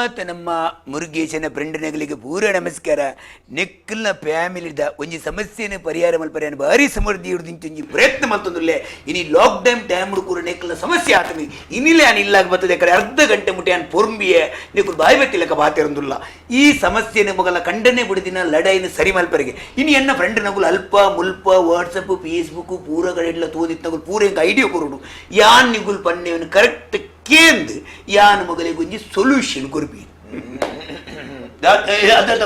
ಮಾತ ನಮ್ಮ ಮುರುಗೇಶನ ಫ್ರೆಂಡ್ನಗಳಿಗೆ ಪೂರ ನಮಸ್ಕಾರ. ನೆಕ್ಕಲ್ನ ಫ್ಯಾಮಿಲಿದ ಒಂಜಿ ಸಮಸ್ಯೆನ ಪರಿಹಾರ ಮಲ್ಪರೆ ಭಾರಿ ಸಮೃದ್ಧಿ ಹಿಡ್ದು ಒಂಜಿ ಪ್ರಯತ್ನ ಮಲ್ತೊಂದುಲ್ಲೆ. ಇನಿ ಲಾಕ್ ಡೌನ್ ಟೈಮ್ ಕೂಡ ನೆಕ್ಕಲ್ನ ಸಮಸ್ಯೆ ಆತನಿ ಇನಿಲೆ ಆನ್ ಇಲ್ಲಾಗ ಬರ್ತದೆ ಕಡೆ ಅರ್ಧ ಗಂಟೆ ಮುಟ್ಟೆ ಆನ್ ಪೊರ್ಂಬಿಯೆ ನೆಕ್ಕುಲು ಬಾಯಿ ಬತ್ತಿಲಕ ಬಾತಿರಂದುಲ್ಲ. ಈ ಸಮಸ್ಯೆನ ಮೊಗಲ ಖಂಡನೆ ಬಿಡದಿನ ಲಡಾಯಿನ ಸರಿ ಮಲ್ಪರಿಗೆ ಇನಿ ಎನ್ನ ಫ್ರೆಂಡ್ ನಗುಲು ಅಲ್ಪ ಮುಲ್ಪ ವಾಟ್ಸಪ್ ಫೇಸ್ಬುಕ್ ಪೂರ ಕಡೆ ಎಲ್ಲ ತೋದಿತ್ತಗುಲು ಪೂರ ಎಂಕ್ ಐಡಿಯಾ ಕೊರಡು ಯಾನ್ ನಿಗುಲ್ ಪನ್ನೇವನು ಕರೆಕ್ಟ್ ಕೇಂದ್ ಯಾನ್ ಮೊಗಲಿಗೆ ಒಂಜಿ ಸೊಲ್ಯೂಷನ್ ಕೊರ್ಪಿ ಅದ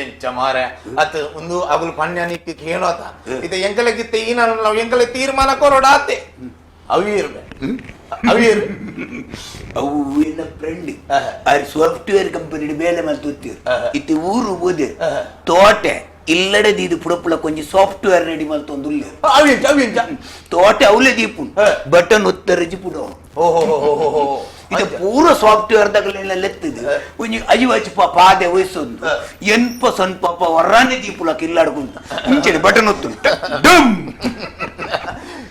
ಎಂಚ ಮಾರೆ ಅತ್ ಒಂದು ಅಗುಲು ಪಣ್ಯ ನಿಕ್ಕಿ ಕೇಳೋತ ಇದು ಎಂಕಲೆಗಿತ್ತೆ ಈ ನಾನು ಎಂಕಲೆ ತೀರ್ಮಾನ ಕೊರೋಡಾತೆ ಅವೀರ್ ಅವೀರ್. ಅವು ಎನ್ನ ಫ್ರೆಂಡ್ ಆರ್ ಸಾಫ್ಟ್ವೇರ್ ಕಂಪನಿ ಬೇಲೆ ಮಲ್ತೊತ್ತೀರ್ ಇತ್ತೆ ಊರು ಬೋದಿರ್ ತೋಟೆ ಇಲ್ಲಡೆ ದೀದು ಪುಡಪುಳ ಕೊಂಚ ಸಾಫ್ಟ್ವೇರ್ ರೆಡಿ ಮಲ್ತೊಂದುಲ್ಲೆ. ಅವಿಂಚ ಅವಿಂಚ. ತೋಟೆ ಅವಲೇ ದೀಪುನ್ ಬಟನ್ ಒತ್ತರಜಿ ಪುಡೋ. ಓಹೋ. ಇದು ಪೂರ ಸಾಫ್ಟ್ವೇರ್ ದಗಲೆಲ್ಲ ಲೆತ್ತದು ಒಂಜಿ ಅಜಿವಚ್ ಪಾದೆ ವಯಸ್ಸೊಂದು ಎನ್ಪ ಸೊನ್ಪ ಹೊರಾನೆ ದೀಪುಲಕ ಇಲ್ಲಾಡ್ಕೊಂತ ಇಂಚನೆ ಬಟನ್ ಒತ್ತು ಡಮ್.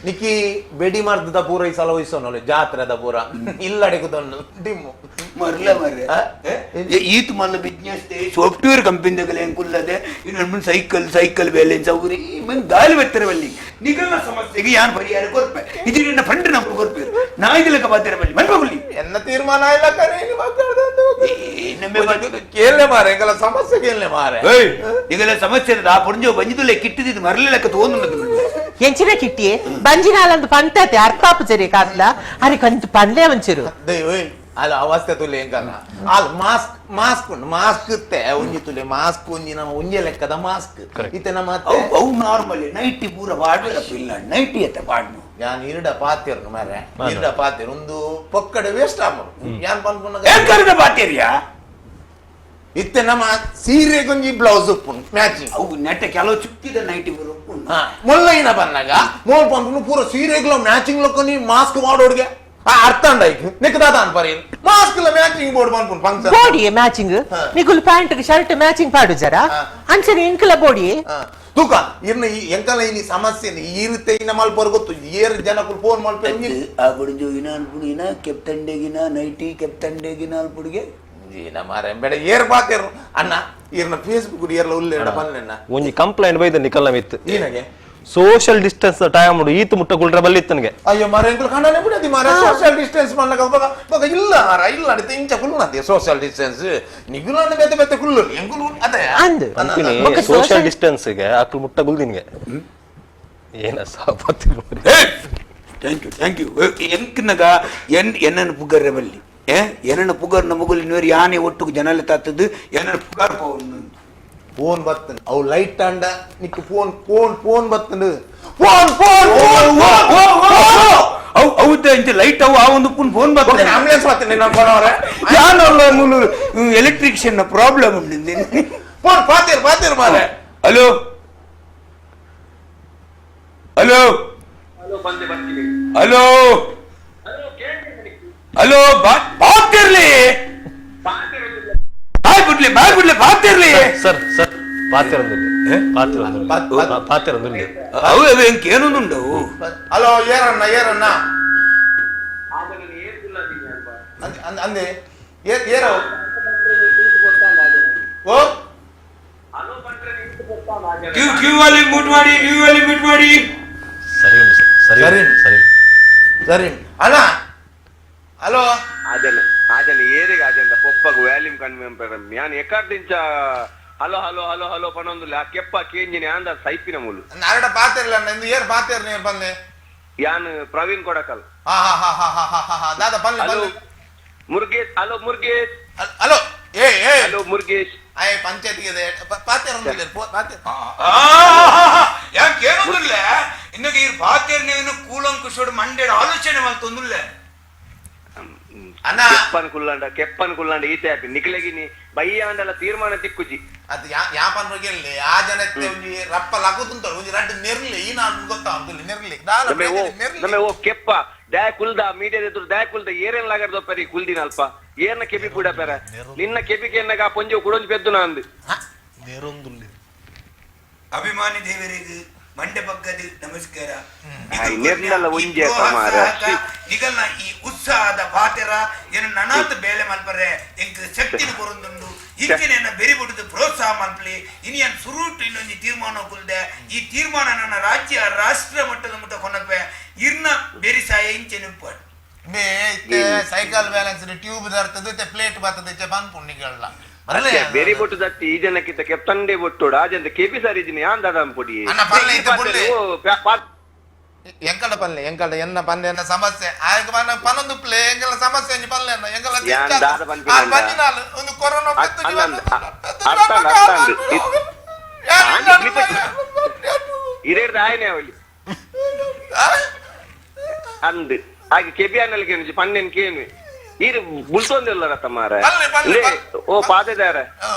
ನಿಕ್ಕಿ ಬೆಡಿ ಮಾರ್ದದ ಪೂರ ಈ ಸಲ ವಯಸ್ಸೋನಲ್ಲ ಜಾತ್ರೆದ ಪೂರ ಇಲ್ಲಡೆ ಕುದೊಂದು ಡಿಮ್ಮು. ಮರ್ಲ ಮರ್ರೆ ಈತ್ ಮಲ್ಲ ಬಿಸ್ನೆಸ್ ಸಾಫ್ಟ್ವೇರ್ ಕಂಪನಿ ದಗಲೆ ಎಂಕುಲ್ಲದೆ ಇನ್ನು ಸೈಕಲ್ ಸೈಕಲ್ ಬ್ಯಾಲೆನ್ಸ್ ಅವ್ರಿ ಮನ್ ಗಾಲಿ ಬತ್ತರ ಬಲ್ಲಿ ನಿಗಲ್ನ ಸಮಸ್ಯೆಗೆ ಯಾನ್ ಪರಿಹಾರ ಕೊರ್ಪೆ ಇದು ನಿನ್ನ ಫ್ರೆಂಡ್ ನಮ್ಗೆ ಕೊರ್ಪೆ ನಾ ಇದಕ್ಕೆ ಬಾತಿರ ಬಲ್ಲಿ ಮನ್ಪಗುಲ್ಲಿ. ಎನ್ನ ತೀರ್ಮಾನ ಇಲ್ಲ ಕರೆ. ನಮ್ಮೆ ಕೇಳಲೆ ಮಾರೆ, ಎಂಕಲ ಸಮಸ್ಯೆ ಕೇಳಲೆ ಮಾರೆ. ಇದೆಲ್ಲ ಸಮಸ್ಯೆ ಆ ಪುಂಜೋ ಬಂಜಿದುಲೆ ಕಿಟ್ಟಿದ್ದು ಮರಲಿಲ್ಲಕ್ಕ ತೋಂದು. ಎಂಚಿನ ಕಿಟ್ಟಿ ಬಂಜಿನಾಲಂದು ಪಂತತೆ ಅರ್ಥಾಪು ಜರಿ ಕಾತ್ಲ ಅರೆ ಕಂತು ಪನ್ಲೆ ಒಂಚೂರು. ದೈವ ಅಲ್ಲ ಅವಸ್ಥೆ ತುಲೆ ಎಂಕಲ್ಲ ಅಲ್ ಮಾಸ್ಕ್ ಮಾಸ್ಕ್ ಉಂಟು ಮಾಸ್ಕ್ ಇತ್ತೆ ಒಂಜಿ ತುಲೆ ಮಾಸ್ಕ್ ಒಂಜಿ ನಮ್ಮ ಒಂಜೆ ಲೆಕ್ಕದ ಮಾಸ್ಕ್ ಇತ್ತೆ ನಮ್ಮ ಅವು ಅವು ನಾರ್ಮಲ್ ನೈಟಿ ಪೂರ ಪಾಡ್ಬೇಡಪ್ಪ ಇಲ್ಲ ನೈಟಿ ಎತ್ತ ಪಾಡ್ನು. ಯಾನ್ ಇರಡ ಪಾತಿರ್ನು ಮಾರೆ, ಇರಡ ಪಾತಿರ್ ಒಂದು ಪೊಕ್ಕಡೆ ವೇಸ್ಟ್ ಆಮರು ಯಾನ್ ಪನ್ಪುನ. ಏಕರದ ಬಾತೇರಿಯಾ. ಇತ್ತೆ ನಮ್ಮ ಸೀರೆಗೊಂಜಿ ಬ್ಲೌಸ್ ಉಪ್ಪುಂಡು ಮ್ಯಾಚಿಂಗ್. ಅವು ನೆಟ್ಟ ಕೆಲವು ಚುಕ್ಕಿದ ನೈಟಿ ಪೂರ ಉಪ್ಪುಂಡು. ಮೊಲ್ಲೈನ ಬನ್ನಗ ಮೋಲ್ ಪನ್ಪುನು ಪೂರ ಸೀರೆಗ್ಲ ಮ್ಯಾಚಿಂಗ್ ಲೊಕ್ಕ ನೀ ಮಾಸ್ಕ್ ಮಾಡೋಡ್ಗೆ ಆ ಅರ್ಥ ಅಂಡ ಐಕ್ ನಿಕ್ ದಾದ ಅನ್ಪರಿ ಮಾಸ್ಕ್ ಲ ಮ್ಯಾಚಿಂಗ್ ಬೋರ್ಡ್ ಪನ್ಪುನು ಫಂಕ್ಷನ್. ಬೋಡಿ ಮ್ಯಾಚಿಂಗ್ ನಿಗುಲ್ ಪ್ಯಾಂಟ್ ಶರ್ಟ್ ಮ್ಯಾಚಿಂಗ್ ಪಾಡು ಜರ ಅಂಚನೆ ಇಂಕಲ ಬೋಡಿ. ತೂಕ ಇರ್ನ ಈ ಎಂಕಲ ಇನಿ ಸಮಸ್ಯೆ ಈ ರೀತಿ ಇನ್ನ ಮಲ್ಪರ್ ಗೊತ್ತು ಏರ್ ಜನಕ್ಕೂ ಫೋನ್ ಮಲ್ಪೆ. ಆ ಬುಡಿಂಜು ಇನ ಅನ್ಪುಡು ಇನ ಕೆಪ್ತಂಡೆಗಿನ ನೈಟಿ ಕೆಪ್ತಂಡೆಗಿನ ಅಲ್ಪುಡಿಗೆ. ಈನ ಮಾರೆ ಬೇಡ ಏರ್ ಪಾತೇರು ಅಣ್ಣ ಇರ್ನ ಫೇಸ್ಬುಕ್ ಏರ್ಲ ಉಲ್ಲೇಡ ಪನ್ಲೆಣ್ಣ. ಒಂಜಿ ಕಂಪ್ಲೇಂಟ್ ಬೈದ ನಿಕಲ್ನ ಮಿತ್ತು. ಈನಗೆ. ಸೋಷಿಯಲ್ ಡಿಸ್ಟೆನ್ಸ್ ಟೈಮ್ ಈತ ಮುಟ್ಟ ಗುಲ್ರ ಬಲ್ಲಿ ಇತ್ತನಿಗೆ. ಅಯ್ಯೋ ಮಾರೆ ಎಂಕಲ್ ಕಣ್ಣನೆ ಬಿಡದಿ ಮಾರೆ ಸೋಷಿಯಲ್ ಡಿಸ್ಟೆನ್ಸ್ ಮಾಡ್ಲಕ ಬಗ ಬಗ ಇಲ್ಲ ಮಾರ ಇಲ್ಲ ಅಡಿತ ಇಂಚ ಕುಲ್ಲಂತೆ ಸೋಷಿಯಲ್ ಡಿಸ್ಟೆನ್ಸ್ ನಿಗುಲನ್ನ ಬೆತ್ತೆ ಬೆತ್ತೆ ಕುಲ್ಲು ಎಂಕುಲು ಅದೇ. ಅಂದ್. ಬೊಕ್ಕ ಸೋಷಿಯಲ್ social- distance ಗೆ ಅಕ್ಲು ಮುಟ್ಟ ಗುಲ್ದಿನ್ಗೆ ಏನ ಸಾಪತ್ತಿ. Thank you thank you. ಎಂಕ್ನಗ ಎನ್ ಎನ್ನನ್ನು ಪುಗರ್ರೆ ಬಲ್ಲಿ ಏ ಏನನ್ನ ಪುಗರ್ ನಮಗುಲ್ ಇನ್ನೂರು ಯಾನೆ ಒಟ್ಟುಗು ಜನಲೆ ತಾತದ್ದು ಏನನ್ನ ಪುಗಾರ್ ಪೋವನ್ನು. ಫೋನ್ ಬತ್ತನ್ ಅವು ಲೈಟ್ ಅಂಡ ನಿಕ್ ಫೋನ್ ಫೋನ್ ಫೋನ್ ಬತ್ತಂಡು ಫೋನ್ ಫೋನ್ ಫೋನ್. ಅವು ಹೌದ ಇಂಚ ಲೈಟ್ ಅವು ಆ ಒಂದು ಪುನ್ ಫೋನ್ ಬರ್ತದೆ. ಆಂಬುಲೆನ್ಸ್ ಬತ್ತಂಡೆ ನಾನು ಫೋನ್ ಅವರೇ. ಯಾನಲ್ಲ ಮೂಲು ಎಲೆಕ್ಟ್ರಿಷಿಯನ್ ಪ್ರಾಬ್ಲಮ್ ಉಂಡು. ಫೋನ್ ಪಾತೇರು ಪಾತೇರು ಮಾರೆ. ಹಲೋ ಹಲೋ ಹಲೋ ಹಲೋ ಬಾತಿರ್ಲಿ ಬಾಯ್ ಬಿಡ್ಲಿ ಬಾಯ್ ಬಿಡ್ಲಿ ಬಾತಿರ್ಲಿ. Sir sir ಪಾತಿರಂದುಲ್ಲೆ ಪಾತಿರಂದುಲ್ಲೆ ಪಾತಿರಂದುಲ್ಲೆ. ಅವು ಅವು ಎಂಕ ಏನೊಂದುಂಡವು. ಹಲೋ ಏರಣ್ಣ ಏರಣ್ಣ ಅಂದೆ ಏರ್ ಏರವು ಓ. ಕ್ಯೂ ಕ್ಯೂ ಅಲ್ಲಿ ಮ್ಯೂಟ್ ಮಾಡಿ ಕ್ಯೂ ಅಲ್ಲಿ ಮ್ಯೂಟ್ ಮಾಡಿ. ಸರಿ ಉಂಟು ಸರ್ ಸರಿ ಸರಿ. ಉಂಟು, ಸರಿ. ಸರಿ ಅಣ್ಣ ಹಲೋ. ಆಜನ ಆಜನ ಏರಿಗೆ ಆಜಂದ ಪೊಪ್ಪಗ್ ವ್ಯಾಲ್ಯೂಮ್ ಕಡಿಮೆ ಯಾನ್ ಎಕಾರ್ದಿಂಚ ಹಲೋ ಹಲೋ ಹಲೋ ಹಲೋ ಪನೊಂದುಲ್ಲ ಆ ಕೆಪ್ಪ ಕೇಂಜಿನಿ ಆಂದ ಸೈಪಿನ ಮೂಲು. ನಾರಡ ಪಾತಿರ್ಲ ಅಣ್ಣ ಇಂದು ಏರ್ ಪಾತಿರ್ ನೀರ್ ಬಂದೆ. ಯಾನ್ ಪ್ರವೀಣ್ ಕೊಡಕಲ್. ಹಾ ಹಾ ಹಾ ಹಾ ಹಾ ಹಾ ಹಾ ದಾದಾ ಪನ್ಲೆ. ಹಲೋ. ಪನ್ಲೆ. ಮುರುಗೇಶ್ ಹಲೋ ಮುರುಗೇಶ್. ಹಲೋ ಏ ಏ. ಹಲೋ ಮುರುಗೇಶ್. ಆಯ್ ಪಂಚಾಯತಿಗೆ ಪಾತಿರ್ ಪಾತಿರ್. ಯಾಕೆ ಏನೊಂದುಲ್ಲ ಇನ್ನೊಂದು ಈ ಬಾತಿರ್ ನೀವು ಕೂಲಂಕುಷೋಡು ಮಂಡೇಡು ಆಲೋಚನೆ ಮಲ್ತೊಂದುಲ್ಲ. ಅಣ್ಣ. ಕೆಪ್ಪನ್ ಕುಲ್ಲಂಡ ಕೆಪ್ಪನ್ ಕುಲ್ಲಂಡ ಈತೆ ಆಪಿ ನಿಕ್ಲೆಗಿನಿ ಬಯ್ಯ ಆಂಡಲ ತೀರ್ಮಾನ ತಿಕ್ಕುಜಿ. ಅದು ಯಾ ಯಾಪನ್ ಬಗ್ಗೆ ಆ ಜನಕ್ಕೆ ಒಂಜಿ ರಪ್ಪ ಲಗುದುಂತ ಒಂಜಿ ರಡ್ಡು ನೆರ್ಲಿ ಈ ನಾನು ಗೊತ್ತಾ ಉಂಟು ನೆರ್ಲಿ ದಾಲ. ನಮ್ಮೆ ಓ ನೆರ್ಲಿ. ನಮ್ಮೆ ಓ ಕೆಪ್ಪ ದ್ಯಾ ಕುಲ್ದ ಮೀಡಿಯಾದ ಎದುರು ದ್ಯಾ ಕುಲ್ದ ಏರೇನ್ ಲಾಗರ್ದ ಪೆರಿ ಕುಲ್ದಿನ ಅಲ್ಪ ಏರ್ನ ಕೆಬಿ ಕೂಡ ಪೆರ ನಿನ್ನ ಕೆಬಿ ಕೆನ್ನಗ ಆ ಪೊಂಜೆ ಕುಡೊಂಜಿ ಪೆದ್ದು ನಾಂದು. ಅಭಿಮಾನಿ ದೇವರಿಗೆ ಮಂಡೆ ಪಕ್ಕದ ನಮಸ್ಕಾರ. ಆಯ್, ನಿರ್ನಲ ಒಂಜೆ ಸಮಾರ. ನಿಗಲ್ನ ಈ ಉತ್ಸವ ಉತ್ಸಾಹದ ಪಾತೆರ ಎನ್ನ ನನಾತ್ ಬೇಲೆ ಮಲ್ಪರೆ ಎಂಕ್ ಶಕ್ತಿನ ಕೊರೊಂದುಂಡು. ಇಂಚಿನ ಎನ್ನ ಬೆರಿ ಬುಡುದು ಪ್ರೋತ್ಸಾಹ ಮಲ್ಪಲಿ. ಇನಿ ಅನ್ ಸುರೂಟ್ ಇನ್ನೊಂಜಿ ತೀರ್ಮಾನ ಕುಲ್ದೆ ಈ ತೀರ್ಮಾನ ನನ್ನ ರಾಜ್ಯ ರಾಷ್ಟ್ರ ಮಟ್ಟದ ಮುಟ್ಟ ಕೊನಪೆ ಇರ್ನ ಬೆರಿಸಾಯ ಇಂಚೆನ ಉಪ್ಪಾಡು. ಬೇ ಇತ್ತೆ ಸೈಕಲ್ ಬ್ಯಾಲೆನ್ಸ್ ಟ್ಯೂಬ್ ದರ್ತದೆ, ಇತ್ತೆ ಪ್ಲೇಟ್ ಬರ್ತದೆ, ಇತ್ತೆ ಪನ್ಪುಂಡಿಗಳ ಬರಲೇ. ಬೇರೆ ಬೊಟ್ಟು ದತ್ತಿ ಈ ಜನಕ್ಕಿಂತ ಕೆಪ್ತಂಡೆ ಬೊಟ್ಟು ರಾಜಂತ ಕೆಪಿ ಸರ್ ಇದ್ದೀನಿ ಯಾನ್ ದಾದ ಪೊಡಿ. ಅಣ್ಣ, ಪಲ್ಲೆ ಇತ್ತೆ ಬುಡ್ಲೆ. ಎಂಕಡ ಪಲ್ಲೆ ಎಂಕಡ ಎನ್ನ ಪಲ್ಲೆ ಎನ್ನ ಸಮಸ್ಯೆ ಆಯಕ ಪನ್ನ ಪನ್ನೊಂದು ಪ್ಲೇ ಎಂಕಲ ಸಮಸ್ಯೆ ಒಂಜಿ ಪಲ್ಲೆ ಎನ್ನ ಎಂಕಲ. ಯಾನ್ ದಾದ ಪನ್ಪಿನ ಅಂಡ? ಪಂಜಿನಾಲ್ ಒಂದು ಕೊರೋನಾ. ಅಣ್ಣ, ಅರ್ಥ ಅಂಡ್, ಅರ್ಥ ಅಂಡ್. ಇರೇರ್ದ ಆಯನೆ ಅವಳಿ ಅಂದ್ ಹಾಗೆ ಕೆಬಿ ಅನ್ನಲ್ಗೆ ಪನ್ನೆನ್ ಕೇನು ಈರು ಬುಲ್ತೊಂದಿಲ್ಲ ರತ್ತ ಮಾರ. ಪಲ್ಲೆ, ಪಲ್ಲೆ, ಲೇ, ಪಲ್ಲೆ. ಓ ಪಾತೆದಾರ.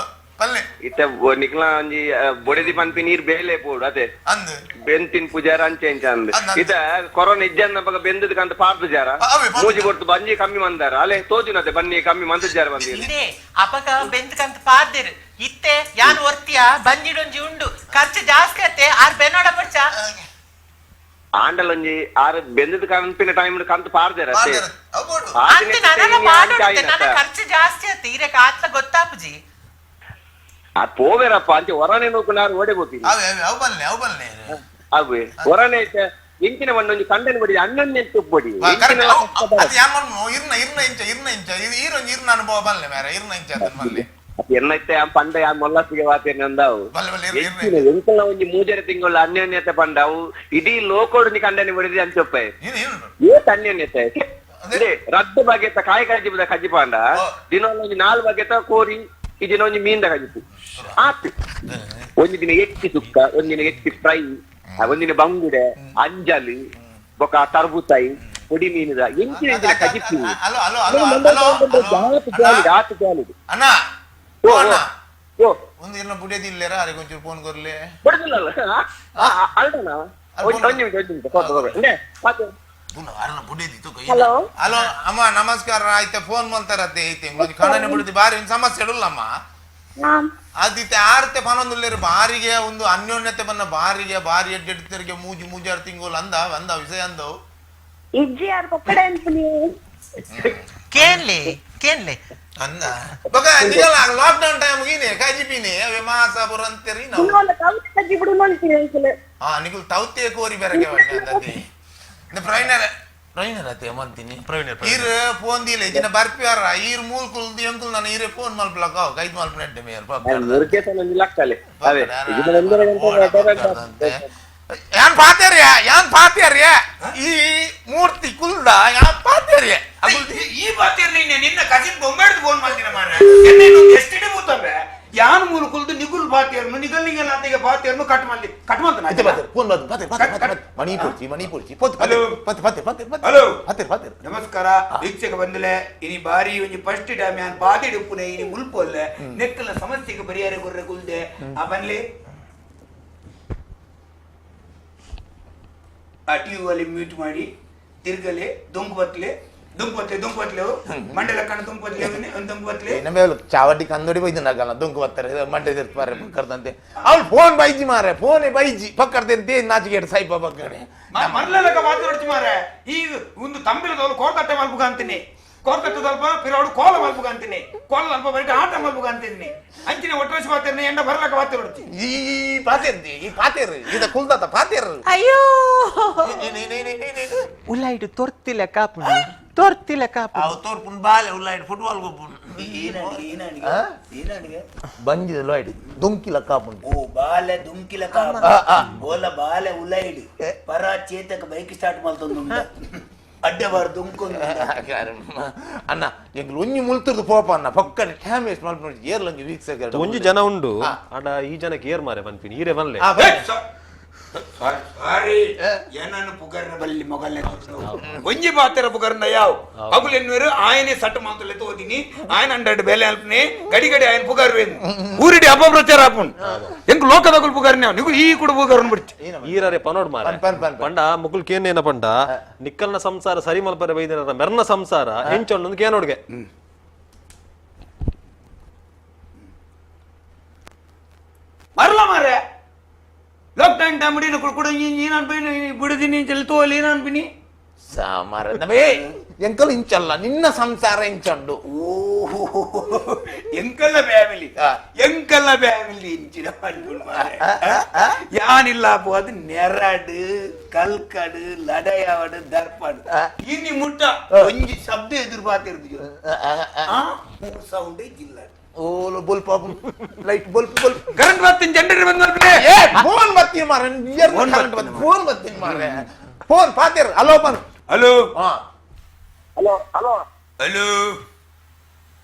ಪಲ್ಲೆ. ಇತ್ತೆ ನಿಕ್ಲ ಒಂಜಿ ಬೊಡೆದಿ ಪನ್ಪಿ ನೀರ್ ಬೇಲೆ ಪೋಡು ಅದೇ. ಅಂದ್. ಬೆಂತಿನ್ ಪೂಜಾರ ಅಂಚೆ ಇಂಚ ಅಂದ್. ಅಂದ್, ಅಂದ್. ಇತ ಕೊರೋನಾ ಇಜ್ಜನ್ನ ಬಗ ಬೆಂದದ ಕಂತ ಪಾರ್ದು ಜಾರ. ಅವೇ, ಪಾರ್ದು. ಮೂಜಿ ಕೊಡ್ತು ಬಂಜಿ ಕಮ್ಮಿ ಮಂದಾರ ಅಲೆ ತೋಜುನತೆ ಬನ್ನಿ ಕಮ್ಮಿ ಮಂದ ಜಾರ ಬಂದಿರಿ. ಇದೇ ಅಪಗ ಬೆಂದ್ಕಂತ ಪಾರ್ದಿರು ಇತ್ತೆ ಯಾನ್ ಒರ್ತಿಯ ಬಂಜಿಡೊಂಜಿ ಉಂಡು ಖರ್ಚು ಜಾಸ್ತಿ ಅತ್ತೆ ಆರ್ ಬೆನೋಡ ಬಚ್ಚ. ಆಂಡಲೊಂಜಿ ಆರ್ ಬೆಂದದ ಕಂಪಿನ ಟೈಮ್ ಕಂತ ಪಾರ್ದೆರ ಅತ್ತೆ. ಅವು ಬೋಡು. ಅಂತ ನನ್ನ ಪಾಡೋಡುತ್ತೆ ನನ್ನ ಆ ಖರ್ಚು ಜಾಸ್ತಿ ಅತ್ತೆ ಇರಕ್ಕೆ ಆತ್ಲ ಗೊತ್ತಾಪುಜಿ. ಪೋವೆರಪ್ಪ ಅಂಚೆ ಹೊರನೆ ನೋಕು ನಾರು ಓಡೆ ಹೋಗ್ತೀನಿ. ಅವೇ ಅವೇ ಅವು ಬಲ್ಲೆ ಅವು ಬಲ್ಲೆ. ಅವೇ ಹೊರನೆ ಐತೆ ಎಂಚಿನ ಒಂದೊಂಜಿ ಕಂಡನ ಬಡಿ ಅಣ್ಣನ್ನೇ ತುಪ್ಪೊಡಿ. ಕರೆಕ್ಟ್. ಅದು ಯಾನ್ ಮನ್ಮು ಇರ್ನ ಇರ್ನ ಇಂಚ ಇರ್ನ ಇಂಚ ಇದು ಈರೊಂಜಿ ಇರ್ನ ಅನುಭವ ಬಲ್ಲೆ ಮೇರೆ ಇರ್ನ ಇಂಚ ಅದನ್ನ ಬಲ್ಲೆ. ಎನ್ನೈತೆ ಆ ಪಂಡ ಯಾ ಮೊಲ್ಲಸಿಗೆ ವಾತೇನೆ ಅಂದಾವು. ಬಲ್ಲೆ ಬಲ್ಲೆ ಇರ್ನ ಇರ್ನ. ಎಂಚಿನ ಎಂಕಲ್ನ ಒಂಜಿ ಮೂಜರೆ ತಿಂಗಳು ಅನ್ಯೋನ್ಯತೆ ಪಂಡ ಅವು ಇಡೀ ಲೋಕೋಡು ನೀ ಕಂಡನೆ ಬಡಿದಿ ಅಂಚೊಪ್ಪೆ. ಇರು ಇರು. ಏತ್ ಅನ್ಯೋನ್ಯತೆ ಅದೇ ರದ್ದು ಬಗೆತ ಕಾಯಿ ಕಜ್ಜಿ ಕಜ್ಜಿ ಪಾಂಡ. ಓ. ದಿನ ಒಂಜಿ ನಾಲ್ ಬಗೆತ ಕೋರಿ ಈ ದಿನ ಒಂಜಿ ಮೀನ್ದ ಕಜ್ಜಿಪು ಆತ್. ಒಂಜಿ ದಿನ ಎಟ್ಟಿ ಸುಕ್ಕ, ಒಂದಿನ ಎಟ್ಟಿ ಫ್ರೈ, ಒಂದಿನ ಬಂಗುಡೆ ಅಂಜಲಿ ಬೊಕ ತರ್ಬುತಾಯಿ ಪೊಡಿ ಮೀನುದ ಎಂಚಿನ ಎಂಚಿನ ಕಜಿಪ್ಪು. Hello hello hello hello hello. ಆತು ಜಾಲಿಡ್. ಅಣ್ಣ. ಓ, ಓ ಅಣ್ಣ. ಓ. ಒಂದು ಇರ್ನ ಬುಡಿಯೋದು ಇಲ್ಲೇರ ಅರೆ ಒಂಚೂರು ಫೋನ್ ಕೊರ್ಲೆ. ಬಡದಿಲ್ಲಲ್ಲ ಅಲ್ಡಣ. ಒಂದ್ ನಿಮಿಷ ಒಂದ್ ನಿಮಿಷ ಕೊಟ್ಟು ಕೊಡು. ಇಂದೆ, ಮಾತು. ಅರನ ಬುಡಿಯೋದು ಇತ್ತು. ಹಲೋ ಹಲೋ ಅಮ್ಮ ನಮಸ್ಕಾರ. ಆಯ್ತಾ ಫೋನ್ ಮಾಡ್ತಾರತ್ತೆ ಐತೆ ಒಂಜಿ ಕಣನೆ ಬುಡಿದಿ ಬಾರಿ ಒಂದು ಸಮಸ್ಯೆ ಇಡಲ್ಲಮ್ಮ. ಅದಿತ್ತೆ ಆರ್ತೆ ಪನೊಂದುಲ್ಲೇರು ಬಾರಿಗೆ ಒಂದು ಅನ್ಯೋನ್ಯತೆ ಬನ್ನ ಬಾರಿಗೆ ಬಾರಿ ಎಡ್ಡೆಡ್ತರಿಗೆ ಮೂಜಿ ಮೂಜಾರು ತಿಂಗಳು ಅಂದ ಅಂದ ವಿಷಯ ಅಂದವು. ಇಜ್ಜಿ ಯಾರು ಪಕ್ಕಡೆ ಅನ್ಪುನಿ. ಕೇನ್ಲೆ ಕೇನ್ಲೆ. ಅಂದ ಬೊಕ ನಿಗಲ ಲಾಕ್ ಡೌನ್ ಟೈಮ್ ಗೀನೆ ಕಜಿಪಿನೆ ಅವೇ ಮಾಸ ಬುರಂತೆರಿ ನಾವು. ಇನ್ನೊಂದು ಕವಿತೆ ಕಜ್ಜಿ ಬಿಡು ನೋಡ್ತೀನಿ ಅಂಕಲ್. ಆ ನಿಗುಲ್ ತೌತೆ ಕೋರಿ ಬೆರಕೆ ಅಂದತೆ ಪ್ರವೀಣರ ಪ್ರವೀಣರ ಅತ್ತೆ ಮಂತೀನಿ. ಪ್ರವೀಣರ್, ಈರ್ ಫೋನ್ ದಿಲೆ ಜಿನ ಬರ್ಪಿಯಾರ ಈರ್ ಮೂಲ್ ಕುಲ್ದು ಎಂಕುಲ್ ನಾನು ಈರೆ ಫೋನ್ ಮಲ್ಪಲಕ ಕೈದ್ ಮಲ್ಪನೆಡ್ಡೆ ಮೇರ್ ಪಾಪ. ಮುರುಕೇಶನ್ ಒಂಜಿ ಲಕ್ಕಲೆ ಅವೇ ಯಾನ್ ಪಾತೇರಿಯ ಯಾನ್ ಪಾತೇರಿಯ ಈ ಮೂರ್ತಿ ಕುಲ್ದ ಯಾನ್ ಪಾತೇರಿಯ. ಈ ಬಾತಿರ್ ನೀನೆ ನಿನ್ನ ಕಸಿನ್ ಬೊಂಬೆಡ್ದು ಫೋನ್ ಮಾಡ್ತೀನಿ ಮಾರ್ರೆ. ಎಷ್ಟಿಡಿ ಬೂತವೆ ಯಾನ್ ಮೂಲ ಕುಲ್ದು ನಿಗುಲ್ ಬಾತಿಯರ್ನು ನಿಗಲ್ ನಿಗಲ್ ಅಂತಿಗೆ ಬಾತಿಯರ್ನು ಕಟ್ ಮಾಡ್ಲಿ ಕಟ್ ಮಾಡ್ತಾನೆ. ಫೋನ್ ಪಾತೇರ್ ಪಾತೇರ್ ಪಾತೇರ್ ಮಣಿ ಪೊರ್ಚಿ ಮಣಿ ಪೊರ್ಚಿ ಪೊತ್. ಹಲೋ. ಪತ್ ಪತ್ ಪತ್ ಪತ್. ಹಲೋ. ಪಾತೇರ್ ಪಾತೇರ್. ನಮಸ್ಕಾರ ವೀಕ್ಷಕ ಬಂದಲೆ. ಇನಿ ಬಾರಿ ಒಂಜಿ ಫಸ್ಟ್ ಟೈಮ್ ಯಾನ್ ಬಾದಿ ಡುಪ್ಪುನೆ ಇನಿ ಮುಲ್ಪೊಲ್ಲೆ ನೆಕ್ಕಲ ಸಮಸ್ಯೆಗೆ ಪರಿಹಾರ ಕೊರ್ರೆ ಕುಲ್ದೆ ಆ ಬನ್ಲಿ ಆ ಟಿವಿ ಅಲ್ಲಿ ಮ್ಯೂಟ್ ಮಾಡಿ ತಿರ್ಗಲೆ ದೊಂಕು ಬತ್ಲೆ ದೊಂಕು ಬತ್ಲೆ ದೊಂಕು ಬತ್ಲೆ ಮಂಡಲ ಕಣ ದೊಂಕು ಬತ್ಲೆ ದೊಂಕು ಬತ್ಲೆ. ಏನ ಚಾವಟಿ ಕಂದೋಡಿ ಬೈದು ನಗಲ್ಲ ದೊಂಕು ಬರ್ತಾರೆ ಮಂಡೆ ತಿರ್ತಾರೆ ಪಕ್ಕರ್ದಂತೆ ಅವ್ಳು ಫೋನ್ ಬೈಜಿ ಮಾರೆ ಫೋನೇ ಬೈಜಿ ಪಕ್ಕರ್ದೆ ನಾಚಿಗೆ ಸಾಯಿಪ ಪಕ್ಕಡೆ. ಮರ್ಲಲಕ ಮಾತಾಡ್ತಿ ಮಾರೆ ಈ ಒಂದು ತಂಬಿಲದವಳು ಕೋರ್ಕಟ್ಟೆ ಮಲ್ಪುಗ ಅಂತೀನಿ ಕೋರ್ಕಟ್ಟೆ ಸ್ವಲ್ಪ ಪಿರೋಡು ಕೋಲ ಮಲ್ಪುಗ ಅಂತೀನಿ ಕೋಲ ಅಲ್ಪ ಬರೀ ಆಟ ಮಲ್ಪುಗ ಅಂತೀನಿ ಅಂಚಿನ ಒಟ್ಟರಸಿ ಮಾತಾಡ್ನಿ ಎಂಡ ಬರ್ಲಕ ಮಾತಾಡ್ತಿ. ಈ ಪಾತೇರ್ದಿ ಈ ಪಾತೇರ್ ಇದ ಕುಲ್ದಾತ ಪಾತೇರ್. ಅಯ್ಯೋ ಉಲಾಯ್ಡು ತೊರ್ತಿಲ್ಲ ಕಾಪುಂಡು ತೊರ್ತಿಲ್ಲ ಕಾಪು. ಅವು ತೋರ್ಪುನ್ ಬಾಲೆ ಉಲ್ಲಾಯ್ಡ್ ಫುಟ್ಬಾಲ್ ಗೊಪ್ಪುನ್. ಏನಾಡಿಗೆ ಏನಾಡಿಗೆ? ಬಂಜಿದ ಲೋಯ್ಡ್ ದೊಂಕಿ ಲಕ್ಕಾಪುಂಡು. ಓ ಬಾಲೆ ದುಂಕಿಲ ಕಾಪ ಆ. ಓಲ ಬಾಲೆ ಉಲೈಡ್ ಪರ ಚೇತಕ ಬೈಕ್ ಸ್ಟಾರ್ಟ್ ಮಲ್ತೊಂದು ಅಡ್ಡ ಬಾರ್ ದುಂಕೊಂದು. ಅಣ್ಣ ಎಂಗ್ಲು ಒಂಜಿ ಮುಲ್ತುರ್ದು ಪೋಪ ಅಣ್ಣ ಪಕ್ಕನೆ ಡ್ಯಾಮೇಜ್ ಮಲ್ಪುಂಡು ಏರ್ಲಂಜಿ ವೀಕ್ಷಕ. ಒಂಜಿ ಜನ ಉಂಡು ಆಡ ಈ ಜನಕ್ಕೆ ಏರ್ ಮಾರೆ ಪನ್ಪಿನಿ ಈರೆ ಬನ್ಲೆ. ಸಾರಿ ಏನನ್ನು ಪುಗರ್ನ ಬಲ್ಲಿ ಮೊಗಲ್ನೆ ಒಂಜಿ ಪಾತ್ರ ಪುಗರ್ನ ಯಾವ್ ಅಗುಲ್ ಎನ್ನುವರು ಆಯನೆ ಸಟ್ ಮಾಂತಲೆ ತೋದಿನಿ ಆಯನ ಅಂಡಡ್ ಬೇಲೆ ಅಲ್ಪನೆ ಗಡಿ ಗಡಿ ಆಯನ ಪುಗರ್ವೇನು ಊರಿಡಿ ಅಪಪ್ರಚಾರ ಆಪುಂಡು ಎಂಕ್ ಲೋಕದಗುಲ್ ಪುಗರ್ನ ನೀವು ಈ ಕೂಡ ಪುಗರ್ನ ಬಿಡ್ತಿ. ಈರರೆ ಪನೋಡ್ ಮಾರೆ. ಪನ್, ಪನ್, ಪನ್, ಪನ್. ಪಂಡ ಮುಗುಲ್ ಕೇನೇನ ಪಂಡ ನಿಕ್ಕಲ್ನ ಸಂಸಾರ ಸರಿ ಮಲ್ಪರೆ ಬೈದಿನ ಮೆರ್ನ ಸಂಸಾರ ಎಂಚೊಂಡು ಕೇನೋಡ್ಗೆ. ಮರಲ ಮಾರೆ ಲಾಕ್ಡೌನ್ ಟೈಮ್ ಮುಡಿ ಕುಡ ನೀನು ಅನ್ಪಿನಿ ಬಿಡುದಿನಿ ಚೆಲ್ಲಿ ತೋಲಿ ಅನ್ಪಿನಿ. ಸಾಮಾರ ಎಂಕಲು ಇಂಚಲ್ಲ ನಿನ್ನ ಸಂಸಾರ ಇಂಚಂಡು. ಓಹೋ, ಎಂಕಲ್ಲ ಫ್ಯಾಮಿಲಿ, ಎಂಕಲ್ಲ ಫ್ಯಾಮಿಲಿ ಇಂಚಿನ ಪನ್ಪುಂಡು. ಯಾನಿಲ್ಲ ಅದು ನೆರಡು ಕಲ್ಕಡು ಲಡಯಾವಡು ದರ್ಪಾಡು ಇನಿ ಮುಟ್ಟ ಒಂಜಿ ಶಬ್ದ ಎದುರು ಪಾತಿರ್ದು ಸೌಂಡ್ ಇಲ್ಲ. ಓಲು bulb light bulb bulb current ಬರ್ತೀನಿ, ಜನರೇಟರ್ ಬಂದ್ ಮಾಡ್ಬಿಟ್ಟೆ. ಏ ಫೋನ್ ಬರ್ತೀನಿ ಮಾರ್ರೆ, ಫೋನ್ ಕರೆಂಟ್ ಬರ್ತೀನಿ. ಫೋನ್ ಬರ್ತೀನಿ ಮಾರ್ರೆ, ಫೋನ್ ಪಾತಿರ್. ಹಲೋ ಬನ್. ಹಲೋ. ಹಾ. Hello hello. Hello.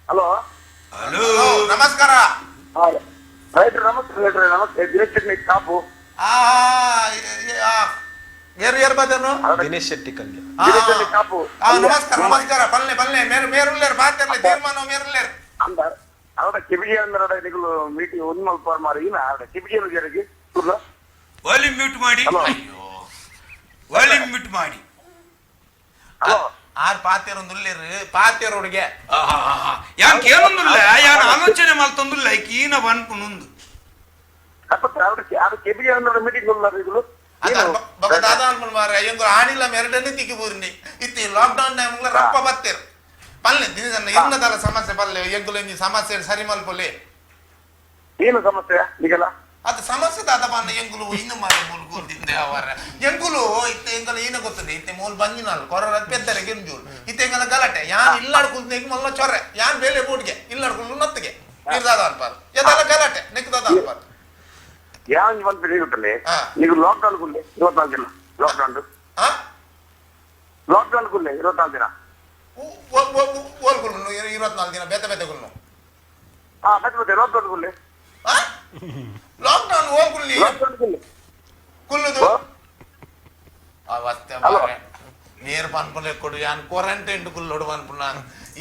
Hello. Hello. ನಮಸ್ಕಾರ. ರೈಟ್ರೆ ನಮಸ್ತೆ, ರೈಟ್ರೆ ನಮಸ್ತೆ. ದಿನೇಶ್ ಚಟ್ನಿ ಕಾಪು. ಆ ಯಾರು ಯಾರು ಬಾತೇನು? ದಿನೇಶ್ ಶೆಟ್ಟಿ ಕಲ್ಯ. ದಿನೇಶ್ ಶೆಟ್ಟಿ ಕಾಪು. ನಮಸ್ಕಾರ ನಮಸ್ಕಾರ. ಪಲ್ಲೆ ಪಲ್ಲೆ ಮೇರು ಮೇರುಲ್ಲೇರು ಬಾತಿರ್ಲೆ ತೀರ್ಮಾನ ಮೇರುಲ್ಲೇರು. ಅಂದ ಅವರ ಕೆಬಿಜಿ ಅಂದ್ರೆ ನಿಗಳು ಮೀಟಿಂಗ್ ಒಂದ್ ಮಲ್ಪ ಮಾರಿ ಇನ್ನ ಅವರ ಕೆಬಿಜಿ ಜರಿಗೆ ಕುರ್ಲ. ವಾಲ್ಯೂಮ್ ಮ್ಯೂಟ್ ಮಾಡಿ. ಹಲೋ. ವಾಲ್ಯೂಮ್ ಮ್ಯೂಟ್ ಮಾಡಿ. ಹಲೋ. ಆರ್ ಪಾತೇರೊಂದುಲ್ಲೇರು ಪಾತೇರೋಡಿಗೆ. ಯಾನ್ ಕೇಳೊಂದುಲ್ಲ, ಯಾನ್ ಆಲೋಚನೆ ಮಲ್ತೊಂದುಲ್ಲ ಕೀನ ಪನ್ಪುನುಂದು. ಅಪ್ಪ ಅವ್ರ ಅವ್ರ ಕೆಬಿಜಿ ಅಂದ್ರೆ ಮೀಟಿಂಗ್ ಉಲ್ಲ ನಿಗಳು. ಬೊಕ ದಾದಾ ಅನ್ಕೊಂಡು ಮಾರ್ರೆ, ಎಂಗುರು ಆಣಿಲ್ಲ ಮೆರಡನೆ ತಿಕ್ಕಿ ಬೂರ್ನಿ ಇತ್ತಿ ಲಾಕ್ ಡೌನ್ ಟೈಮ್ ರಪ್ಪ ಬತ್ತೇರು. ಪಲ್ಲೆ ದಿನ ಇನ್ನದಲ್ಲ ಸಮಸ್ಯೆ ಪಲ್ಲೆ ಎಂಗುಲು ಇಂಜಿ ಸಮಸ್ಯೆ ಸರಿ ಮಲ್ಪೊಲೆ. ಏನು ಸಮಸ್ಯೆ ನಿಗಲ? ಅದು ಸಮಸ್ಯೆ ದಾದ ಬಾನ ಎಂಗುಲು ಇನ್ನು ಮಾರೆ ಮೂಲು ಕೂತಿದ್ದೆ ಅವರ ಎಂಗುಲು ಇತ್ತೆ ಎಂಗಲ ಏನ ಗೊತ್ತದೆ ಇತ್ತೆ ಮೂಲು ಬಂಜಿನಾಲ್ ಕೊರರ ಪೆದ್ದರೆ ಗೆಂಜೂಲ್ ಇತ್ತೆ ಎಂಗಲ ಗಲಾಟೆ ಯಾನ್ ಇಲ್ಲಾಡ್ ಕುಲ್ತ ಮಲ್ಲ ಚೊರ್ರೆ ಯಾನ್ ಬೇಲೆ ಬೂಟ್ಗೆ ಇಲ್ಲಾಡ್ ಕುಲ್ಲು ನತ್ತಿಗೆ ನೀರ್ದಾದ ಅನ್ಪಾರ್ ಎದಲ್ಲ ಗಲಾಟೆ ನೆಕ್ದಾದ ಅನ್ಪಾರ್. ಯಾವ ಒಂದು ಗೊತ್ತಲ್ಲಿ ನೀವು ಲಾಕ್ ಡೌನ್ ಕುಲ್ಲೆ 24 ದಿನ ಲಾಕ್ ಡೌನ್. ಆ ಲಾಕ್ ಡೌನ್ ಕುಲ್ಲೆ 24 ದಿನ. ಓಲ್ ಕುಲ್ಲು 24 ದಿನ ಬೇತೆ ಬೇತೆ ಕುಲ್ಲು. ಹಾ ಮತ್ತೆ ಮತ್ತೆ ಲಾಕ್ ಡೌನ್ ಕುಲ್ಲೆ. ಲಾಕ್ ಡೌನ್ ಓಲ್ ಕುಲ್ಲಿ ಲಾಕ್ ಡೌನ್ ಕುಲ್ಲೆ ಕುಲ್ಲುದು ಅವತ್ತೆ ಮಾರ್ರೆ ನೀರ್ ಪನ್ಪುನ ಕೊಡು ಯಾನ್ ಕ್ವಾರಂಟೈನ್ ಕುಲ್ಲೋಡು ಪನ್ಪುನ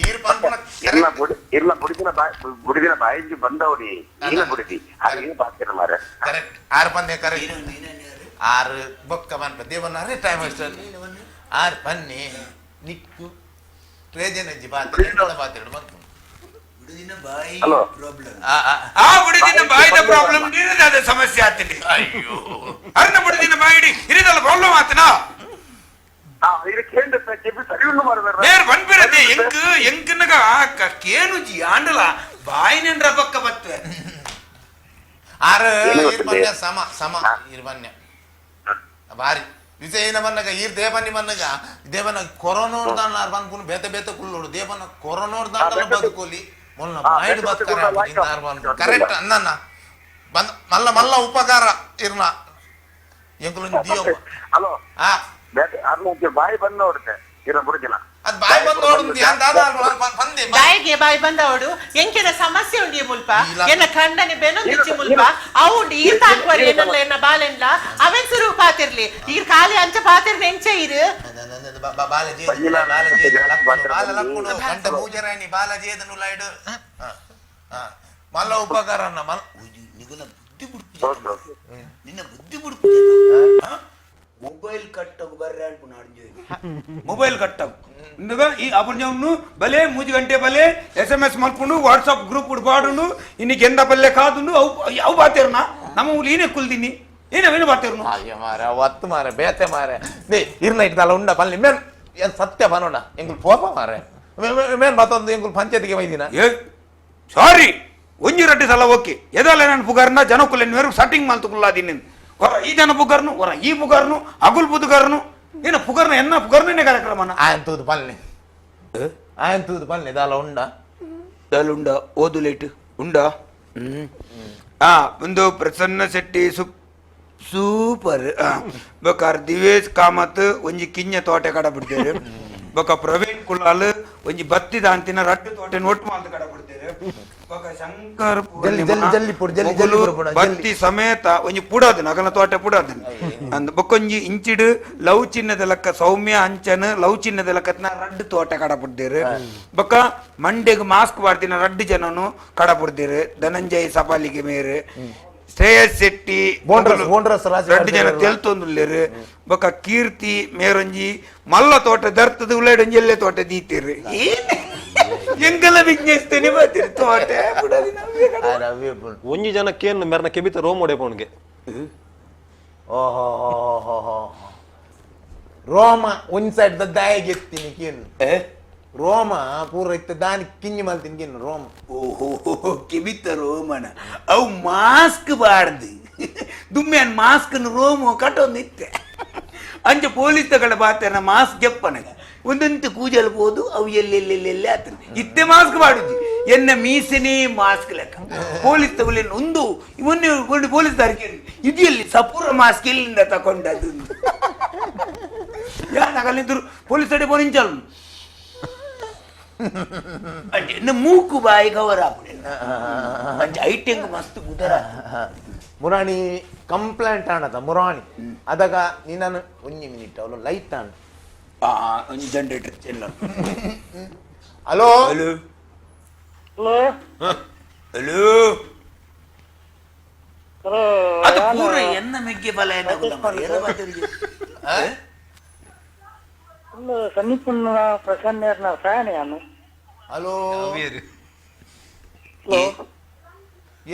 ಈರ್ ಪನ್ಪುನ. ಎಲ್ಲ ಬುಡಿ ಇಲ್ಲ ಬುಡಿದಿನ ಬಾಯಿ ಬುಡಿದಿನ ಬಾಯಿಂಜಿ ಬಂದವಡಿ ಇಲ್ಲ ಬುಡಿದಿ ಹಾಗೆ ಬಾಕಿರ ಮಾರೆ. ಕರೆಕ್ಟ್ ಆರ್ ಪನ್ನೆ ಕರೆಕ್ಟ್ ಆರು ಬೊಕ್ಕ ಪನ್ಪ ದೇವನ ಅರೆ ಟೈಮ್ ಅಷ್ಟೇ ಆರ್ ಪನ್ನೆ ನಿಕ್ಕು ಟ್ರೇಜನಜ್ಜಿ ಬಾತ್ರೆ ಬಾತ್ರೆ ಬಂತು. ಬುಡುದಿನ ಬಾಯಿ ಹಲೋ. ಪ್ರಾಬ್ಲಮ್. ಆ ಆ ಆ ಬುಡುದಿನ ಬಾಯಿದ ಪ್ರಾಬ್ಲಮ್ ಇರದಾದ ಸಮಸ್ಯೆ ಆತಲಿ. ಅಯ್ಯೋ ಅರ್ನ ಬುಡುದಿನ ಬಾಯಿಡಿ ಇರಿದಲ್ಲ ಪ್ರಾಬ್ಲಮ್ ಆತನಾ? ಹಾ ಇದು ಕೇಂದ್ರ ಕೆಬಿ ಸರಿ ಉಂಡು ಮಾರೆ. ನೇರ್ ಬನ್ಪಿರದೆ ಎಂಕ್ ಎಂಕ್ನಗ ಕೇನುಜಿ ಆಂಡಲ ಬಾಯಿನೆಂಡ್ರ ಪಕ್ಕ ಬತ್ವೆ. ಆರು ಏನು ಈರ್ ಗೊತ್ತಿದೆ? ಪನ್ಯ ಸಮ ಸಮ ಈರ್ ಪನ್ಯ ಬಾರಿ ವಿಷಯ ಏನ ಬನ್ನಗ ಈರ್ ದೇವನಿ ಬನ್ನಗ ದೇವನ ಕೊರೋನೋರ್ ದಾಂಡ ಪನ್ಪುನು ಬೇತೆ ಬೇತೆ ಕುಲ್ಲೋಡು ದೇವನ ಕೊರೋನೋರ್ ದಾಂಡಲ ಬದುಕೋಲಿ ಮೊಲ್ಲ ಬಾಯಿಡ್ ಬದುಕರೆ ಕರೆಕ್ಟ್ ಅನ್ನನ್ನ ಬಂದ ಮಲ್ಲ ಮಲ್ಲ ಉಪಕಾರ ಇರ್ನ ಎಂಕುಲು ದಿಯೋ. ಹಲೋ. ಆ ಬೇತೆ ಅರ್ನ ಬಾಯಿ ಬಂದ ನೋಡುತ್ತೆ ಇರ ಬುಡಿದಿನ. ಅದ್ ಬಾಯಿ ಬಂದು ನೋಡುದು ಯಾನ್ ದಾದಾ ಬಂದೆ ಬಾಯಿಗೆ ಬಾಯಿ ಬಂದವಡು ಎಂಕೆನ ಸಮಸ್ಯೆ ಉಂಡಿ ಮುಲ್ಪ ಇಲ್ಲ. ಎನ್ನ ಕಂಡನೆ ಬೆನೊಂದಿಚ್ಚಿ ಇಲ್ಲ, ಮುಲ್ಪ ಇಲ್ಲ. ಅವುಂಡು ಈರ್ ತಾಕ್ವರ್ ಇಲ್ಲ, ಏನಲ್ಲ ಎನ್ನ ಬಾಲೆನ್ಲ ಅವೆನ್ ಸುರು ಪಾತಿರ್ಲಿ ಈರ್ ಖಾಲಿ ಅಂಚ ಪಾತಿರ್ಲಿ ಎಂಚೆ ಇರು. ಮಲ್ಲ ಉಪಕಾರ ಮಲ್ಲ ನಿಗಲ ಬುದ್ಧಿ ಬುಡ್ಪು ಹೌದು. ನಿನ್ನ ಬುದ್ಧಿ ಬುಡ್ಪು. ಮೊಬೈಲ್ ಕಟ್ಟకు ಬರ್ರೆ ಅನ್ಪುನಾಡು ಮೊಬೈಲ್ ಕಟ್ಟకు ಇಂదుಗ ಈ ಅಪರ್ಜವನ್ನು ಬಲೆ ಮೂಜು ಗಂಟೆ ಬಲೆ ಎಸ್ ಎಂ ಎಸ್ ಮಲ್ಪುಂಡು ವಾಟ್ಸಪ್ ಗ್ರೂಪ್ ಪಾಡುಂಡು ಇನ್ನಿಗೆ ಎಂದ ಬಲ್ಲೆ ಕಾದುಂಡು ಅವು ಅವು ಬಾತೇರ್ನ ನಮ್ಮ ಊರು ಏನೇ ಕುಲ್ದಿನಿ ಏನ ಬಾತೇರ್ನು. ಅಯ್ಯೋ ಮಾರ ಒತ್ತು ಮಾರ ಬೇತೆ ಮಾರ they ಇರ್ನ ಇಟ್ಟಲ್ಲ ಉಂಡ ಪಲ್ಲಿ ಮೇನ್ ಏನ್ ಸತ್ಯ ಬನೋಣ ಎಂಗುಲ್ ಪೋಪ ಮಾರೆ ಮೇನ್ ಬತ್ತೊಂದು ಎಂಗುಲ್ ಪಂಚಾಯತಿಗೆ ವೈದಿನ. ಏ ಸಾರಿ ಒಂಜಿ ರಡ್ಡಿ ಸಲ ಓಕೆ ಎದಲ್ಲ ನಾನು ಪುಗಾರ್ನ ಜನಕುಲ ಮೇರು ಸಟ್ಟಿಂಗ್ ಮಾಲ್ತುಕುಲ್ಲಾದಿನಿ ಹೊರ ಈ ಜನ ಪುಗಾರ್ನು ಹೊರ ಈ ಪುಗಾರ್ನು ಅಗುಲ್ ಪುದುಗಾರ್ನು ಏನ ಪುಗಾರ್ನ ಎನ್ನ ಪುಗಾರ್ನೇ ಕಾರ್ಯಕ್ರಮನ. ಆಯನ್ ತೂದು ಪಲ್ಲೆ ಆಯನ್ ತೂದು ಪಲ್ಲೆ ದಾಲ ಉಂಡ ದಾಲ್ ಉಂಡ ಓದು ಲೇಟ್ ಉಂಡ ಆ ಒಂದು ಪ್ರಸನ್ನ ಶೆಟ್ಟಿ ಸೂಪರ್ ಬೊಕ ದಿವೇಶ್ ಕಾಮತ್ ಒಂಜಿ ಕಿಂಜ ತೋಟೆ ಕಡ ಬಿಡ್ತೇವೆ. ಬೊಕ ಪ್ರವೀಣ್ ಕುಲಾಲ್ ಒಂಜಿ ಬತ್ತಿ ದಾಂತಿನ ರಡ್ಡು ತೋಟೆ ನೋಟ್ ಮಾಲ್ದು ಕಡ ಬಿಡ್ತೇವೆ. ಬೊಕ ಶಂಕರ್ ಜಲ್ಲಿ, ಜಲ್ಲಿ, ಜಲ್ಲಿ ಪುಡ್, ಜಲ್ಲಿ, ಜಲ್ಲಿ ಮೊಗುಲು ಪುಡ್, ಜಲ್ಲಿ. ಬತ್ತಿ ಸಮೇತ ಒಂಜಿ ಪುಡಾದನ ಅಗಲ ತೋಟೆ ಪುಡಾದನ ಅಂದ್ ಬೊಕೊಂಜಿ ಇಂಚಿಡು ಲವ್ ಚಿನ್ನದ ಲೆಕ್ಕ ಸೌಮ್ಯ ಅಂಚನ್ ಲವ್ ಚಿನ್ನದ ಲೆಕ್ಕತ್ನ ರಡ್ಡು ತೋಟ ಕಡ ಬಿಡ್ದೇರು. ಬೊಕ ಮಂಡೆಗ್ ಮಾಸ್ಕ್ ಪಾಡ್ದಿನ ರಡ್ಡು ಜನನು ಕಡ ಬಿಡ್ದೇರು. ಧನಂಜಯ್ ಸಪಾಲಿಗೆ ಮೇರು ಶ್ರೇಯಸ್ ಶೆಟ್ಟಿ ಬೋಂಡ್ರಸ್, ಮೊಗುಲು ಬೋಂಡ್ರಸ್ ರಾಜ್ ರಡ್ಡು ಜನ ಮಾಡ್ದಿರಲ್ಲ. ತೆಲ್ತೊಂದುಲ್ಲೇರು. ಬೊಕ ಕೀರ್ತಿ ಮೇರೊಂಜಿ ಮಲ್ಲ ತೋಟ ದರ್ತದ ಉಳ್ಳಾಡೊಂಜಿ ಎಲ್ಲೆ ತೋಟ ದೀತಿರು ಎಂಗಲ ಬಿಸ್ನೆಸ್ ತೇನೆ ಬಾತಿರು ತೋಟ ಬುಡದಿನ ಅವ್ವೇ ಕಡ. ಒಂಜಿ ಜನ ಕೇನ್ ಮೆರ್ನ ಕೆಬಿತ ರೋಮ್ ಒಡೆ ಪೋಣ್ಗೆ. ಓಹೋ. ರೋಮ ಒಂದ್ ಸೈಡ್ ದಾಯಿಗೆ ಎತ್ತೀನಿ ಕೇನು ರೋಮ ಪೂರ ಇತ್ತ ದಾನಿ ಕಿಂಜಿ ಮಲ್ತೀನಿ ಕೇನು ರೋಮ. ಓಹೋ, ಕಿವಿತ ರೋಮನ ಅವು ಮಾಸ್ಕ್ ಬಾರ್ದು ದುಮ್ಮೆನ್ ಮಾಸ್ಕ್ ರೋಮ ಕಟ್ಟೊಂದು ಇತ್ತೆ. ಅಂಚ ಪೊಲೀಸ್ ತಗಳ ಬಾತನ ಮಾಸ್ಕ್ ಜಪ್ಪನಗ ಒಂದಂತ ಕೂಜಲ್ ಬೋದು ಅವು ಎಲ್ಲೆಲ್ಲೆಲ್ಲೆಲ್ಲೆ ಆತನ ಇತ್ತೆ ಮಾಸ್ಕ್ ಬಾಡುಜಿ ಎನ್ನ ಮೀಸೆನೇ ಮಾಸ್ಕ್ ಲೆಕ್ಕ. ಪೊಲೀಸ್ ತಗೊಳ್ಳಿ ಒಂದು ಮೊನ್ನೆ ಒಂದು ಪೊಲೀಸ್ ದಾರಿಗೆ ಇದು ಎಲ್ಲಿ ಸಪೂರ ಮಾಸ್ಕ್ ಎಲ್ಲಿಂದ ತಕೊಂಡದ್ದು ಯಾನಾಗಲ್ಲಿದ್ದರು ಪೊಲೀಸ್ ಅಡೆ ಪೋನಿಂಚಲ್ ಅಂಚೆ ಎನ್ನ ಮೂಕು ಬಾಯಿ ಕವರ್ ಆಪುಡೆ ಅಂಚೆ ಐಟೆಂಗ್ ಮಸ್ತ್ ಕುದರ. ಮುರಾಣಿ ಕಂಪ್ಲೇಂಟ್ ಆಣದ ಮುರಾಣಿ ಅದಗ ನೀನು ಒಂಜಿ ಮಿನಿಟ್ ಅವಳು ಲೈಟ್ ಆನ್. ಆ ಒಂದು generator ಚೆಲ್ಲ. Hello hello hello hello ಅದು ಪೂರ ಎನ್ನ ಮೆಗ್ಗೆ ಬಲ ಎನ್ನ ಸಮೀಪನ ಪ್ರಸನ್ನ ಫ್ಯಾನ್ ಯಾನು. ಹಲೋ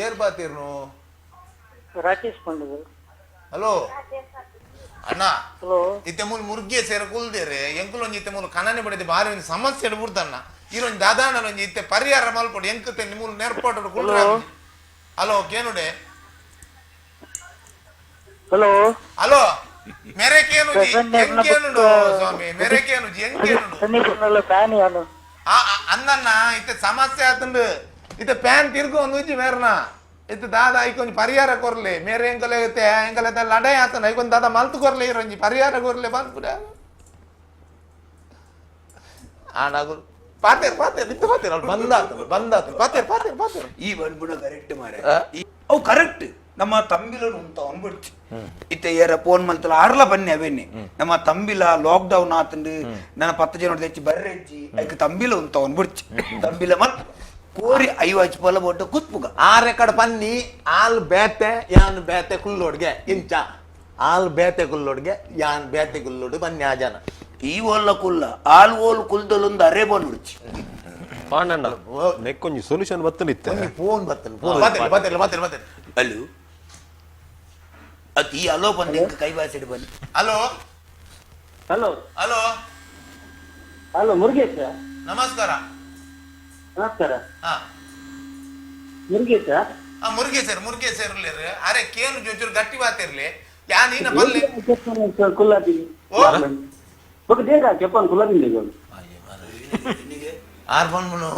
ಏರ್ ಬಾತಿರ್ನು? ರಾಕೇಶ್ ಪಂಡಿತು. ಹಲೋ ಅಣ್ಣ. ಹಲೋ. ಇತ್ತೆ ಮೂಲ ಮುರ್ಗೆ ಸೇರ ಕುಲ್ದೇರೆ ಎಂಕುಲು ಒಂಜಿ ಇತ್ತೆ ಮೂಲ ಕನನೆ ಬಡಿದೆ ಬಾರಿ ಒಂಜಿ ಸಮಸ್ಯೆ ಬಿಡ್ತಣ್ಣ ಇರೊಂಜಿ ದಾದಾನ ಒಂಜಿ ಇತ್ತೆ ಪರಿಹಾರ ಮಲ್ಪೊಡು ಎಂಕುತೆ ಮೂಲ ನೆರ್ಪೋಟು ಕುಲ್ರ. ಹಲೋ ಕೇನುಡೆ. ಹಲೋ ಹಲೋ ಮೇರೆ ಕೇನುಜಿ ಎಂಕೇನುಡು ಸ್ವಾಮಿ ಮೇರೆ ಕೇನುಜಿ ಎಂಕೇನುಡು ಸಮೀಪನಲ್ಲ ಫ್ಯಾನ್ ಯಾನು. ಅನ್ನಣ್ಣ ಇತ್ತೆ ಸಮಸ್ಯೆ ಆತಂಡು ಇತ್ತೆ ಪ್ಯಾನ್ ತಿರ್ಗು ಒಂದು ಉಜ್ಜಿ ಮೇರ್ನ ಇತ್ತೆ ದಾದಾ ಐಕೊಂಜಿ ಪರಿಹಾರ ಕೊರ್ಲಿ ಮೇರೆ ಎಂಕಲೆ ಇತ್ತೆ ಎಂಕಲೆ ಲಡಾಯಿ ಆತನ ಐಕೊಂದು ದಾದಾ ಮಲ್ತು ಕೊರ್ಲಿ ಇರೊಂಜಿ ಪರಿಹಾರ ಕೊರ್ಲಿ ಬಂದ್ಬಿಡ ಆನಾಗು ಪಾತೇರ್ ಪಾತೇರ್ ಇತ್ತು ಪಾತೇರ್ ಅವ್ಳು ಬಂದಾತನು ಬಂದಾತನು ಪಾತೇರ್ ಪಾತೇರ್ ಪಾತೇರ್. ಈ ಬಂದ್ಬಿಡ ಕರೆಕ್ಟ್ ಮಾರೆ ಅವು ಕರೆಕ್ಟ್ ನಮ್ಮ ತಂಬಿಲನು ಉಂತ ಅನ್ಬಿಡ್ತು ಇತ್ತೆ ಏರ ಫೋನ್ ಮಲ್ತಲ ಆರ್ಲ ಬನ್ನಿ ಅವೇನೆ ನಮ್ಮ ತಂಬಿಲ ಲಾಕ್ ಡೌನ್ ಆತಂಡು ನನ್ನ ಪತ್ತು ಜನ తెచ్చి ಬರ್ರೆಜ್ಜಿ ಐಕ್ ತಂಬಿಲ ಉಂತ ಅನ್ಬಿಡ್ಚು ತಂಬಿಲ ಮಲ್ ಕೋರಿ ಐವಾಚ್ ಪೊಲ ಬೋಟ ಕುತ್ಪುಗ. ಆರ್ ಎಕಡೆ ಪನ್ನಿ ಆಲ್ ಬೇತೆ ಯಾನ್ ಬೇತೆ ಕುಲ್ಲೋಡ್ಗೆ ಇಂಚ ಆಲ್ ಬೇತೆ ಕುಲ್ಲೋಡ್ಗೆ ಯಾನ್ ಬೇತೆ ಕುಲ್ಲೋಡು ಬನ್ನಿ ಆ ಜನ. ಈ ಓಲ್ಲ ಕುಲ್ಲ ಆಲ್ ಓಲ್ ಕುಲ್ದಲೊಂದು ಅರೆ ಬಂದ್ಬಿಡ್ಚು. ಪಾಂಡಣ್ಣ ನೆಕ್ಕೊಂಜಿ ಸೊಲ್ಯೂಷನ್ ಬತ್ತನಿತ್ತೆ. ಫೋನ್ ಬರ್ತೇನೆ ಫೋನ್ ಬರ್ತೇನೆ ಬರ್ತೇನೆ ಬರ್ತೇನೆ ಬರ್ತೇನೆ. ಹಲೋ ಅದು ಈ ಅಲೋ ಬಂದು ಇಂಕ ಕೈ ಬಾಸಿಡು ಬನ್ನಿ. Hello hello hello hello Murugesh. ನಮಸ್ಕಾರ. ನಮಸ್ಕಾರ. ಹಾ ಮುರುಗೇಶ. ಆ ಮುರುಗೇಶರ್ ಮುರುಗೇಶರ್ ಅರೆ ಕೇನು ಚೂರು ಗಟ್ಟಿ ಬಾತಿರ್ಲಿ ಯಾ ನೀನ ಬಲ್ಲೆ ಕುಲ್ಲಾದಿ ಓ. ఒక దేగా చెప్పాను కుల్లాది ಆರ್ ಬಂದ್ಮನು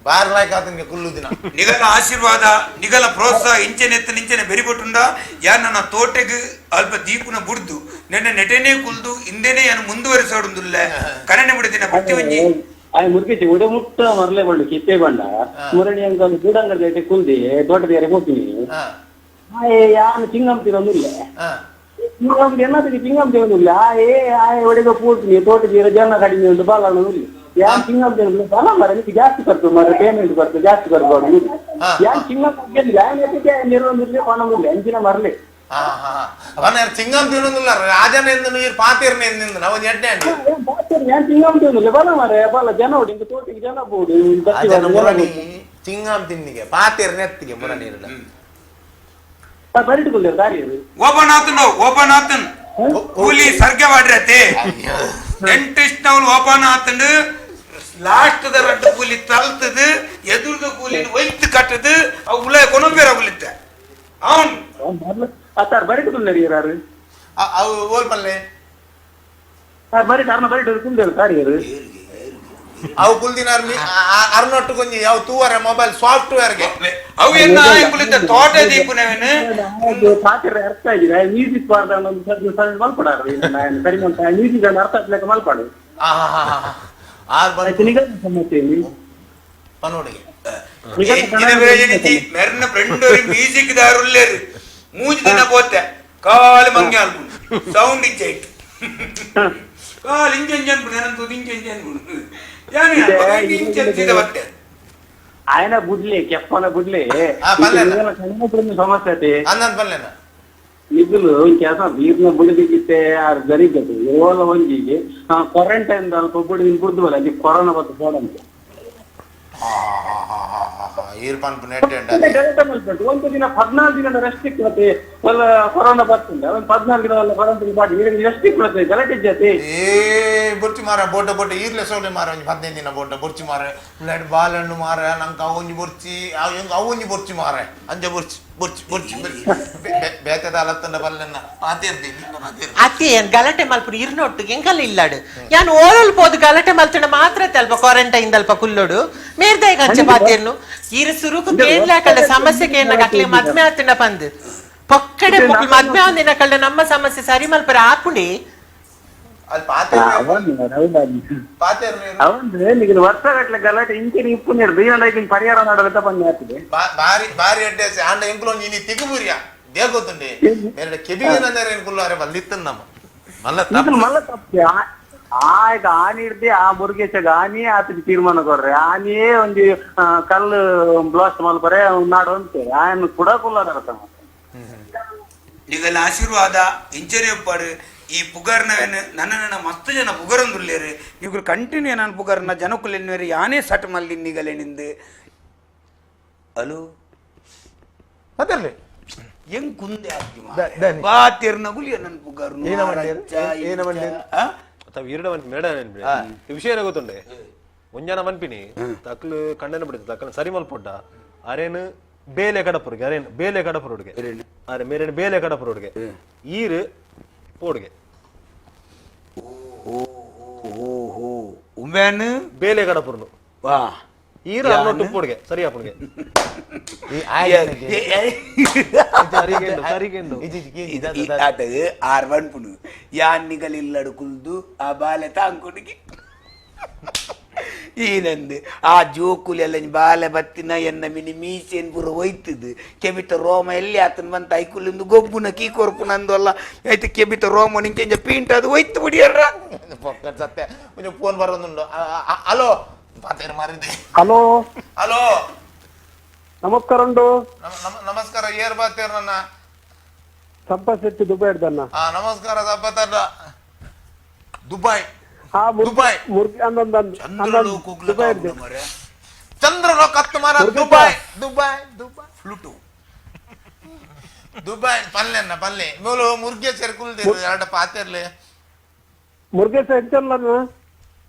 ಬಾರ್ ಲಾಯ್ಕ್ ಆತನಿಗೆ ಕುಲ್ಲು ದಿನ. ನಿಗಲ ಆಶೀರ್ವಾದ ನಿಗಲ ಪ್ರೋತ್ಸಾಹ ಇಂಚೆನೆತ್ತ ನಿಂಚೆನೆ ಬೆರಿಬೊಟ್ಟುಂಡ ಯಾ ನನ್ನ ತೋಟೆಗ್ ಅಲ್ಪ ದೀಪುನ ಬುಡ್ದು ನೆನ್ನ ನೆಟೆನೇ ಕುಲ್ದು ಇಂದೇನೆ ಯಾನು ಮುಂದುವರಿಸೋಡುಂದುಲ್ಲ ಕನ್ನಡ ಬಿಡುದಿನ ಪ್ರತಿ ಒಂಜಿ. ಆಯ್ ಮುರುಗೇಶ್ ಉಡೆ ಮುಟ್ಟ ಮರಲೆ ಬಂಡು ಕಿತ್ತೆ ಬಂಡ ಮುರಣಿ ಅಂಕಲ್ ಗೂಡಂಗದ ಐತೆ ಕುಲ್ದಿ ತೋಟದ ಹೋಗ್ತೀನಿ. ಹಾ ಆಯ್ ಯಾನು ಚಿಂಗಮ್ ತಿನ್ನೊಂದಿಲ್ಲ. ಹಾ ಚಿಂಗಮ್ ಎನ್ನದಿಗೆ ಚಿಂಗಮ್ ತಿನ್ನೊಂದಿಲ್ಲ. ಆಯ್ ಆಯ್ ಒಡೆಗ ಪೂರ್ತಿ ತೋಟದ ಜನ ಕಡಿಮೆ ಉಂಟು ಬಾಲ ಯಾನ್ ಚಿಂಗಮ್ ತಿನ್ನೋದಿಲ್ಲ ಬಾಲ ಮರ ನಿಮಗೆ ಜಾಸ್ತಿ ಬರ್ತದೆ ಮರ ಪೇಮೆಂಟ್ ಬರ್ತದೆ ಜಾಸ್ತಿ ಬರ್ಬೋದು. ಯಾನ್ ಚಿಂಗಮ್ ಗೆಲ್ಲ ಯಾನ್ ಎತ್ತಿಗೆ ನಿರೋಂದಿರ್ಲಿ ಪಣಂದಿಲ್ಲ ಅಂಚಿನ ಮರಲಿ. ಹಾ ಹಾ ಅವನ ಚಿಂಗಂ ತಿನ್ನೊಂದಿಲ್ಲ ರಾಜನ ಎಂದು ನೀರು ಪಾತಿರ್ನ ಎಂದು ನಾವು ಎಡ್ಡೆ ಅಂಡಿ. ಯಾನ್ ಚಿಂಗಮ್ ತಿನ್ನೋದಿಲ್ಲ ಬಾಲ ಮರ ಬಾಲ ಜನ ಹೊಡಿ ಇಂಕ ತೋಟಿಗೆ ಜನ ಬೋಡು. ರಾಜನ ಮುರಣಿ ಚಿಂಗಂ ತಿನ್ನಿಗೆ ಪಾತಿರ್ನ ಎತ್ತಿಗೆ ಮುರಣಿ ಬರಿಟ್ಕೊಳ್ತಾರೆ ದಾರಿ ಓಪನ್ ಆತನ್ ಓಪನ್ ಆತನ್ ಕೂಲಿ ಸರ್ಗೆ ವಾಡ್ರತೆ ಡೆಂಟಿಸ್ಟ್ ನವ್ಲು ಓಪನ್ ಆತಂಡು ಲಾಸ್ಟ್ the ರಡ್ಡು ಕೂಲಿ ತಲ್ತದು ಎದುರ್ದ ಕೂಲಿನ ಒಯ್ತು ಕಟ್ಟದು ಅವು ಉಳ ಕೊನಂಬೇರ ಅವಲಿತ್ತ ಅವನ್ ಅತ್ತಾರ ಬರಿಟ್ಕೊಳ್ತಾರೆ ಯಾರು. ಅವು ಓಲ್ ಪಲ್ಲೆ ಬರಿಟ್ ಅರ್ನ ಬರಿಟ್ ಕುಂದೇರು ದಾರಿ ಅವು ಕುಲ್ದಿನ ಅರ್ನೊಟ್ಟು ಕೊಂಜಿ ಅವು ತೂವರೆ ಮೊಬೈಲ್ ಸಾಫ್ಟ್ವೇರ್ಗೆ ಅವು ಎನ್ನ ಕುಲಿತ ತೋಟ ದೀಪುನವೇನು ಪಾತಿರ ಅರ್ಥ ಆಗಿದೆ ಮ್ಯೂಸಿಕ್ ಬಾರ್ದ ಒಂದು ಸಣ್ಣ ಮಲ್ಪಡಾರು ಸರಿ ಮಲ್ಪ ಮ್ಯೂಸಿಕ್ ಅನ್ನು ಅರ್ಥ ಆಗ್ಲಿಕ್ಕೆ ಮಲ್ಪಾಡು. ಆರ್ ಬಂದು ಆಯ್ತು ನಿಗಮ ಸಮಸ್ಯೆ ಪನೋಡಿಗೆ ಮೆರ್ನ ಫ್ರೆಂಡ್ ಮ್ಯೂಸಿಕ್ ದಾರುಲ್ಲೇರು ಮೂಜು ದಿನ ಪೋತೆ ಕಾಲು ಮಂಗೆ ಅಲ್ಪುಂಡು ಸೌಂಡ್ ಇಚ್ಚ ಇಟ್ಟು ಕಾಲು ಇಂಚ ಇಂಚ ಅನ್ಬಿಡು ಏನಂತ ಇಂಚ ಇಂಚ ಅನ್ಬಿಡು ಯಾನು ಇಂಚ ಅಂತಿದೆ ಬತ್ತೆ. ఆయన బుడ్లే ಕೆಪ್ಪನ బుడ్లే ಆ, ಪಲ್ಲೆನ. ಸಮಸ್ಯೆ ಐತಿ. ಅಂದನ್ ಪಲ್ಲೆನ ನಿಗುಲು ಕೆಲಸ ಬೀರ್ನ ಬುಡಿದಿಗಿತ್ತೆ ಆರ್ ಗರಿಗದು ಓಲ ಒಂಜಿಗೆ ಕ್ವಾರಂಟೈನ್ ಅಲ್ಪ ಬುಡಿ ಬುಡ್ದು ಬಲ್ಲ ಅಲ್ಲಿ ಕೊರೋನಾ ಬತ್ತು ಬೋಡಂತೆ. ಈರ್ ಪನ್ಪು ನೆಟ್ಟೆ ಗಲಾಟೆ ಮಲ್ಪುಂಡು. ಒಂದು ದಿನ 14 ದಿನ ರೆಸ್ಟ್ ಇಕ್ಕುತ್ತೆ, ಒಲ್ಲ ಕೊರೋನಾ ಬರ್ತುಂಡ ಒಂದು 14 ದಿನ ಒಲ್ಲ ಕೊರೋನಾ ಬಾಡಿ ರೆಸ್ಟ್ ಇಕ್ಕುತ್ತೆ, ಗಲಾಟೆ ಜಾತಿ. ಏ ಬೊರ್ಚಿ ಮಾರ ಬೋಟ ಬೋಟ ಈರ್ಲೆ ಸೋಲೆ ಮಾರ ಒಂಜಿ 15 ದಿನ ಬೋಟ ಬೊರ್ಚಿ ಮಾರ ಉಳ್ಳಾಡ್ ಬಾಲಣ್ಣು ಮಾರ ನಂಗೆ ಅವೊಂಜಿ ಬೊರ್ಚಿ ಹೆಂಗ್ ಅವೊಂಜಿ ಬೊರ್ಚಿ ಮಾರ ಅಂಜ ಬೊರ್ಚಿ ಬೊರ್ಚಿ ಬೊರ್ಚಿ ಬೊರ್ಚಿ ಬೇತೆದ ಅಲತ್ತಂಡ ಬಲ್ಲೆನ್ನ ಪಾತಿರ್ದಿ ನಿನ್ನ ಪಾತಿರ್ದಿ. ಅತ್ತೆ ಏನ್ ಗಲಾಟೆ ಮಲ್ಪುಡು ಇರ್ನೊಟ್ಟು ಎಂಕಲ್ಲ ಇಲ್ಲಾಡು ಯಾನ್ ಓಲಲ್ ಪೋದು ಗಲಾಟೆ ಮಲ್ತಂಡ ಮಾತ್ರ ಅಲ್ಪ ಕ್ವಾರಂಟೈನ್ ದಲ್ಪ ಕುಲ್ಲೋಡು ಮೇರ್ದಾಯ ಕಂಚ ಪಾತೇರ್ನು ಇರು ಸುರುಕು ಕೇನ್ಲಾಕಂಡ ಸಮಸ್ಯೆ ಕೇನ ಅಕ್ಲಿ ಮದ್ಮೆ ಆತಂಡ ಪಂದ್ ಪೊಕ್ಕಡೆ ಮುಕ್ಳು ಮದ್ಮೆ ಒಂದಿನ ಕಳ್ಳ ನಮ್ಮ ಸಮಸ್ಯೆ ಸರಿ ಮಲ್ಪರ ಆಪುಂಡಿ. ಅಲ್ಲಿ ಪಾತಿರ್ನಿ ಪಾತಿರ್ನಿ. ಅವಂದ್ರೆ ನಿಗಲು ವರ್ಷ ಗಟ್ಲೆ ಗಲಾಟೆ ಇಂಚಿನ ಇಪ್ಪು ನೀರು ಬೀನಂಡ ಪರಿಹಾರ ನಾಡಬೇಕ ಪನ್ನೆ ಆಗ್ತದೆ. ಬಾರಿ ಬಾರಿ ಅಡ್ಡೆ ಆಂಡ ಎಂಕುಲು ನೀನಿ ತಿಗುಬುರಿಯ ದೇಗೊತ್ತುಂಡೆ ಮೇರೆ ಕೆಬಿಗೆ ನಂದರೆ ಎಂಕುಲು ಅರೆ ಬಲ್ಲಿತ್ತನ್ನಮ್ಮ ಮಲ್ಲ ಈಗಲೂ ಮಲ್ಲ ತಪ್ಪು. ಆಯ್ತು ಆನಿ ಹಿಡ್ದು ಆ ಮುರುಗೇಶಗ್ ಆನಿಯೇ ಆತಗೆ ತೀರ್ಮಾನ ಕೊರ್ರೆ, ಆನಿಯೇ ಒಂಜಿ ಕಲ್ಲು ಬ್ಲಾಸ್ಟ್ ಮಲ್ಪರೆ ನಾಡು ಅಂತೆ ಆಯನ್ ಕೂಡ ಕುಲ್ಲದಾರ. ನಿಗಲ ಆಶೀರ್ವಾದ ಇಂಚನೆ ಒಪ್ಪಾಡು. ಈ ಪುಗರ್ನವೇನು ನನ್ನ ನನ್ನ ಮಸ್ತ್ ಜನ ಪುಗರೊಂದುಲ್ಲೇರು, ಇವ್ರು ಕಂಟಿನ್ಯೂ ನಾನು ಪುಗರ್ನ ಜನಕುಲೆನ್ವೇರು ಯಾನೇ ಸಟ್ ಮಲ್ಲಿ ನಿಗಲೆ ನಿಂದು. ಹಲೋ. ಮಾತಾಡ್ಲಿ. ಹೆಂಗ್ ಕುಂದೆ ಆತಿ? ದಾನಿ. ಬಾತಿರ್ನ ಗುಲಿಯ ನನ್ನ ಪುಗರ್ನು. ಏನ ಮಂಡೇರು? ಏನ ಮಂಡೇರು? ತಾವು ಈರಡ ಮನ್ಪಿ ಮೇಡ ನೆನ್ಪಿ ಈ ವಿಷಯ ಏನ ಗೊತ್ತುಂಡೆ, ಒಂಜನ ಮನ್ಪಿನಿ ತಕ್ಲು ಕಂಡನ ಬಿಡುತ್ತೆ ತಕ್ಕಲು ಸರಿ ಮಲ್ಪೊಡ್ಡ ಅರೇನು ಬೇಲೆ ಕಡಪುರ್ಗೆ ಅರೇನು ಬೇಲೆ ಕಡಪುರುಡ್ಗೆ ಅರೆ ಮೇರೇನು ಬೇಲೆ ಕಡಪುರುಡ್ಗೆ ಈರು ಪೋಡ್ಗೆ. ಓ ಓ ಹೋ ಉಮ್ಯಾನು ಬೇಲೆ ಕಡಪುರ್ನು ವಾ ಈರು ಅನ್ನೊಟ್ಟು ಪೋಡ್ಗೆ ಸರಿ ಆಪುಣ್ಗೆ. ಸರಿಗೆಂಡು ಸರಿಗೆಂಡು. ಅದು ಆರ್ ವನ್ಪುನು ಯಾನ್ ನಿಗಲಿಲ್ಲಡು ಕುಲ್ದು ಆ ಬಾಲೆ ತಾಂಕುಡಿಗೆ ಈನಂದು ಆ ಜೋಕುಲೆಲ್ಲ ಬಾಲೆ ಬತ್ತಿನ ಎನ್ನ ಮಿನಿ ಮೀಸೆನ್ ಪೂರ ಒಯ್ತದು ಕೆಬಿತ ರೋಮ ಎಲ್ಲಿ ಆತನ ಬಂತ ಐಕುಲಿಂದು ಗೊಬ್ಬುನ ಕೀ ಕೊರ್ಪುನ ಅಂದಲ್ಲ ಆಯ್ತು ಕೆಬಿತ ರೋಮ ನಿಂಕೆಂಜ ಪೀಂಟ್ ಅದು ಒಯ್ತು ಬಿಡಿಯರ್ರ. ಪೊಕ್ಕ ಸತ್ಯ ಒಂಜಿ ಫೋನ್ ಬರೋದುಂಡು. ಹಲೋ ಪಾತೇರು ಮಾರಿದೆ. ಹಲೋ. ಹಲೋ. ನಮಸ್ಕಾರ ಉಂಡು. ನಮಸ್ಕಾರ, ಏರ್ ಬಾತೇರು ನನ್ನ? ಸಂಪ ಶೆಟ್ಟಿ ದುಬೈ ಹಿಡ್ದನ್ನ. ಆ ನಮಸ್ಕಾರ ಸಬ್ಬತ್ತಲ್ಲ ದುಬೈ. ಹಾ. ದುಬೈ. ಮುರ್ಗಿ ಅಂದೊಂದು ದುಬೈ ಹಿಡ್ದೆ. ಚಂದ್ರಲೋಕ ಹತ್ತು ಮಾರ Dubai Dubai Dubai flute Dubai ಪಲ್ಲೆನ್ನ ಪಲ್ಲೆ ಮೂಲು ಮುರ್ಗೆ ಸೇರ್ಕುಲ್ದಿರು ಎರಡು ಪಾತಿರ್ಲಿ. ಮುರುಗೇಶ ಎಂಚಲ್ಲ?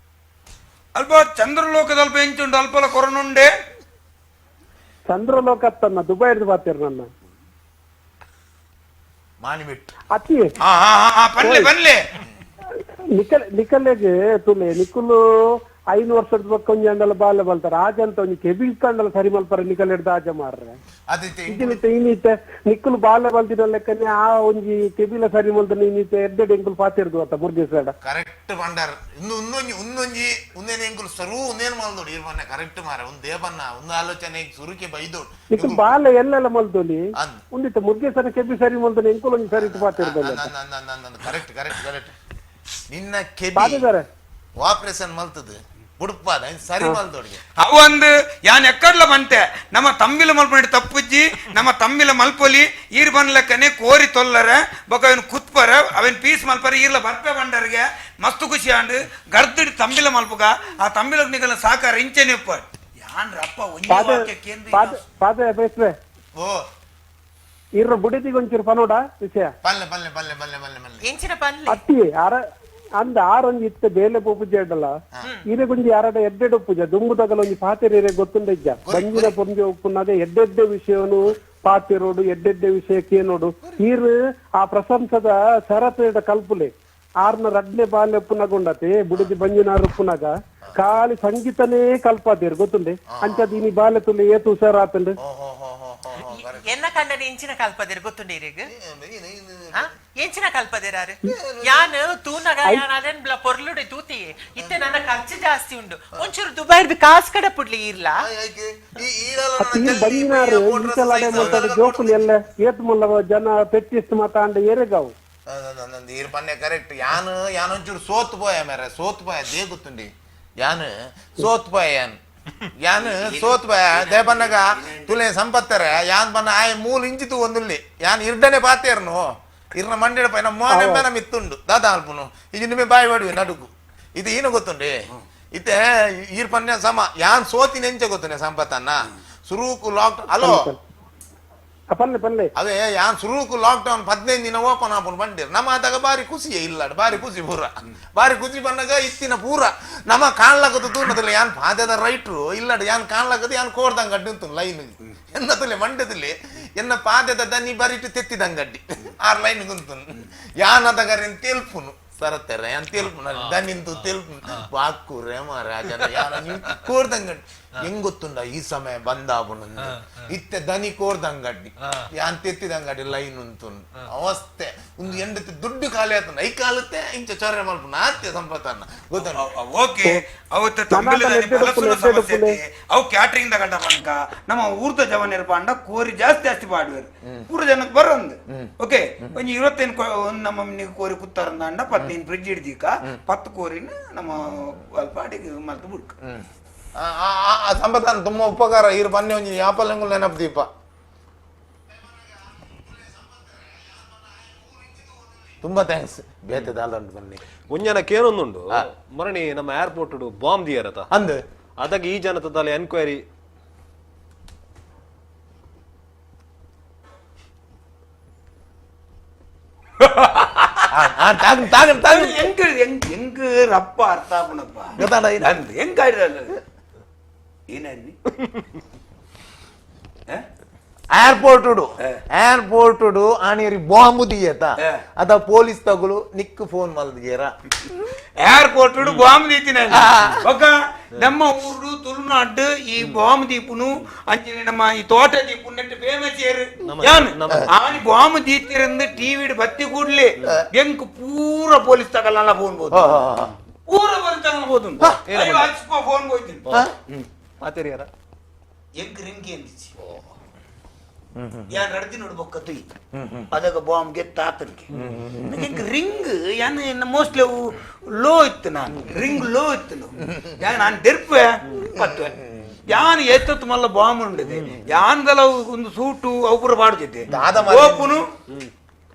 ಅಲ್ಪ ಚಂದ್ರಲೋಕದ ಅಲ್ಪ ಎಂಚುಂಡು ಅಲ್ಪಲ ಕೊರನುಂಡೆ. ಚಂದ್ರಲೋಕ ಅತ್ತನ್ನ ದುಬೈ ಹಿಡ್ದು ಬಾತಿರ್ ನನ್ನ. ಮಾಣಿಬಿಟ್ಟು. ಅತ್ತಿ. ಹಾ ಹಾ ಹಾ ಪನ್ಲೆ ಪನ್ಲೆ. ನಿಕಲ್ ನಿಕಲೆಗೆ ತುಲೆ ನಿಕುಲು 5 ವರ್ಷದ ಬೊಕ್ಕ ಒಂಜಿ ಅಂಡಲ ಬಾಲೆ ಬಲ್ತಾರ ಆಜ ಅಂತ ಒಂಜಿ ಕೆಬಿ ಕಂಡಲ ಸರಿ ಮಲ್ಪರ ನಿಕಲ್ ಹಿಡ್ದು ಆಜ ಮಾರ್ರೆ. ಅದಿತ್ತೆ. ಇಜಿನಿತ್ತೆ ಇನ್ನಿತ್ತೆ ನಿಕ್ಕುಲು ಬಾಲೆ ಬಲ್ತಿನ ಲೆಕ್ಕನೆ ಆ ಒಂಜಿ ಕೆಬಿಲ ಸರಿ ಮಲ್ತನ ಇನ್ನಿತ್ತೆ ಎಡ್ಡೆಡ್ ಎಂಕುಲು ಪಾತಿರ್ದು ಅತ್ತ ಮುರ್ಗೇಶ. ಕರೆಕ್ಟ್ ಬಂಡಾರ ಇನ್ನು ಇನ್ನೊಂಜಿ ಉನ್ನೊಂಜಿ ಉಂದೇನು ಎಂಕುಲು ಸರು ಉಂದೇನು ಮಲ್ದೋಡು ಇರ್ ಬನ್ನ ಕರೆಕ್ಟ್ ಮಾರ ಒಂದು ದೇವನ್ನ ಒಂದು ಆಲೋಚನೆ ಸುರುಕೆ ಬೈದೋಡು. ನಿಕ್ಕುಲು ಬಾಲೆ ಎಲ್ಲೆಲ್ಲ ಮಲ್ದೋಲಿ. ಅಂದ್. ಉಂದಿತ್ತೆ ಮುರ್ಗೇಶನ ಕೆಬಿ ಸರಿ ಮಲ್ತನ ಎಂಕುಲು ಒಂಜಿ ಸರಿ ಪಾತಿರ್ದಲ್ಲ. Correct correct correct ನಿನ್ನ ಕೆಬಿ ಪಾತಿದ್ದಾರೆ. ಆಪರೇಷನ್ ಮಲ್ತದು ಬುಡ್ಪಾದ ಸರಿ ಮಲ್ದೋಡಿಗೆ. ಅವೊಂದು ಯಾನ್ ಎಕ್ಕಡ್ಲ ಬಂತೆ ನಮ್ಮ ತಂಬಿಲ ಮಲ್ಪಂడి ತಪ್ಪುಜ್ಜಿ ನಮ್ಮ ತಂಬಿಲ ಮಲ್ಪೊಲಿ ಈರ್ ಬನ್ಲಕ್ಕನೆ ಕೋರಿ ತೊಲ್ಲರ ಬೊಕ ಅವನ್ ಕುತ್ಪರ ಅವನ್ ಪೀಸ್ ಮಲ್ಪರ ಈರ್ಲ ಬರ್ಪೆ ಬಂಡರ್ಗೆ ಮಸ್ತು ಖುಷಿ ಆಂಡ್ ಗರ್ದಿಡ್ ತಂಬಿಲ ಮಲ್ಪುಗ ಆ ತಂಬಿಲ ನಿಗಲ ಸಾಕಾರ ಇಂಚೆನೆ ಉಪ್ಪ ಯಾನ್ ರಪ್ಪ ಒಂಜಿ ಪಾತೆ ವಾಕ್ಯ ಕೇಂದ್ರ. ಪಾತೆ ಪಾತೆ ಬೇಸ್ವೆ. ಓ. ಇರ್ರ ಬುಡಿತಿಗೆ ಒಂಚೂರು ಪನೋಡ ವಿಷಯ. ಪಲ್ಲೆ ಪಲ್ಲೆ ಪಲ್ಲೆ ಪಲ್ಲೆ ಪಲ್ಲೆ ಪಲ್ಲೆ. ಎಂಚಿನ ಪನ್ಲೆ. ಅತ್ತಿ ಅರ ಅಂದ ಆರೊಂಜಿ ಇತ್ತೆ ಬೇಲೆ ಪೂಜೆ ಇಡಲ್ಲ ಇರೆ ಗುಂಜಿ ಯಾರಡ ಎಡ್ಡೆಡ್ ಪೂಜೆ ದುಂಬು ತಗಲ ಒಂಜಿ ಪಾತೆರೆ ಇರೆ ಗೊತ್ತುಂಡ ಇಜ್ಜ ಬಂಜಿನ ಪೊಂಜೆ ಉಪ್ಪುನದೆ ಎಡ್ಡೆಡ್ಡೆ ವಿಷಯನು ಪಾತಿರೋಡು ಎಡ್ಡೆಡ್ಡೆ ವಿಷಯ ಕೇನೋಡು ಈರ್ ಆ ಪ್ರಶಂಸದ ಶರತ್ ಕಲ್ಪುಲೆ ಆರ್ನ ರಡ್ನೆ ಬಾಲೆ ಉಪ್ಪುನಗುಂಡತೆ ಬುಡಿದಿ ಬಂಜಿನಾರ್ ಉಪ್ಪುನಗ ಖಾಲಿ ಸಂಗೀತನೇ ಕಲ್ಪಾತೀರ್ ಗೊತ್ತುಂಡೆ ಅಂಚದ ಇನಿ ಬಾಲೆ ತುಲೆ ಏತು ಹುಷಾರಾತಂಡು. ಓ ಹೋ ಹೋ ಹೋ ಹೋ ಹೋ. ಎನ್ನ ಕಂಡನ ಎಂಚಿನ ಕಲ್ಪದಿರ್ ಗೊತ್ತುಂಡು ಇರೆಗ್? ಆ? ಎಂಚಿನ ಕಲ್ಪದಿರಾರು ಯಾನ್ ತೂನಗ ಯಾನ್ ಅದೇನ್ ಬ್ಲ ಪೊರ್ಲುಡೆ ತೂತಿ ಇತ್ತೆ ನನ್ನ ಖರ್ಚು ಜಾಸ್ತಿ ಉಂಡು ಒಂಚೂರು ದುಬೈ ಕಾಸು ಕಡ ಪುಡ್ಲಿ ಇರ್ಲಾ. ಈ ಬಂಜಿನಾರು ಇಂಚಲಾಡೆ ಮಲ್ತದ ಜೋಕುಲು ಎಲ್ಲ ಏತ್ ಮುಲ್ಲ ಜನ ಪೆಟ್ಟಿಸ್ಟ್ ಮಾತ ಅಂಡ ಏರೆಗಾವು. ಈರ್ ಪನ್ನೆ ಕರೆಕ್ಟ್ ಯಾನ್ ಯಾನ್ ಒಂಚೂರು ಸೋತ್ ಪೋಯ ಮೇರೆ ಸೋತ್ ಪೋಯ they ಗೊತ್ತುಂಡಿ ಯಾನ್ ಸೋತ್ ಪೋಯ ಯಾನ್ ಯಾನ್ ಸೋತ್ ಪೋಯ they ಬನ್ನಗ ತುಲೆ ಸಂಪತ್ತರ ಯಾನ್ ಬನ್ನ ಆಯ್ ಮೂಲು ಇಂಚಿತು ಒಂದುಲ್ಲಿ ಯಾನ್ ಇರ್ಡನೆ ಪಾತೇರ್ನು ಇರ್ನ ಮಂಡೆಡ ಪೈನ ಮೋನೆ ಮೇನ ಮಿತ್ತುಂಡು ದಾದಾ ಅಲ್ಪುನು ಇದು ನಿಮೆ ಬಾಯಿ ಬಡುವೆ ನಡುಕು ಇದು ಏನು ಗೊತ್ತುಂಡಿ. ಇತ್ತೆ ಈರ್ ಪನ್ಯ ಸಮ ಯಾನ್ ಸೋತಿ ನೆಂಚೆ ಗೊತ್ತನೆ ಸಂಪತ್ತನ್ನ ಸುರೂಕು ಲಾಕ್ ಹಲೋ ಪಲ್ಲೆ ಪಲ್ಲೆ ಅವೇ ಯಾನ್ ಸುರೂಕು ಲಾಕ್ ಡೌನ್ 15 ದಿನ ಓಪನ್ ಆಪುನ್ ಬಂದಿರ್ ನಮ್ಮ ಆದಾಗ ಬಾರಿ ಖುಷಿ ಇಲ್ಲ ಬಾರಿ ಖುಷಿ ಪೂರ ಬಾರಿ ಖುಷಿ ಬಂದಾಗ ಇತ್ತಿನ ಪೂರ ನಮ್ಮ ಕಾಣ್ಲಾಗದು ತೂನದಿಲ್ಲ ಯಾನ್ ಪಾದದ ರೈಟ್ರು ಇಲ್ಲಡ ಯಾನ್ ಕಾಣ್ಲಾಗದು ಯಾನ್ ಕೋರ್ದಂಗಡ್ಡಿ ಉಂಟು ಲೈನ್ ಎನ್ನ ತುಲೆ ಮಂಡ್ಯದಲ್ಲಿ ಎನ್ನ ಪಾದದ ದನಿ ಬರಿಟು ತೆತ್ತಿದಂಗಡ್ಡಿ ಆರ್ ಲೈನ್ ಗುಂತು ಯಾನ್ ಅದಗರೇನ್ ತೆಲ್ಪುನು ಸರತ್ತೆರ ಯಾನ್ ತೆಲ್ಪುನು ದನಿಂತು ತೆಲ್ಪುನು ಬಾಕುರೆ ಮಾರಾಜನ ಯಾನ ನೀವು ಕೋರ್ದಂಗಡ್ಡಿ ಹೆಂಗ್ ಗೊತ್ತುಂಡ ಈ ಸಮಯ ಬಂದಾಬುನು ಇತ್ತೆ ದನಿ ಕೋರ್ದಂಗಡ್ಡಿ ಯಾನ್ ತೆತ್ತಿದಂಗಡ್ಡಿ ಲೈನ್ ಉಂಟು ಅವಸ್ಥೆ ಒಂದು ಎಂಡತಿ ದುಡ್ಡು ಖಾಲಿ ಆತನ I ಕಾಲತ್ತೆ ಇಂಚ ಚೊರೆ ಮಲ್ಪುನ ಆತ್ಯ ಸಂಪತ್ತನ್ನ ಗೊತ್ತ ಓಕೆ ಅವತ್ತ ಸಮಸ್ಯೆ ಅವು ಕ್ಯಾಟ್ರಿಂಗ್ ತಗೊಂಡ ಪಂಕ ನಮ್ಮ ಊರ್ದ ಜವನ ಪಾಂಡ ಕೋರಿ ಜಾಸ್ತಿ ಜಾಸ್ತಿ ಪಾಡುವರು ಪೂರ ಜನಕ್ಕೆ ಬರೋಂದು ಓಕೆ ಒಂಜಿ 25 ನಮ್ಮ ಮಿನಿಗೆ ಕೋರಿ ಕುತ್ತಾರಂದ 15 ಫ್ರಿಡ್ಜ್ ಹಿಡ್ದಿಕ 10 ಕೋರಿನ ನಮ್ಮ ಅಲ್ಪ ಅಡಿಗೆ ಮಲ್ತು ಬುಡ್ಕ ಸಂಪತ್ತನ್ನ ತುಂಬಾ ಉಪಕಾರ ಇರು ಬನ್ನಿ ಒಂಜಿ ಯಾಪಲ್ಲಂಗುಲ್ ನೆನಪು ದೀಪ ತುಂಬಾ thanks ಬೇತೆ ದಾಲಂಡು ಬನ್ನಿ ಒಂಜನ ಕೇರೊಂದುಂಡು ಮರಣಿ ನಮ್ಮ ಏರ್ಪೋರ್ಟ್ ಬಾಂಬ್ ದಿಯರತ ಅಂದ್ ಅದಾಗ ಈ ಜನತದಲ್ಲಿ ಎನ್ಕ್ವೈರಿ ತಾಗನ್ ತಾಗನ್ ತಾಗನ್ ಎಂಕ್ ಎಂಕ್ ಎಂಕ್ ರಪ್ಪ ಅರ್ಥ ಆಪುಣಪ್ಪ ಗೊತ್ತಾಡ ಅಂದ್ ಹೆಂಗ್ ಆಯ್ತು ಏನನ್ನಿ ಏರ್ಪೋರ್ಟ್ ಏರ್ಪೋರ್ಟ್ ಆನೇರಿ ಬಾಂಬ್ ದಿಯತ ಅದ ಪೊಲೀಸ್ ತಗುಲು ನಿಕ್ ಫೋನ್ ಮಲ್ದಿಯರ ಏರ್ಪೋರ್ಟ್ ಬಾಂಬ್ ದೀತಿನ ಒಕ್ಕ ನಮ್ಮ ಊರು ತುಳುನಾಡು ಈ ಬಾಂಬ್ ದೀಪುನು ಅಂಚನೆ ನಮ್ಮ ಈ ತೋಟ ದೀಪು ನೆಟ್ಟು ಫೇಮಸ್ ಏರು ಯಾನ್ ಆನಿ ಬಾಂಬ್ ದೀತಿರಂದು ಟಿವಿ ಬತ್ತಿ ಕೂಡ್ಲೆ ಎಂಕ್ ಪೂರ ಪೊಲೀಸ್ ತಗಲ್ಲ ಫೋನ್ ಬೋದು ಪೂರ ಪೊಲೀಸ್ ತಗಲ್ಲ ಬೋದು ಫೋನ್ ಹೋಯ್ತೀನಿ ಪಾತೇರಿಯಾರ ಎಂಕ್ ರಿಂಗಿ ಅಂದಿಚ್ಚಿ ಯಾನ್ ರಡ್ದಿ ನೋಡ್ಬೇಕದು ಅದಾಗ ಬಾಂಬ್ ಗೆತ್ತ ಆತನಿಗೆ ನಂಗೆ ರಿಂಗ್ ಯಾನ್ ಮೋಸ್ಟ್ಲಿ ಅವು ಲೋ ಇತ್ತು ನಾನು ರಿಂಗ್ ಲೋ ಇತ್ತು ಯಾನ್ ನಾನು ದೆರ್ಪೆ ಪತ್ವೆ ಯಾನ್ ಎತ್ತತ್ತು ಮಲ್ಲ ಬಾಂಬ್ ಉಂಡಿದೆ ಯಾನ್ದಲ ಒಂದು ಸೂಟು ಅವು ಪೂರ ಪಾಡ್ತಿದ್ದೆ ದಾದ ಮಾರಿ. ಓಪುನು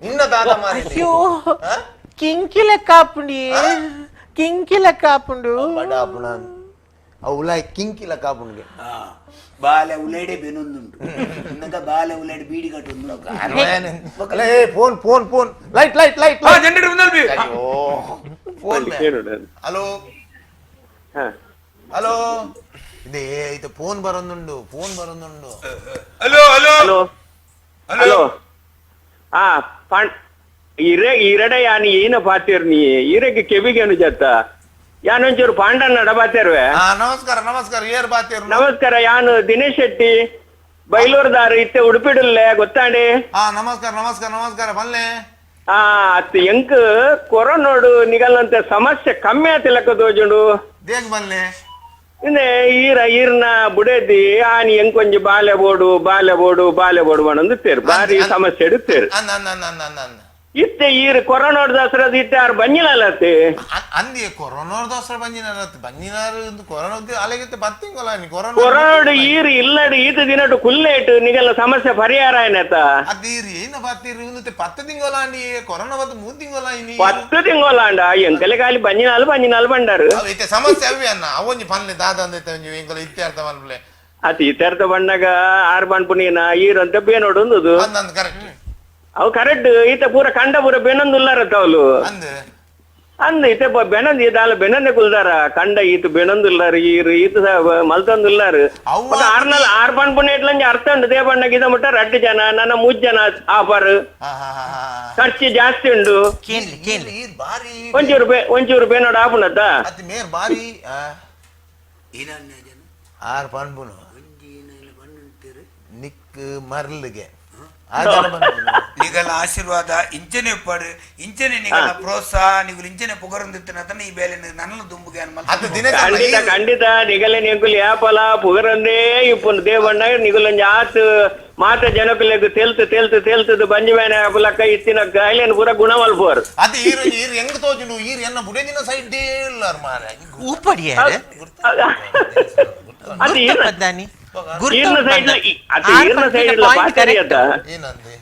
ನಿನ್ನ ದಾದ ಮಾರಿ ಅಯ್ಯೋ ಕಿಂಕಿಲ ಕಾಪುಂಡಿ ಕಿಂಕಿಲ ಕಾಪುಂಡು ಬಡ ಪುಣ ಅವು ಉಲಾಯ್ ಕಿಂಕಿಲ ಕಾಪುಣ್ಗೆ ಬಾಲೆ ಉಲೈಡೆ ಬೆನೊಂದುಂಟು ಇನ್ನಗ ಬಾಲೆ ಉಲೈಡೆ beedi ಕಟ್ಟೊಂದು phone phone phone light light light generator ಬಂದಲ್ಬಿ ಅಯ್ಯೋ phone hello hello ಇದೇ ಇದು ಫೋನ್ ಬರೋದುಂಡು ಫೋನ್ ಬರೋದುಂಡು hello hello hello hello ಆ ಪಾಂಡ್ ಇರೆ ಇರಡ ಯಾನ್ ಏನ ಪಾತಿರ್ ನೀ ಇರಕ್ಕೆ ಕೆವಿಗೇನು ಜತ್ತ ಯಾನೊಂಚೂರು ಪಾಂಡನ್ನ ನಡಬಾತೇರ್ವೆ ಹಾ ನಮಸ್ಕಾರ ನಮಸ್ಕಾರ ಏರ್ ಬಾತೇರು ನಮಸ್ಕಾರ ಯಾನು ದಿನೇಶ್ ಶೆಟ್ಟಿ ಬೈಲೂರ್ದಾರು ಇತ್ತೆ ಉಡುಪಿಡುಲ್ಲೆ ಗೊತ್ತಾಂಡಿ ಹಾ ನಮಸ್ಕಾರ ನಮಸ್ಕಾರ ನಮಸ್ಕಾರ ಬಲ್ಲೆ ಆ ಅತ್ ಎಂಕ್ ಕೊರೋನೋಡು ನಿಗಲ್ಲಂತ ಸಮಸ್ಯೆ ಕಮ್ಮಿ ಆತಿಲಕ್ಕ ತೋಜುಂಡು ದೇಗ್ ಬಲ್ಲೆ ಇನ್ನೆ ಈರ ಈರ್ನ ಬುಡೇದಿ ಆನಿ ಎಂಕೊಂಜಿ ಬಾಲೆ ಬೋಡು ಬಾಲೆ ಬೋಡು ಬಾಲೆ ಬೋಡು ಮಾಡಂದು ತೇರು ಬಾರಿ ಸಮಸ್ಯೆ ಇಡುತ್ತೇರು ಅಂದ ಅಂದ ಅಂದ ಅಂದ ಅಂದ ಅಂದ ಇತ್ತೆ ಈರ್ ಕೊರೋನೋಡ್ ದಸರದ ಇತ್ತೆ ಆರು ಬಂಜಿಲತ್ತೆ ಅಂದಿ ಕೊರೋನಾ ದೋಸರ ಬಂಜಿನಾರ ಬಂಜಿನಾರ ಕೊರೋನಾ ಅಲೆಗಿತ್ತೆ ಬತ್ತಿಂಗೊಲ್ಲ ನೀ ಕೊರೋನಾ ಕೊರೋನೋಡು ಈರ್ ಇಲ್ಲಡು ಈತ ದಿನಟು ಕುಲ್ಲೇಟು ನಿಗಲ್ಲ ಸಮಸ್ಯೆ ಪರಿಹಾರ ಆಯ್ನತ ಅದಿರಿ ಏನ ಬಾತಿರಿ ಒಂದು 10 ತಿಂಗೊಲ ಅಂಡಿ ಕೊರೋನಾ ಬತ್ತು 3 ತಿಂಗೊಲ ಇನಿ 10 ತಿಂಗೊಲ ಅಂಡ ಎಂಕಲೆ ಖಾಲಿ ಬಂಜಿನಾಲ್ ಬಂಜಿನಾಲ್ ಬಂಡಾರು ಇತ್ತೆ ಸಮಸ್ಯೆ ಅವಿ ಅನ್ನ ಅವೊಂಜಿ ಪನ್ಲೆ ದಾದ ಅಂದೈತೆ ಒಂಜಿ ಎಂಕಲ ಇತ್ಯರ್ಥ ಮಲ್ಪಲೆ ಅತಿ ಇತ್ಯರ್ಥ ಬಂಡಾಗ ಆರ್ ಪನ್ಪುನೀನ ಈರ್ ಅಂತ ಬೇನೋಡು ಒಂದುದು ಅಂದ ಅಂದ್ ಕರೆಕ್ಟ್ ಅವು ಕರೆಕ್ಟ್ ಈತ ಪೂರ ಕಂಡ ಪೂರ ಬೆನೊಂದುಲ್ಲಾರತ್ತ ಅವಳು ಅಂದ್ ಅಂದ್ ಈತ ಬೆನಂದ್ ಈದಾಲ ಬೆನಂದೆ ಕುಲ್ದಾರ ಕಂಡ ಈತ ಬೆನೊಂದುಲ್ಲಾರು ಈರು ಈತ ಮಲ್ತೊಂದುಲ್ಲಾರು ಆರ್ನಲ್ ಆರ್ ಪನ್ಪುನ ಇಟ್ಲಂಜಿ ಅರ್ಥ ಉಂಟು they ಬಣ್ಣಗೆ ಇದ ಮುಟ್ಟ ರಡ್ಡು ಜನ ನನ್ನ ಮೂಜ್ ಜನ ಆಫರ್ ಖರ್ಚು ಜಾಸ್ತಿ ಉಂಟು ಕೇನ್ಲಿ ಕೇನ್ಲಿ ಬಾರಿ ಒಂಚೂರು ಒಂಚೂರು ಬೇನೋಡು ಆಪುನತ್ತ ಅತಿ ಮೇರ್ ಬಾರಿ ಆರ್ ಪನ್ಪುನು ನಿಕ್ ಮರ್ಲಿಗೆ ನಿಗಲ ಆಶೀರ್ವಾದ ಇಂಚನೆ ಪಡು ಇಂಚನೆ ನಿಗಲ ಪ್ರೋತ್ಸಾಹ ನಿಗುಲು ಇಂಚನೆ ಪುಗರಂದಿತ್ತಿನ ಈ ಬೇಲೆ ನನ್ನ ದುಂಬುಗೆ ಖಂಡಿತ ಖಂಡಿತ ನಿಗಲೆ ನಿಗುಲು ಯಾಪಲ ಪುಗರಂದೇ ಇಪ್ಪುನು ದೇವಣ್ಣ ನಿಗುಲೊಂಜಿ ಆತ್ ಮಾತ ಜನಕುಲೆಗ್ ತೆಲ್ತು ತೆಲ್ತು ತೆಲ್ತದು ಬಂಜಿ ಬೇನೆ ಆಪಲಕ್ಕ ಇತ್ತಿನ ಗಾಯಲೇನು ಪೂರ ಗುಣವಲ್ಪೋರು ಅದು ಈರು ಈರು ಹೆಂಗ್ ತೋಜುಂಡು ಈರು ಎನ್ನ ಬುಡೆ ದಿನ ಸೈಡ್ ಇಲ್ಲ ಮಾರ ಊಪಡಿಯಾರ ಅದು ಈರ್ನ ಗುರ್ತ ಈರ್ನ ಸೈಡ್ ಅದು ಈರ್ನ ಸೈಡ್ ಇಲ್ಲ ಪಾತೇರಿ ಅತ್ತ ಏನಂದೆ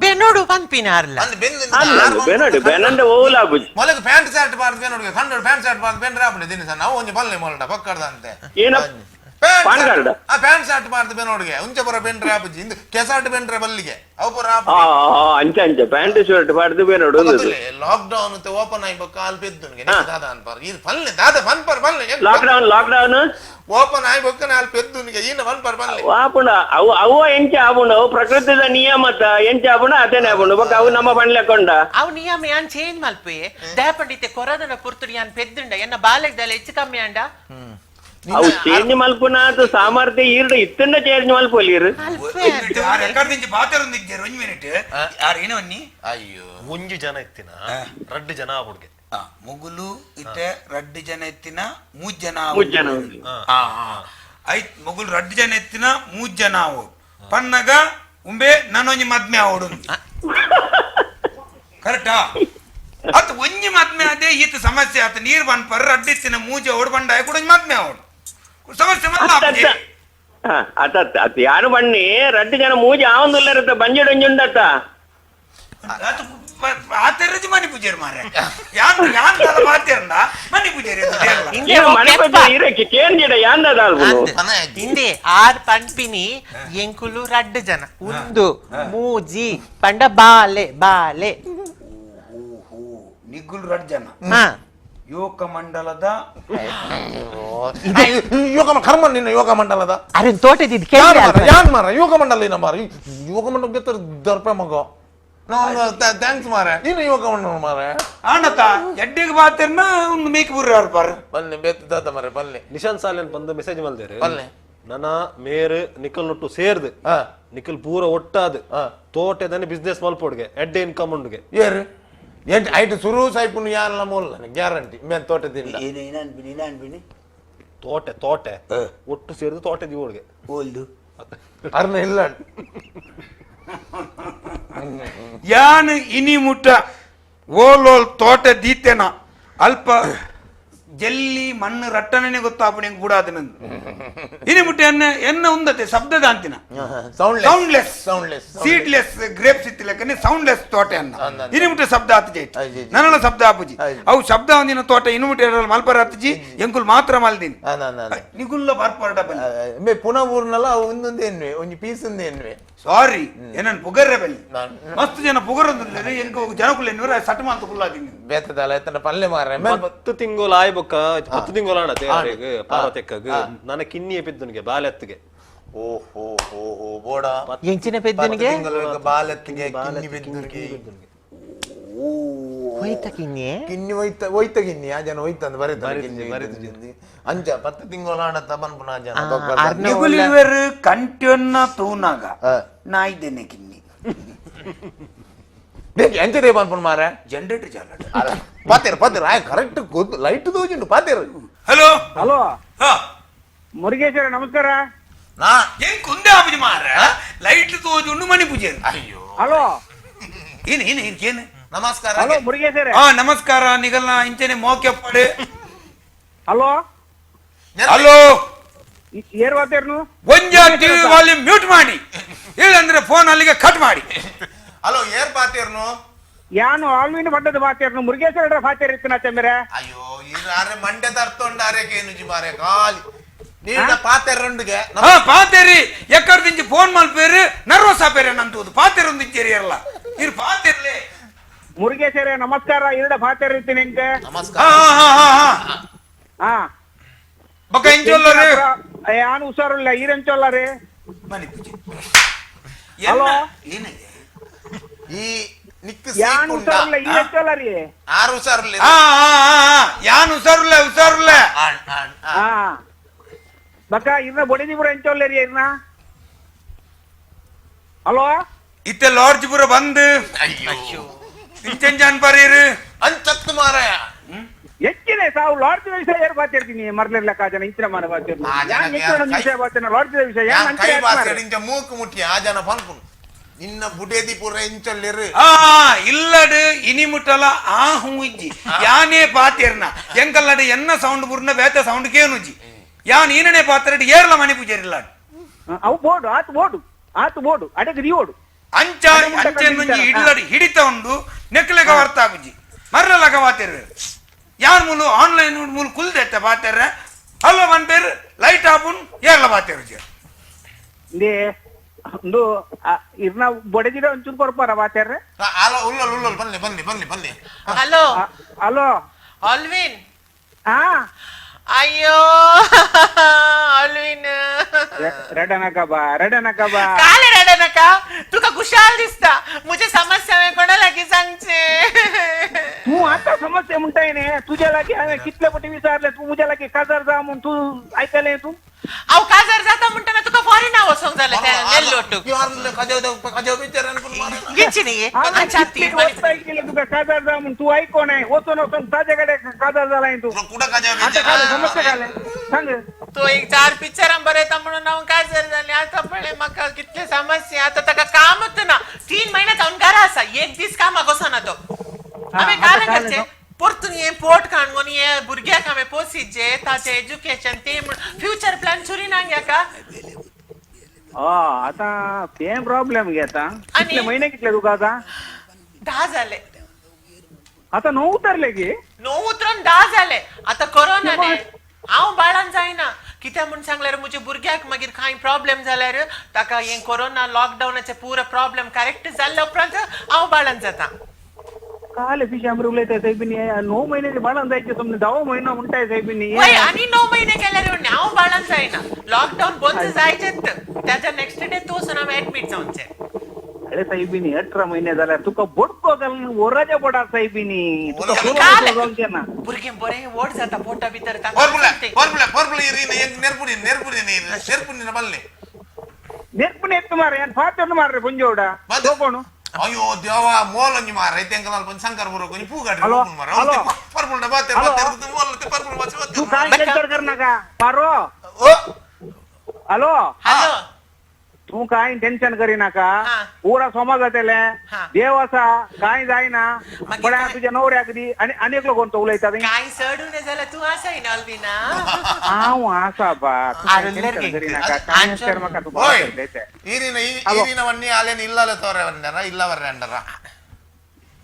ಬೆನೋಡು ಪನ್ಪಿನ ಅರ್ಲ. ಅಲ್ಲ ಬೆನಡು ಬೆನಂಡ ಓಲಾಬುಜಿ. ಮೊಲಗೆ ಪ್ಯಾಂಟ್ ಶರ್ಟ್ ಬಾರ್ದು ಬೇನೋಡಿಗೆ ಕಂಡು ಪ್ಯಾಂಟ್ ಶರ್ಟ್ ಬಾರ್ದು ಬೇನ್ರೆ ಆಪುಂಡು ದಿನ ಸರ್ ನಾವು ಒಂಜಿ ಬಲ್ಲೆ ಮೊಲಡ ಪಕ್ಕಡ್ದಂತೆ. ಏನ? PAN card? ಆ ಪ್ಯಾಂಟ್ ಶರ್ಟ್ ಬಾರ್ದು ಬೇನೋಡಿಗೆ ಉಂಚೆ ಪುರ ಬೆಂಡ್ರೆ ಆಪುಜಿ ಇಂದು ಕೆಸಾಟ್ ಬೆಂಡ್ರೆ ಬಲ್ಲಿಗೆ ಅವು ಪುರ ಆ ಆಪುಜಿ. ಅಂಚ ಅಂಚ ಪ್ಯಾಂಟ್ ಶರ್ಟ್ ಪಾಡ್ದು ಬೆನೋಡು ಒಂದು. Lock down open ಆಗಿ ಕಾಲ್ ಪೆದ್ದುನ್ಗೆ ದಾದ ಅನ್ಪಾರ್ ಇದು ಪಲ್ಲೆ ದಾದ ಪನ್ಪರ್ ಪಲ್ಲೆ. Lock down lock down open ಆಗಿ ಬೊಕ್ಕ ನಾಲ್ ಪೆದ್ದುನ್ಗೆ ಈನ ಪನ್ಪರ್ ಪಲ್ಲೆ. ಆಪುಂಡ ಅವು ಅವು ಎಂಚ ಆಪುಂಡು, ಅವು ಪ್ರಕೃತಿದ ನಿಯಮತ ಎಂಚ ಆಪುಂಡು ಅತೇನೆ ಆಪುಂಡು ಬೊಕ್ಕ ಅವು ನಮ್ಮ ಪಣ್ಲೆಕೊಂಡ. ಅವು ನಿಯಮ ಯಾನ್ ಚೇಂಜ್ ಮಲ್ಪುಯೆ ದಯಪಂಡಿತೆ ಕೊರದನ ಪುರ್ತುಡು ಯಾನ್ ಪೆದ್ದುಂಡ ಎನ್ನ ಬಾಲೆಗ್ ಹೆಚ್ಚು ಕಮ್ಮಿ ಅಂಡ. ಅವು ಚೇಂಜ್ ಮಲ್ಪುನಾತು ಸಾಮರ್ಥ್ಯ ಈರ್ಡ ಇತ್ತಂಡ ಚೇಂಜ್ ಮಲ್ಪೊಲಿರು. ಎಕ್ಕಡ್ದಿಂಚಿ ಪಾತೆರೊಂದಿಜ್ಜೆರ್ ಒಂಜಿ ಮಿನಿಟ್ ಆರ್ ಏನವನ್ನಿ. ಅಯ್ಯೋ ಒಂಜಿ ಜನ ಇತ್ತಿನ ರಡ್ಡು ಜನ ಆಪುಡ್ಗೆ. ಮುಗುಲು ಇತ್ತೆ ರಡ್ಡು ಜನ ಎತ್ತಿನ ಮೂಜ್ ಜನ. ಮೂಜ್ ಜನ. ಐತ್ ಮುಗುಲು ರಡ್ಡು ಜನ ಎತ್ತಿನ ಮೂಜ್ ಜನ ಆವು ಪನ್ನಗ ಉಂಬೆ ನಾನೊಂಜಿ ಮದ್ಮೆ ಆವಡು ಕರೆಕ್ಟಾ? ಅತ್ ಒಂಜಿ ಮದ್ಮೆ ಅದೇ ಈತ ಸಮಸ್ಯೆ ಆತ ನೀರ್ ಬನ್ಪರ್ ರಡ್ಡಿತ್ತಿನ ಮೂಜೆ ಓಡ್ ಬಂಡಾಯ ಕೂಡ ಒಂಜಿ ಮದ್ಮೆ ಆವಡು ಸಮಸ್ಯೆ ಮಲ್ಲ ಆಪುಜಿ. ಅತ್ತ ಅತ್ತ ಯಾರು ಬಣ್ಣಿ ರಡ್ಡು ಜನ ಮೂಜಿ ಆವೊಂದುಲ್ಲರತ್ತ ಬಂಜೆಡ್ ಒಂಜಿ ಉಂಡತ್ತ. ಅದು ಆತೆರಜಿ ಮನಿ ಪೂಜೆರ್ ಮಾರ್ರೆ ಯಾನ್ ಯಾನ್ ತಲ ಪಾತೆರ್ಂಡ ಮನಿ ಪೂಜೆರ್ ಇಂದೆ ಈರ ಓ ಮನೆ ಕೆಪ್ಪ. ಪಜ್ಜೆ ಈರಕ್ಕೆ ಕೇಂಜಿಡ ಯಾಂದದ ಆಲ್ಪುನು. ಅಂದ್. ಇಂದೆ ಆರ್ ಪನ್ಪಿನಿ ಎಂಕುಲು ರಡ್ಡು ಜನ ಉಂದು ಮೂಜಿ ಪಂಡ ಬಾಲೆ ಬಾಲೆ. ನಿಗುಲ್ ರಡ್ ಜನ ಹಾ. ಯೋಗ ಮಂಡಲದ ಯೋಗ ಕರ್ಮ ನಿನ್ನ ಯೋಗ ಮಂಡಲದ. ಅರೆ ತೋಟದ ಯಾನ್ ಮಾರ ಯಾನ್ ಮಾರ ಯೋಗ ಮಂಡಲ ಇನ್ನ ಮಾರ ಯೋಗ ಮಂಡಲ ಗೆತ್ತರ ದರ್ಪ ಮಗ ನಾನು thanks ಮಾರ ನೀನು ಯೋಗ ಮಂಡಲ ಮಾರ. ಆಂಡತ ಎಡ್ಡಿಗೆ ಬಾತೆರ್ನ ಒಂದು ಮೇಕ್ ಬುರ್ರ ಪಾರ್. ಬಲ್ಲೆ ಬೇತ್ ದಾದ ಮಾರೆ ಬಲ್ಲೆ. ನಿಶಾಂತ್ ಸಾಲೆನ್ ಬಂದು ಮೆಸೇಜ್ ಮಲ್ದೇರು ಬಲ್ಲೆ. ನನ್ನ ಮೇರ್ ನಿಕಲ್ ನೊಟ್ಟು ಸೇರ್ದು ನಿಕಲ್ ಪೂರ ಒಟ್ಟಾದ್ ತೋಟದನೆ ಬಿಸ್ನೆಸ್ ಮಲ್ಪೋಡ್ಗೆ ಎಡ್ಡೆ ಇನ್ಕಮ್ ಉಂಡುಗೆ. ಏರು ಎಂಟ್ ಐಟ್ ಸುರು ಸಾಯ್ಪುನು ಯಾನ್ಲ ಮೊಲ್ಲ ಗ್ಯಾರಂಟಿ ಮೇನ್ ತೋಟದಿಂದ. ಏನೇನು ತೋಟೆ ತೋಟೆ ಒಟ್ಟು ಸೇರ್ದು ತೋಟೆ ದಿವೋಡ್ಗೆ. ಓಲ್ದು ಅರ್ನ ಇಲ್ಲ. ಯಾನ್ ಇನಿ ಮುಟ್ಟ ಓಲೋಲ್ ತೋಟ ದೀತೆನ ಅಲ್ಪ ಜಲ್ಲಿ ಮಣ್ಣು ರಟ್ಟಣನೆ ಗೊತ್ತಾಪುಣ ಹೆಂಗ್ ಬುಡಾದ ನಂದು ಇನಿ ಮುಟ್ಟ ಎನ್ನ ಎನ್ನ ಉಂದತೆ ಶಬ್ದದ ಅಂತಿನ soundless soundless seedless grapes ಇತ್ತಿಲಕ್ಕನೆ soundless ತೋಟ ಅನ್ನ ಇನಿ ಮುಟ್ಟ ಶಬ್ದ ಆತಜಿ ಆಯ್ತು. ನನ್ನ ಶಬ್ದ ಆಪುಜಿ ಅವು ಶಬ್ದ ಒಂದಿನ ತೋಟ ಇನ್ನು ಮುಟ್ಟ ಮಲ್ಪರ ಆತಜಿ ಎಂಕುಲ್ ಮಾತ್ರ ಮಲ್ದಿನಿ ನಿಗುಲ್ಲ ಬರ್ಪರಡ ಬಲ್ಲಿ. ಮೇ ಪುನಃ ಊರ್ನಲ್ಲ ಅವು ಒಂದೊಂದು ಎನ್ನುವೆ ಒಂಜಿ ಪೀಸ್ ಒಂದು ಎನ್ನುವೆ. ಸಾರಿ ಏನನ್ ಪುಗರ್ರೆ ಬಲ್ಲಿ ಮಸ್ತ್ ಜನ ಪುಗರೊಂದುಲ್ಲೆರ್ ಎಂಕ ಜನಕುಲು ಎನ್ನುವರು ಸಟ್ ಮಾಂತ ಕುಲ್ಲಾದಿನಿ. ಬೇತದಲ್ಲ ಎತ್ತನ ಪಲ್ಲೆ ಮಾರ್ರೆ 10 ತಿಂಗಳು ಆಯ್ ಬೊಕ್ಕ 10 ತಿಂಗಳು ಆಣತೆ ಪಾರ್ವತೆಕ್ಕಗ್ ನನ್ನ ಕಿನ್ನಿಯ ಪೆದ್ದುನಿಗೆ ಬಾಲೆತ್ತಿಗೆ. ಓಹೋ ಹೋ ಹೋ ಬೋಡ ಎಂಚಿನ ಪೆದ್ದುನಿಗೆ? ಬಾಲೆತ್ತಿಗೆ ಕಿನ್ನಿ ಬೆದ್ದುನಿಗೆ. ಹೋಯ್ತ ಕಿನ್ನಿ? ಕಿನ್ನಿ ಒಯ್ತ ಒಯ್ತ ಕಿನ್ನಿ ಆ ಜನ ಒಯ್ತ ಅಂತ ಬರೀತಾರೆ ಕಿನ್ನಿ ಅಂಚ 10 ತಿಂಗಳು ಆಣತ ಬನ್ಪುನ ಆ ಜನ ಬೊಕ್ಕ ಅರ್ನ ನಿಗುಲಿವೆರ್ ಕಂಟ್ಯೊನ್ನ ತೂನಾಗ ನಾಯ್ದೇನೆ ಕಿನ್ನಿ. ಬೇಕೆ ಎಂಚದೇ ಬನ್ಪುನ ಮಾರ್ರೆ ಜನರೇಟರ್ ಚಾಲ. ಪಾತೇರು ಪಾತೇರು ಆಯ್ ಕರೆಕ್ಟ್ ಗೊತ್ತು ಲೈಟ್ ದೋಜುಂಡು ಪಾತೇರು. ಹಲೋ ಹಲೋ ಹಾ ಮುರುಗೇಶ್ವರ ನಮಸ್ಕಾರ. ನಾ ಎಂಕ್ ಉಂದೆ ಆಪುಜಿ ಮಾರ್ರೆ ಲೈಟ್ ತೋಜುಂಡು ಮಣಿ ಪೂಜೆ. ಅಯ್ಯೋ ಹಲೋ ಏನು ಏನು ಏನು ನಮಸ್ಕಾರ. ಹಲೋ ಮುರುಗೇಶ್ವರ. ಹಾ ನಮಸ್ಕಾರ ನಿಗಲ್ನ ಇಂಚನೆ ಮೋಕೆಪ್ಪಾಡು. ಹಲೋ ಹಲೋ ಏರ್ ವಾತೇರ್ನು ಒಂಜ TV volume mute ಮಾಡಿ ಇಲ್ಲಂದ್ರೆ ಫೋನ್ ಅಲ್ಲಿಗೆ ಕಟ್ ಮಾಡಿ. ಹಲೋ ಏರ್ ಪಾತೇರ್ನು ಯಾನು ಆಲ್ವಿನ ಬಡ್ಡದ ಬಾತೇರ್ನು ಮುರುಗೇಶ್ವರ ಬಾತೇರ್ ಇತ್ತು ಚಂದ್ರೆ. ಅಯ್ಯೋ ಇದು ಅರೆ ಮಂಡೆ ತರ್ತೊಂಡು ಅರೆಗೆ ಏನು ಮಾರೆ ಖಾಲಿ ನೀಡ ಪಾತೆರಂಡುಗೆ. ಹಾ ಪಾತೇರಿ ಎಕ್ಕಡ್ದಿಂಚಿ ಫೋನ್ ಮಲ್ಪೇರು ನರ್ವಸ್ ಆಪೇರೆ ನಂತೂದು ಪಾತೇರೊಂದು ಇಂಚೇರಿ ಇರಲ್ಲ ಇರು ಪಾತೇರ್ಲೆ. ಮುರುಗೇಶ್ವರ ನಮಸ್ಕಾರ ಇರಡ ಬಾತೇರ್ ಇತ್ತು ನಿಂಗೆ. ನಮಸ್ಕಾರ. ಹಾ ಹಾ ಹಾ ಹಾ ಹಾ ಬೊಕ್ಕ ಇಂಚೊಲ್ಲರು ಯಾನು ಹುಷಾರಿಲ್ಲ ಈರೆಂಚೊಲ್ಲರಿ. ಮನಿ ಪೂಜೆ ಹಲೋ? ಏನಿದೆ ಈ ನಿಕ್ ಯಾನು ಹುಷಾರಿಲ್ಲ ಈರೆಂಚೊಲ್ಲರಿ. ಆರು ಹುಷಾರಿಲ್ಲ. ಹಾ ಹಾ ಹಾ ಯಾನ್ ಹುಷಾರುಲ್ಲ ಹುಷಾರುಲ್ಲ. ಹಾ ಬಕ್ಕ ಇರ್ನ ಬೊಡಿದಿಪುರ ಎಂಚೊಲ್ಲರಿ ಇರ್ನ. ಹಲೋ ಇತ್ತೆ ಲಾಡ್ಜ್ ಪುರ ಬಂದು ಇಂಚಂಜಾನ್ ಪರೀರು ಅಂಚತ್ತು ಮಾರಾಯ ಹೆಚ್ಚಿನ ಸಾವು ಲಾಡ್ಜ್ ವಿಷಯ ಏರ್ ಬಾತಿರ್ತೀನಿ ಮರ್ಲಿರ್ಲಕ್ಕ ಜನ ಇಂಚಿನ ಮಾನ ಬಾತಿರ್ತೀನಿ ಆ ಜನ ಯಾನ್ ಹೆಚ್ಚಿನ ಕೈ- ವಿಷಯ ಬಾತೇನೆ ಲಾಡ್ಜ್ ವಿಷಯ ಯಾನ್ ಯಾನ್ ಅಂಚೆ ಕೈ ಯಾಕ್ ಬಾಸೆ ಮಾರ್ರೆ? ಇಂಚ ಮೂಕು ಮುಟ್ಟಿ ಆ ಜನ ಪನ್ಪುನು ನಿನ್ನ ಬುಡೇದಿ ಪೂರ ಇಂಚಲ್ಲಿರು. ಆ ಇಲ್ಲಡು ಇನಿ ಮುಟ್ಟಲ ಆ ಹೂ ಇಜ್ಜಿ ಯಾನೇ ಪಾತೇರ್ನ ಎಂಕಲ್ಲಡು ಎನ್ನ ಸೌಂಡ್ ಬುರ್ನ ಬೇತ ಸೌಂಡ್ ಕೇನುಜ್ಜಿ ಯಾನ್ ಈನನೆ ಪಾತ್ರಡ್ ಏರ್ಲ ಮಣಿ ಪೂಜೆರಿಲ್ಲ. ಅವು ಬೋರ್ಡು ಆತು ಬೋರ್ಡು ಆತು ಬೋರ್ಡು ಅಡಗ್ ರೀ ಓಡು. ಅಂಚ ಅಂಚೆನ್ನೊಂಜಿ ಇಡ್ಲಡ್ ಹಿಡಿತ ಉಂಡು ನೆಕ್ಲೆಗ ವರ್ತಾಪುಜಿ ಮರ್ಲಲಗ ಬಾತೆರ್ ಯಾರ್ ಮೂಲು ಆನ್ಲೈನ್ ಮೂಲು ಕುಲ್ದೆತ್ತ ಬಾತೆರ್ರೆ ಹಲೋ ಪನ್ಪೇರ್ ಲೈಟ್ ಆಪುನ್ ಏರ್ಲ ಬಾತೆರ್ ಇಂದೇ ಒಂದು ಇರ್ನ ಬೊಡೆದಿರ ಒಂಚೂರು ಕೊರ್ಪಾರ ಬಾತೆರ್ರೆ. ಹಲೋ, ಉಲ್ಲಲ್ ಉಲ್ಲಲ್, ಬನ್ನಿ ಬನ್ನಿ ಬನ್ನಿ ಬನ್ನಿ. Hello. Hello. Alvin. ಹಾ. ಅಯ್ಯೋ ಆಲ್ವಿನ್. रडनका बा, रडनका बा. काल रडनका, तुका खुशाल दिसता. मुझे समस्या हांवें कोणा लागीं सांगचें? तूं आतां समस्या म्हणटाय न्ही, तुज्या लागीं हांवें कितले पटी विचारलें, तूं म्हज्या लागीं काजार जा म्हूण, तूं आयकलें तूं? हांव काजार जाता म्हणटना तुका फॉरेना वचोंक जालें त्या नेल्लोटूक. घेची न्ही. हांवें कितली वर्सां केली तुका काजार जा म्हूण, तूं आयकोनाय. वचून वचून ताजे कडेन काजार जालाय तूं. आतां कालें समस्या, कालें सांग. तो एक चार पिक्चरां बरयता म्हणून हांव काजार जालें. आतां पळय म्हाका कितले समस्या. आतां ताका कामच ना, 3 म्हयने जावन घरा आसा, एक दीस कामाक वचना तो. हांवें आतां कालें कालें करचें? परतून हें पोट काणून हे भुरग्याक हांवें पोसिजे, ताचें एज्युकेशन ते फ्युचर प्लॅन सुरी ना हाका. हय, आतां तें प्रॉब्लेम गे आतां. कितले म्हयने, कितले तुका आतां? 10 जाले. आतां णव उतरले गे. 9 उतरून 10 जाले. आतां कोरोना न्ही, हांव बाळान जायना. कित्याक म्हूण सांगल्यार म्हज्या भुरग्याक मागीर कांय प्रॉब्लेम जाल्यार ताका हें कोरोना लॉकडावनाचे पुरो प्रॉब्लेम करेक्ट जाल्ल्या उपरांत हांव बाळान जाता. काले फिशांबर उलयताय सायबिनी. 9 म्हयने बाळान जायचे, तुमने 10वो म्हयनो म्हणटाय सायबिनी. वय, आनी 9 म्हयने केल्यार उरना, हांव बाळान जायना. लॉकडावन बंद जायचेत ताच्या नेक्स्ट डे तो वचून हांव एडमीट जावचें. अरे सायबिनी, 18 महिने जाल्यार तुका बोडको घालून वराच्या पोटार सायबिनी, तुका काले. जावचें ना. भुरगें बरें व्हड जाता पोटा भितर ताका. ಬಲ್ಲೆ. ನೆರ್ಪುನ ಎತ್ತು ಮಾರ್ರೆ, ಏನ್ ಫಾತನ್ನು ಮಾರ್ರೆ ಪುಂಜೋಡ ತೋಕೋಣು. ಅಯ್ಯೋ ದೇವ, ಮೋಲೊಂಜಿ ಮಾರ್ರೆ ತೆಂಕಲಾಲ್ ಪಂಚ ಶಂಕರ್ ಬರೋ ಕೊಂಚ ಪೂಗಾಡ್ರಿ. ಹಲೋ, ಮಾರ್ರೆ. ಹಲೋ. ಪರ್ಪುಲ್ಡ ಬಾತೆ. ಹಲೋ. ಬಾತೆ ಮೋಲ ಪರ್ಪುಲ್ ಬಾತೆ. तू काय टेन्शन कर नका पारो. ಓ. हॅलो. हॅलो. तू काय टेन्शन करी नाका. हा. पुरा समाज जातले. हा. देव आसा, काय जायना. मागीर पण काय? तुझ्या नवऱ्याक दी आणि आनी एकलो कोण तो उलयता थंय. कांय चड उणें जाल्यार तूं आसाय न्ही अल्विना. हांव आसा बा, तूं काय आरुल्लेर टेन्शन गे. करी नाका. काय आमच्या- तर म्हाका तूं ಓಯ್. बरें. ಈರಿನ. ಹಲೋ. ಈರಿನ ವನ್ನಿ ಆಲೇನ ಇಲ್ಲಲೆ ತೋರೆ ಬಂದಾರ ಇಲ್ಲ ಬರ್ರೆ ಅಂಡರ.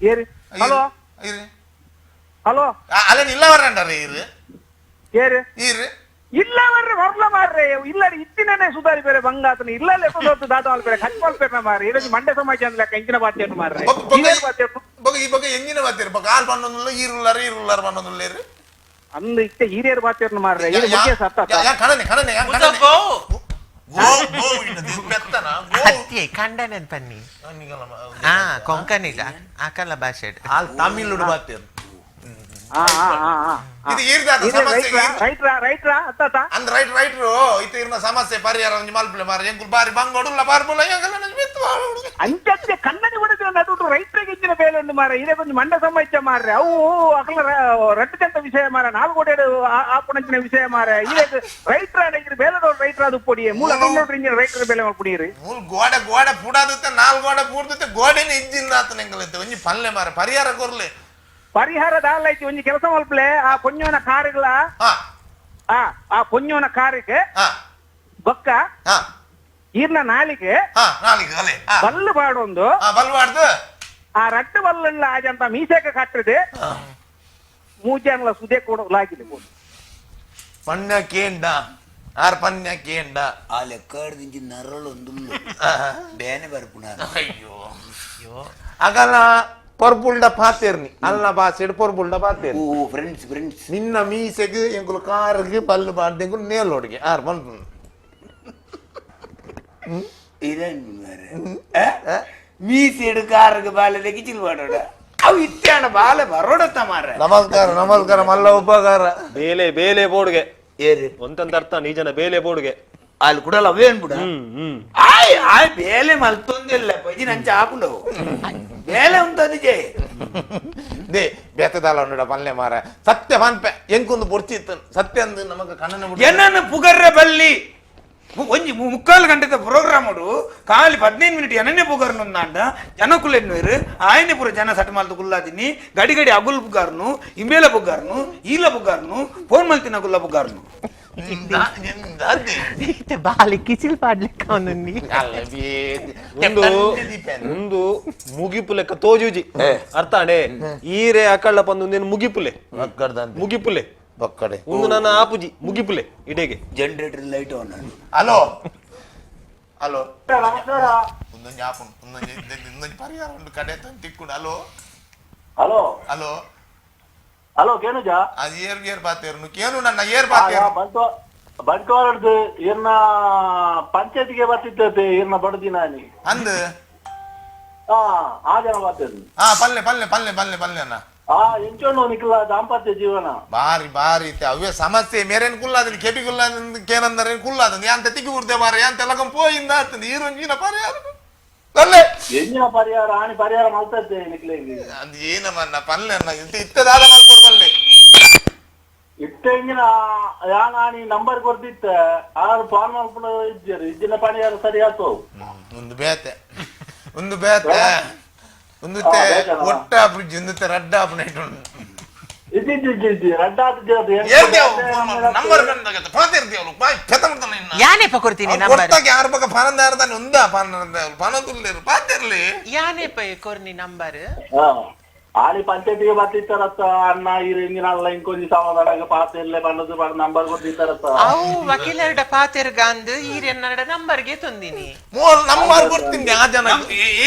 ಏರಿ, ಹಲೋ. ಇರಿ. ಹಲೋ. ಅಲ್ಲೇನ ಇಲ್ಲ ಬರ್ರೆ ಅಂಡರ ಇರು. ಏರಿ. ಇರು. ಇಲ್ಲ ಬರ್ರೆ, ಬರ್ಲ ಮಾರ್ರೆ. ಇಲ್ಲ, ಇತ್ತಿನೇ ಸುಧಾರಿ ಬೇರೆ ಬಂಗಾತನ ಇಲ್ಲ. ಲೆಕ್ಕ ದಾದ ಬೇರೆ ಖರ್ಚು ಮಲ್ಪೇರ್ನ ಮಾರ್ರೆ. ಇದಕ್ಕೆ ಮಂಡ್ಯ ಸಮಾಜ ಲೆಕ್ಕ ಇಂಚಿನ ಬಾತ್ಯನ್ನು ಮಾರ್ರೆ. ಇದೇನು ಬಾತ್ಯನ್ನು? ಬೊಕ ಈ ಬೊಕ ಎಂಜಿನ ಬಾತಿರ್ ಬೊಕ ಆಲ್ ಪನ್ನೊಂದುಲ್ಲ, ಈರುಲ್ಲಾರ ಈರುಲ್ಲಾರ ಪನ್ನೊಂದುಲ್ಲ ಇರು. ಅಂದು ಇತ್ತೆ ಹಿರಿಯರು ಬಾತ್ಯರ್ನ ಮಾರ್ರೆ, ಇದು ಬಗ್ಗೆ ಸತ್ತ. ಯಾ ಕಣನೆ ಕಣನೆ ಯಾ ಮುಜೋ ಕಣನೆ. ಗೋ. ಗೋ ಗೋ ಇನ್ನದು ಪೆತ್ತನ ಗೋ. ಅತ್ಯೆ ಕಂಡನೆನ್ ಪನ್ನಿ. ಆ ಕೊಂಕಣಿದ ಆಕಲ ಭಾಷೆ. ಆಲ್ ತಮಿಳುಡು ಬಾತಿರ್. ಹಾ ಹಾ ಹಾ ಹಾ. ಇದು ಈರ್ದಾದ ಸಮಸ್ಯೆ. ರೈಟ್ರಾ ರೈಟ್ರಾ ಅತ್ತ. ಅಂದ್ ರೈಟ್ ರೈಟ್. ಇತ್ತು ಇರ್ನ ಸಮಸ್ಯೆ ಪರಿಹಾರ ಒಂಜಿ ಮಲ್ಪಲೆ ಮಾರ್ರೆ. ಎಂಕುಲು ಬಾರಿ ಬಂಗೋಡುಲ್ಲ ಬಾರ್ಬುಲ್ಲ ಎಂಕಲ್ಲ ಮೆತ್ತು. ಅಂಚತ್ತೆ ಕಣ್ಣನಿ ಬಿಡೋದು ನಡುಟು ರೈತರಿಗೆ ಹೆಚ್ಚಿನ ಬೇಲೆ ಉಂಡು ಮಾರ್ರೆ. ಇದೇ ಕೊಂಚ ಮಂಡ ಸಮಸ್ಯೆ ಮಾರ್ರೆ. ಅವು ಅಕಲ ರಟ್ಟು ಚಂತ ವಿಷಯ ಮಾರ, ನಾಲ್ಕು ಕೋಟಿ ಆಪುಣಂಚಿನ ವಿಷಯ ಮಾರ್ರೆ. ಇದೇ ರೈತರ ಬೇಲೆದವ್ರು ರೈತರ ಅದು ಪೊಡಿ ಮೂಲ ಕಣ್ಣೋಡ್ರಿ ಇಂಜಿನ ರೈತರ ಬೇಲೆ ಪುಡಿಯಿರಿ. ಮೂಲ್ ಗೋಡೆ ಗೋಡೆ ಪುಡಾದುತ್ತೆ, ನಾಲ್ ಗೋಡೆ ಪೂರ್ದುತ್ತೆ, ಗೋಡೆನ ಇಂಜಿನ್ ಆತನ ಎಂಕಲೈತೆ. ಒಂಜಿ ಪಲ್ಲೆ ಮಾರ, ಪರಿಹಾರ ಕೊರ್ಲೆ. ಪರಿಹಾರ ದಾಲ ಐತಿ. ಒಂಜಿ ಕೆಲಸ ಮಲ್ಪಲೆ, ಆ ಪೊಂಜೋನ ಕಾರುಗಳ ಹಾ. ಆ ಆ ಪೊಂಜೋನ ಕಾರಿಗೆ ಹಾ. ಬೊಕ್ಕ ಹಾ. ಈರ್ನ ನಾಲಿಗೆ ಹಾ, ನಾಲಿಗೆ ಅಲೆ ಹಾ. ಬಲ್ಲು ಪಾಡೊಂದು. ಹಾ, ಬಲ್ವಾಡ್ದು. ಆ ರಟ್ಟು ಬಲ್ಲುಳ್ಳ ಆಜಂತ ಮೀಸೆಕ ಕಟ್ಟದೆ ಮೂಜಾನ್ಲ ಸುದೆ ಕೂಡ ಲಾಗಿದೆ. ಪಣ್ಯ ಕೇಂಡ ಆರ್ ಪನ್ಯ ಕೇಂಡ. ಆ ಲೆಕ್ಕಾಡ್ದಿಂಚಿ ನರಳು ಒಂದುಲ್ಲು ಬೇನೆ ಬರ್ಪುಣ. ಅಯ್ಯೋ, ಅಗಲ ಪರ್ಪುಲ್ಡ ಪಾತೇರ್ನಿ ಅಲ್ಲ ಬಾಸೆಡ್ ಪರ್ಪುಲ್ಡ ಪಾತೇರ್ನಿ. ಓ, ಫ್ರೆಂಡ್ಸ್ ಫ್ರೆಂಡ್ಸ್. ನಿನ್ನ ಮೀಸೆಗೆ ಎಂಕುಲು ಕಾರಿಗೆ ಬಲ್ಲು ಬಾಡ್ದು ಎಂಕುಲು ನೇಲೋಡಿಗೆ ಆರ್ ಮಲ್ಪು. ಇದೇನು ಮೀಸೆಡು ಕಾರಿಗೆ ಬಾಲೆ ಕಿಚಿಲ್ ಮಾಡೋಡ ಅವು ಇತ್ತಾಣ ಬಾಲೆ ಬರೋಡತ್ತ ಮಾರ್ರೆ. ನಮಸ್ಕಾರ ನಮಸ್ಕಾರ, ಮಲ್ಲ ಉಪಕಾರ. ಬೇಲೆ ಬೇಲೆ ಬೋರ್ಡ್ಗೆ. ಏರು? ಒಂತಂತ ಅರ್ಥ ನೀಜನ ಬೇಲೆ ಬೋರ್ಡ್ಗೆ. ಅಲ್ಲಿ ಕುಡಲ ಅವೇನ್ ಬಿಡ. ಹ್ಮ್ ಹ್ಮ್. ಆಯ್ ಆಯ್, ಬೇಲೆ ಮಲ್ತೊಂದಿಲ್ಲ ಪಜಿ ನಂಚ ಆಪುಂಡವು ಬೇಲೆ ಉಂಟದು ಜೈ. They ಬೇತದಾಲ ಉಂಡ ಪಲ್ಲೆ ಮಾರ. ಸತ್ಯ ಪನ್ಪೆ, ಎಂಕೊಂದು ಬೊರ್ಚಿತ್ತು ಸತ್ಯ ಅಂದು ನಮಗ ಕಣ್ಣನ ಬಿಡು. ಏನನ್ನು ಪುಗರ್ರೆ ಬಲ್ಲಿ ಒಂಜಿ ಮುಕ್ಕಾಲು ಗಂಟೆದ ಪ್ರೋಗ್ರಾಮ್ ಉಡು, ಖಾಲಿ 15 ಮಿನಿಟ್ ಏನನ್ನೇ ಪುಗರ್ನುಂದಾಂಡ ಜನಕುಲು ಎನ್ನುವೆರು ಆಯನೆ ಪೂರ ಜನ ಸಟ್ ಮಲ್ತು ಕುಲ್ಲಾದಿನಿ. ಗಡಿ ಗಡಿ ಅಗುಲ್ ಪುಗಾರ್ನು, ಇಂಬೇಲ ಪುಗಾರ್ನು, ಈಲ ಪುಗಾರ್ನು, ಫೋನ್ ಮಲ್ತಿನ ಗುಲ್ಲ ಪುಗಾರ್ನು. ಬಾಲಿ ಕಿಚಿಲ್ ಪಾಡ್ಲಿಕ್ಕ ಒಂದೊಂದು ಒಂದು ಮುಗಿಪು ಲೆಕ್ಕ ತೋಜುಜಿ ಅರ್ಥಾಣೆ ಈರೆ ಅಕಳ್ಳ ಪಂದು ಮುಗಿಪುಲೆ ಮುಗಿಪುಲೆ ಬಕ್ಕಡೆ ಒಂದು ನನ್ನ ಆಪುಜಿ ಮುಗಿಪುಲೆ ಇಡೆಗೆ generator light on. Hello hello ಒಂದೊಂದು ಆಪುಂಡು ಒಂದೊಂದು ಇನ್ನೊಂದು ಪರಿಹಾರ ಉಂಟು ಕಡೆ ತಂದು ತಿಕ್ಕೊಂಡು. Hello hello hello hello ಕೇನುಜ ಅದು ಏರ್ ಏರ್ ಬಾತೇರು ಕೇನು ನನ್ನ ಏರ್ ಬಾತೇರು ಬಂಟ್ವಾಳದ್ದು ಇರ್ನ ಪಂಚಾಯತಿಗೆ ಬರ್ತಿದ್ದತೆ ಇರ್ನ ಬಡದಿನ ಅಂದ್ ಆ ಜನ ಬಾತೇರು. ಹಾ ಪಲ್ಲೆ ಪಲ್ಲೆ ಪಲ್ಲೆ ಪಲ್ಲೆ ಪಲ್ಲೆ ಅಣ್ಣ. ಆ ಎಂಚೋನು ನಿಕ್ಲ ದಾಂಪತ್ಯ ಜೀವನ ಬಾರಿ ಬಾರಿ ಇತ್ತೆ ಅವೇ ಸಮಸ್ಯೆ ಮೇರೇನು ಕುಲ್ಲಾದಿನಿ ಕೆಬಿ ಕುಲ್ಲಾದ ಕೇನಂದರೆ ಕುಲ್ಲಾದ ಯಾಂತ ತಿಕ್ಕಿ ಬಿಡ್ತೆ ಮಾರ ಯಾಂತ ಲಗಂ ಪೋಯಿಂದ ಆಗ್ತದೆ ಈ ರಂಜಿನ ಪರಿಹಾರ ಪಲ್ಲೆ ಎಂಜಿನ ಪರಿಹಾರ ಆಣಿ ಪರಿಹಾರ ಮಲ್ತದ್ದೆ ನಿಕ್ಲೆಗೆ. ಅದು ಏನಮ್ಮ ಪಲ್ಲೆ ಅಣ್ಣ ಇತ್ತ ಇತ್ತದಾದ ಮಲ್ಕೊಡು ಪಲ್ಲೆ. ಇತ್ತ ಎಂಜಿನ ಯಾನ್ ಆಣಿ ನಂಬರ್ ಕೊಡ್ತಿತ್ತ ಆರು ಫೋನ್ ಮಲ್ಪುನ ಇಜ್ಜರು ಇಜ್ಜಿನ ಪರಿಹಾರ ಸರಿ ಆತು. ಒಂದು ಬೇತೆ ಒಂದು ಬೇತೆ ಒಂದು ಒಟ್ಟ ಬ್ರಿಡ್ಜ್ ಒಂದು ರಡ್ಡ ಆಪುನ ಉಂಟು. ಇಜ್ಜಿ ಇಜ್ಜಿ ಇಜ್ಜಿ ರಡ್ಡ ಆತು. ನಂಬರ್ ಬಾಯ್ ಪೆತ ಮಾಡ್ತಾನೆ ಇನ್ನ. ಯಾನೇಪ ಕೊಡ್ತೀನಿ ನಂಬರ್ ಕೊಡ್ತಾಗೆ ಯಾರ ಪಕ್ಕ ಪನಂದಾರ ತಾನೆ ಉಂದ ಪನಂದ ಪನದುಲ್ಲೇರು ಪಾತಿರ್ಲಿ. ಯಾನೇಪ ಕೊರ್ನಿ ನಂಬರ್? ಆಲಿ ಪಂಚಾಯತಿಗೆ ಬರ್ತಿತ್ತಾರತ್ತ ಅಣ್ಣ ಇರು ಇಂಜಿನ ಅಲ್ಲ ಇಂಕೊಂಜಿ ಸಮಾಧಾನ ಪಾತಿರ್ಲೆ ಬಣ್ಣದು ನಂಬರ್ ಕೊಡ್ತಿತ್ತಾರತ್ತ. ಅವು ವಕೀಲರಡ ಪಾತೆರ್ಗಾಂದ್ ಈರೆನ್ನಡ ನಂಬರ್ಗೆ ತಂದಿನಿ. ಮೋಲ್ ನಂಬರ್ ಕೊಡ್ತೀನಿ ಆ ಜನ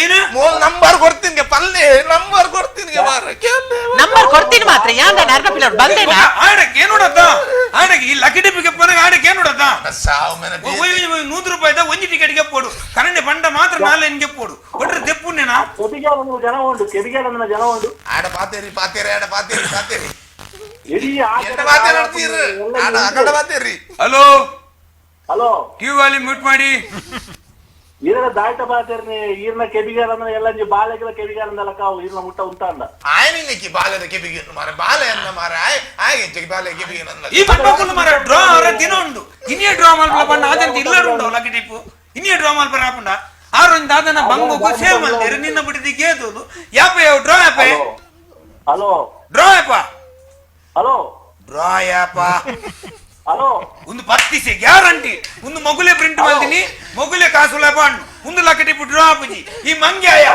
ಏನು ಮೋಲ್ ನಂಬರ್ ಕೊಡ್ತೀನಿ ಪಲ್ಲೆ ನಂಬರ್ ಕೊಡ್ತೀನಿ ಮಾರ ಕೇಳಿ ನಂಬರ್ ಕೊಡ್ತೀನಿ ಮಾತ್ರ ಯಾಂದ ಅರ್ಧ ಪಿಲೋಡ್ ಬಂದೇನಾ? ಆಡಕ್ಕೆ ಏನು ನೋಡತ್ತ ಆಡಕ್ಕೆ ಈ ಲಕ್ಕಿ ಡಿಪ್ಪಿಗೆ ಪೋನಾಗ ಆಡಕ್ಕೆ ಏನು ನೋಡತ್ತ ಸಾವು ಮೇನೆ 100 ರೂಪಾಯಿದ ಒಂಜಿ ಟಿಕೆಟ್ಗೆ ಪೋಡು ಕರಂಡೆ ಬಂಡ ಮಾತ್ರ ನಾಲೆನ್ಗೆ ಪೋಡು ಒಟ್ರೆ ತೆಪ್ಪುನೇನಾ? ಕೆಬಿಗೆ ಜನ ಉಂಟು ಕೆಬಿಗೆ ಜನ ಉಂಟು. ಆಡ ಪಾತೇರಿ ಪಾತೇರಿ ಆಡ ಪಾತೇರಿ ಪಾತೇರಿ ಇಡೀ ಎಂತ ಪಾತೇರಿ ಆಡ್ತೀರಿ ಆಡ ಅಕಡ ಪಾತೇರಿ. Hello hello TV volume mute ಮಾಡಿ. ಈರನ ದಾಟ ಪಾತೇರ್ನಿ ಈರ್ನ ಕೆಬಿಗಾರ ಎಲ್ಲ ಬಾಲೆಗಳ ಕೆಬಿಗಾರಂದಲ್ಲ ಕಾವು ಈರ್ನ ಮುಟ್ಟ ಉಂಟ ಅಂದ. ಆಯನಿಕ್ಕಿ ಬಾಲೆದ ಕೆಬಿಗೆ ಮಾರ ಬಾಲೆ ಅನ್ನ ಮಾರ ಆಯ್ ಆಯ್ ಹೆಚ್ಚಿಗೆ ಬಾಲೆ ಕೆಬಿಗೆ ನನ್ನ ಈ ಪಕ್ಕಕ್ಕೂ ಮಾರ ಡ್ರಾ ಅವರ ದಿನ ಉಂಡು ಇನ್ನೇ ಡ್ರಾ ಮಲ್ಪ ಬಣ್ಣ ಅದಂತ ಇಲ್ಲರು ಉಂಡು ಲಕ್ಕಿ ಟಿಪ್ಪು ಇನ್ನೇ ಡ್ರಾ ಮಲ್ಪ ರಾಪುಂಡ ಆರು ಒಂದು ದಾದನ ಬಂಗು ಸೇವ್ ಮಾಡ್ತೀರಿ ನಿನ್ನ ಬಿಟ್ಟಿದ್ದು ಗೇದು ಯಾಪ ಯಾವ ಡ್ರಾ ಯಾಪ ಹಲೋ ಡ್ರಾ ಯಾಪ ಹಲೋ ಡ್ರಾ ಯಾಪ ಹಲೋ ಒಂದು ಪತ್ತಿಸೆ ಗ್ಯಾರಂಟಿ ಒಂದು ಮಗುಲೆ ಪ್ರಿಂಟ್ ಮಾಡ್ತೀನಿ ಮಗುಲೆ ಕಾಸುಲ ಬಾಂಡು ಒಂದು ಲಕ್ಕ ಟಿಪ್ಪು ಡ್ರಾ ಆಪುಜಿ ಈ ಮಂಗೆ ಆಯ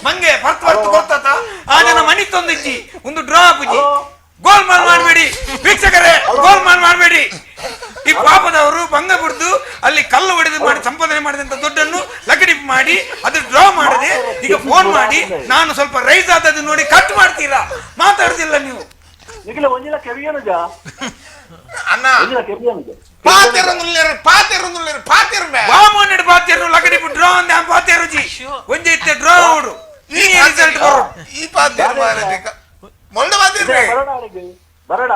ಮಂಗೆ ಬರ್ತ್ ಬರ್ತ್ ಗೊತ್ತಾತ ಆ ಜನ ಮನಿ ತಂದಿಜ್ಜಿ ಒಂದು ಡ್ರಾ ಆಪುಜಿ. ಗೋಲ್ಮಾಲ್ ಮಾಡಬೇಡಿ ವೀಕ್ಷಕರೇ, ಗೋಲ್ಮಾಲ್ ಮಾಡಬೇಡಿ. ಈ ಪಾಪದವರು ಭಂಗ ಬಿಡ್ದು ಅಲ್ಲಿ ಕಲ್ಲು ಹೊಡೆದು ಮಾಡಿ ಸಂಪಾದನೆ ಮಾಡಿದಂತ ದುಡ್ಡನ್ನು ಲಕಡಿಪ್ ಮಾಡಿ ಅದು ಡ್ರಾ ಮಾಡದೆ ಈಗ ಫೋನ್ ಮಾಡಿ ನಾನು ಸ್ವಲ್ಪ ರೈಸ್ ಆದದ್ದು ನೋಡಿ ಕಟ್ ಮಾಡ್ತೀರಾ, ಮಾತಾಡುದಿಲ್ಲ ನೀವು. ಅಣ್ಣ ಪಾತೆರೊಂದುಲ್ಲೇರು ಪಾತೆರೊಂದುಲ್ಲೇರು ಪಾತೆರು ವಾಮೋನೆಡ್ ಪಾತೆರು ಲಕಡಿಪ್ ಡ್ರಾ ಅಂದೆ ಆ ಪಾತೆರು ಜಿ ಒಂಜೆ ಇತ್ತೆ ಡ್ರಾ ಅವಡು ಈ ರಿಸಲ್ಟ್ ಬರೋ ಈ ಪಾತೆರು ಮಾರದಿಕ ಮೊಳ್ಳ ಪಾತೆರು ಬರಡ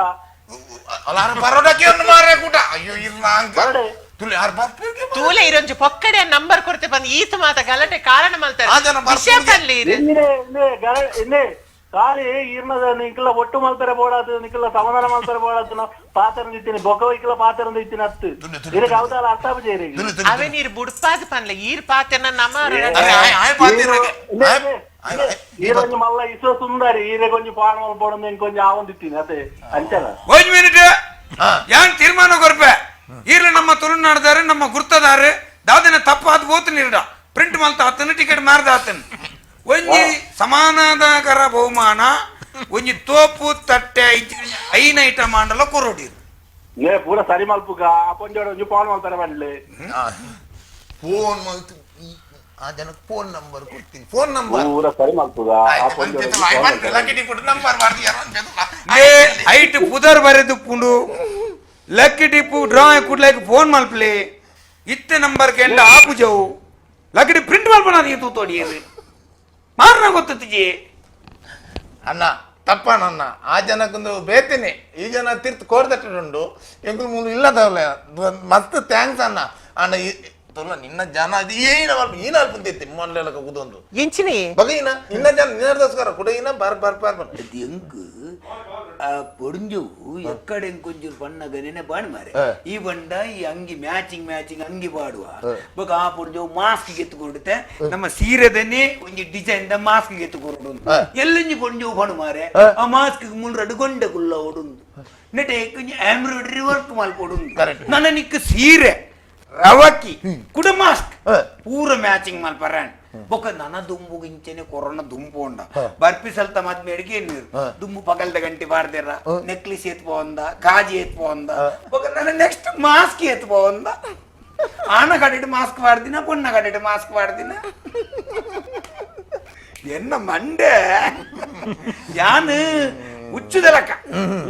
ಅಲಾರ ಪರೋಡಕ್ಕೆ ಒಂದು ಮಾರೆ ಕೂಟ ಅಯ್ಯೋ ಇಲ್ಲ ಅಂಕ ತುಳಿ ಯಾರು ಬರ್ಪಿಗೆ ತೂಲೆ ಇರೊಂಜಿ ಪೊಕ್ಕಡೆ ನಂಬರ್ ಕೊಡ್ತೆ ಬಂದು ಈತ ಮಾತ ಗಲಾಟೆ ಕಾರಣ ಮಲ್ತಾರೆ ಆ ಜನ ಬರ್ಪುಗೆ. ವಿಷಯ ಪನ್ಲಿ ಇರು. ಇನ್ನೇ ಇನ್ನೇ ಗರ ಇನ್ನೇ ಖಾಲಿ ಇರ್ನದ ನಿಕ್ಲ ಒಟ್ಟು ಮಲ್ತಾರೆ ಬೋಡಾತು ನಿಕ್ಲ ಸಮಾಧಾನ ಮಲ್ತಾರೆ ಬೋಡಾತು ಪಾತ್ರ ಇತ್ತೀನಿ ಬೊಕ್ಕ ಇಕ್ಲ ಪಾತ್ರ ಇತ್ತೀನಿ ಹತ್ತು ಇದಕ್ಕೆ ಅವತಾರ ಅರ್ಥ ಆಪುಜಿ ಅವೇ ನೀರು ಬುಡ್ಪಾದ ಪನ್ಲೆ ಈರ್ ಪಾತೆನ ನಮ ಅರೆ ಆಯ್ ಆಯ್ ಪಾತೆರು ಈರೊಂಜಿ ಮಲ್ಲ ಇಸೋ ಸುಂದರಿ ಈರೆ ಕೊಂಚ ಪಾಣ ಮಲ್ಪೋಡು ಇಂಕೊಂಚ ಆವೊಂದಿತ್ತೀನಿ ಅದೇ ಅಂಚನ ಒಂಜ್ ಮಿನಿಟ್ ಯಾನ್ ತೀರ್ಮಾನ ಕೊರ್ಪೆ ಈರ್ಲ ನಮ್ಮ ತುಳುನಾಡ್ದಾರೆ ನಮ್ಮ ಗುರ್ತದಾರೆ ದಾದನ ತಪ್ಪಾದ ಬೋತು ನೀರ್ಡ ಪ್ರಿಂಟ್ ಮಲ್ತ ಆತನ ಟಿಕೆಟ್ ಮಾರ್ದ ಆತನ ಒಂಜಿ ಸಮಾನಾಧಾಕರ ಬಹುಮಾನ ಒಂಜಿ ತೋಪು ತಟ್ಟೆ ಐನ ಐಟಮ್ ಮಾಂಡಲ ಕೊರೋಡಿರು ಏ ಪೂರ ಸರಿ ಮಲ್ಪುಗ ಆ ಪೊಂಜೋಡ ಒಂಜಿ ಪಾಣ ಮಲ್ತಾರೆ ಬಂಡ್ಲೆ ಫೋನ್ ಮಲ್ತು ಆ ಜನಕ್ಕೆ ಫೋನ್ ನಂಬರ್ ಕೊಡ್ತೀನಿ ಫೋನ್ ನಂಬರ್ ಪೂರ ಸರಿ ಮಲ್ಪುಗ ಆ ಪೊಂಜೋಡ ನಂಬರ್ ಮಾಡ್ತೀಯ ಲೇ ಐಟ್ ಪುದರ್ ಬರೆದು ಪುಂಡು lucky Tipu draw ಕುಡ್ಲೈಕ್ phone ಮಲ್ಪಲೆ ಇತ್ತೆ ನಂಬರ್ ಕೆಂಡ ಆಪುಜವು lucky tip print ಮಲ್ಪನ ಅದು ತೂತೋಡಿ ಮಾರನ ಗೊತ್ತಿಜಿ ಅಣ್ಣ ತಪ್ಪಣ್ಣ ಆ ಜನಕ್ಕೊಂದು ಬೇತೇನೆ ಈ ಜನ ತೀರ್ಥ ಕೋರ್ದಟ್ಟುಂಡು ಎಂಕುಲು ಮೂಲು ಇಲ್ಲದವಲ್ಲ ಮಸ್ತ್ thanks ಅಣ್ಣ ಅಣ್ಣ. ತೊಲ್ಲ ನಿನ್ನ ಜನ ಅದು ಏನ ಏನ ಅಲ್ಪಂತೈತಿ ಮೊನ್ಲೆಲಕ ಕುದೊಂದು ಎಂಚಿನಿ ಬಗೈನ ನಿನ್ನ ಜನ ನಿನ್ನದೋಸ್ಕರ ಕುಡೈನ bar bar bar bar ಅದು ಎಂಕ್ ಆ ಪೊಡಿಂಜವು ಎಕ್ಕಡೆ ಕೊಂಚೂರು ಬಣ್ಣಗ ನೆನೆ ಬಾಣ್ ಮಾರೆ. ಈ ಬಂಡ ಈ ಅಂಗಿ ಮ್ಯಾಚಿಂಗ್ ಮ್ಯಾಚಿಂಗ್ ಅಂಗಿ ಬಾಡುವ ಬೊಕ ಆ ಪೊಡಿಂಜವು ಮಾಸ್ಕ್ ಎತ್ತುಕೊಡುತ್ತೆ ನಮ್ಮ ಸೀರೆದನ್ನೇ ಒಂಜಿ design the mask ಎತ್ತುಕೊಡು ಎಲ್ಲಂಜಿ ಪೊಡಿಂಜವು ಬಣ್ಣು ಮಾರೆ. ಆ ಮಾಸ್ಕ್ ಮುಳ್ರಡು ಗೊಂಡೆ ಕುಲ್ಲ ಓಡುಂದು ನೆಟೆ ಕೊಂಚ ಎಂಬ್ರಾಯ್ಡರಿ ವರ್ಕ್ ಮಲ್ಪೊಡುಂದು. Correct. ನನ್ನ ನಿಕ್ಕ ಸೀರೆ ರವಕಿ ಕುಡ ಮಾಸ್ಕ್ ಪೂರ ಮ್ಯಾಚಿಂಗ್ ಮಲ್ಪರಾಣ್. ಬೊಕ ನನ ದುಂಬು ಇಂಚೆನೆ ಕೊರೋನಾ ದುಂಬು ಉಂಡ ಬರ್ಪಿ ಸಲ್ತ ಮದ್ಮೆ ಅಡಿಗೆ ನೀರು ದುಂಬು ಪಗಲ್ದ ಗಂಟೆ ಬಾರ್ದಿರ ನೆಕ್ಲಿಸ್ ಎತ್ ಪೋಂದ ಕಾಜಿ ಎತ್ ಪೋಂದ ಬೊಕ ನನ್ನ ನೆಕ್ಸ್ಟ್ ಮಾಸ್ಕ್ ಎತ್ ಪೋಂದ ಆನ ಕಡೆಟ್ ಮಾಸ್ಕ್ ಬಾರ್ದಿನ ಪೊನ್ನ ಕಡೆಟ್ ಮಾಸ್ಕ್ ಬಾರ್ದಿನ ಎನ್ನ ಮಂಡೆ ಯಾನು ಉಚ್ಚುದಲಕ್ಕ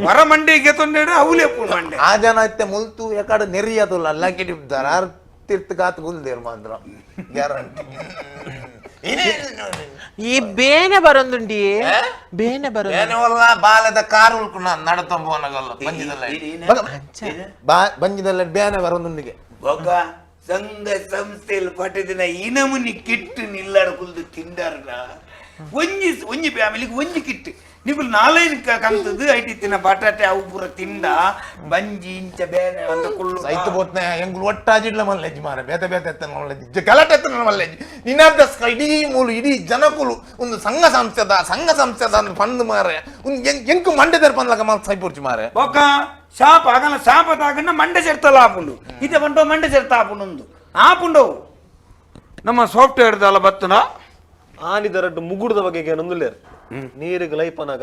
ಹೊರ ಮಂಡೆಗೆ ತೊಂದರೆ ಅವಲೇ ಪೂ ಮಂಡೆ. ಆ ಜನ ಇತ್ತೆ ಮುಲ್ತು ಎಕಡೆ ನೆರಿಯದಲ್ಲ ಅಲ್ಲ ಕಿಡಿ ದರಾರ್ ತೀರ್ಥ ಗಾತ್ ಗುಲ್ದೇರ್ ಮಾತ್ರ ಗ್ಯಾರಂಟಿ. ಈ ಬೇನೆ ಬರೊಂದುಂಡಿ ಬೇನೆ ಬರೊಂದು. ಬೇನೆ ಬಾಲದ ಕಾರ್ ಉಳ್ಕು ನಾನು ನಡತಂಬೋನಗಲ್ಲ ಬಂಜಿದಲ್ಲ ಬಂಜಿದಲ್ಲ ಬೇನೆ ಬರೋದುಂಡಿಗೆ. ಬೊಕ ಸಂಘ ಸಂಸ್ಥೆಯಲ್ಲಿ ಪಟ್ಟದಿನ ಇನಮುನಿ ಕಿಟ್ಟು ನಿಲ್ಲಾಡ ಕುಲ್ದು ತಿಂಡಾರ್ಡ ಒಂಜಿ ಒಂಜಿ ಫ್ಯಾಮಿಲಿಗೆ ಒಂಜಿ ಕಿಟ್ಟು ನಿಗುಲು ನಾಲೈನ್ ಕಂತದ್ದು IT ತಿನ್ನ ಬಟಾಟೆ ಅವು ಪೂರ ತಿಂಡ ಬಂಜಿ ಇಂಚ ಬೇನೆ ಅಂತ ಕುಳ್ಳು ಸೈತ್ ಬೋತ್ನೆ ಎಂಗುಲು ಒಟ್ಟಾಜಿಡ್ಲ ಮಲ್ಲೆಜ್ಜಿ ಮಾರೆ ಬೇತೆ ಬೇತೆ ಎತ್ತನ ಮಲ್ಲೆಜ್ಜಿ ಗಲಾಟೆ ಎತ್ತನ ಮಲ್ಲೆಜ್ಜಿ ನಿನ್ನಾರ್ದಸ್ಕ ಇಡೀ ಮೂಲು ಇಡೀ ಜನಕುಲು ಒಂದು ಸಂಘ ಸಂಸ್ಥೆದ ಸಂಘ ಸಂಸ್ಥೆದ ಅಂದ್ ಪಂದ್ ಮಾರೆ ಒಂದು ಎಂಕು ಮಂಡೆ ಪಂದ್ಲಕ ಮಲ್ ಸೈಪುರ್ಚಿ ಮಾರೆ. ಬೊಕ ಶಾಪ ಆಗಲ್ಲ ಶಾಪ ತಾಗಣ್ಣ ಮಂಡೆ ಚೆರ್ತಲ ಆಪುಂಡು ಇತ್ತೆ ಬಂಟೋ ಮಂಡೆ ಚೆರ್ತ ಆಪುಂಡು ಆಪುಂಡು ನಮ್ಮ ಸಾಫ್ಟ್ವೇರ್ ದಲ್ಲ ಬತ್ತನ. ಆನಿದ ರಡ್ಡು ಮುಗುಡುದ ಬಗೆಗೆ ನೊಂದುಲ್ಲೇರು ನೀರಿಗೆ ಲೈಪನಾಗ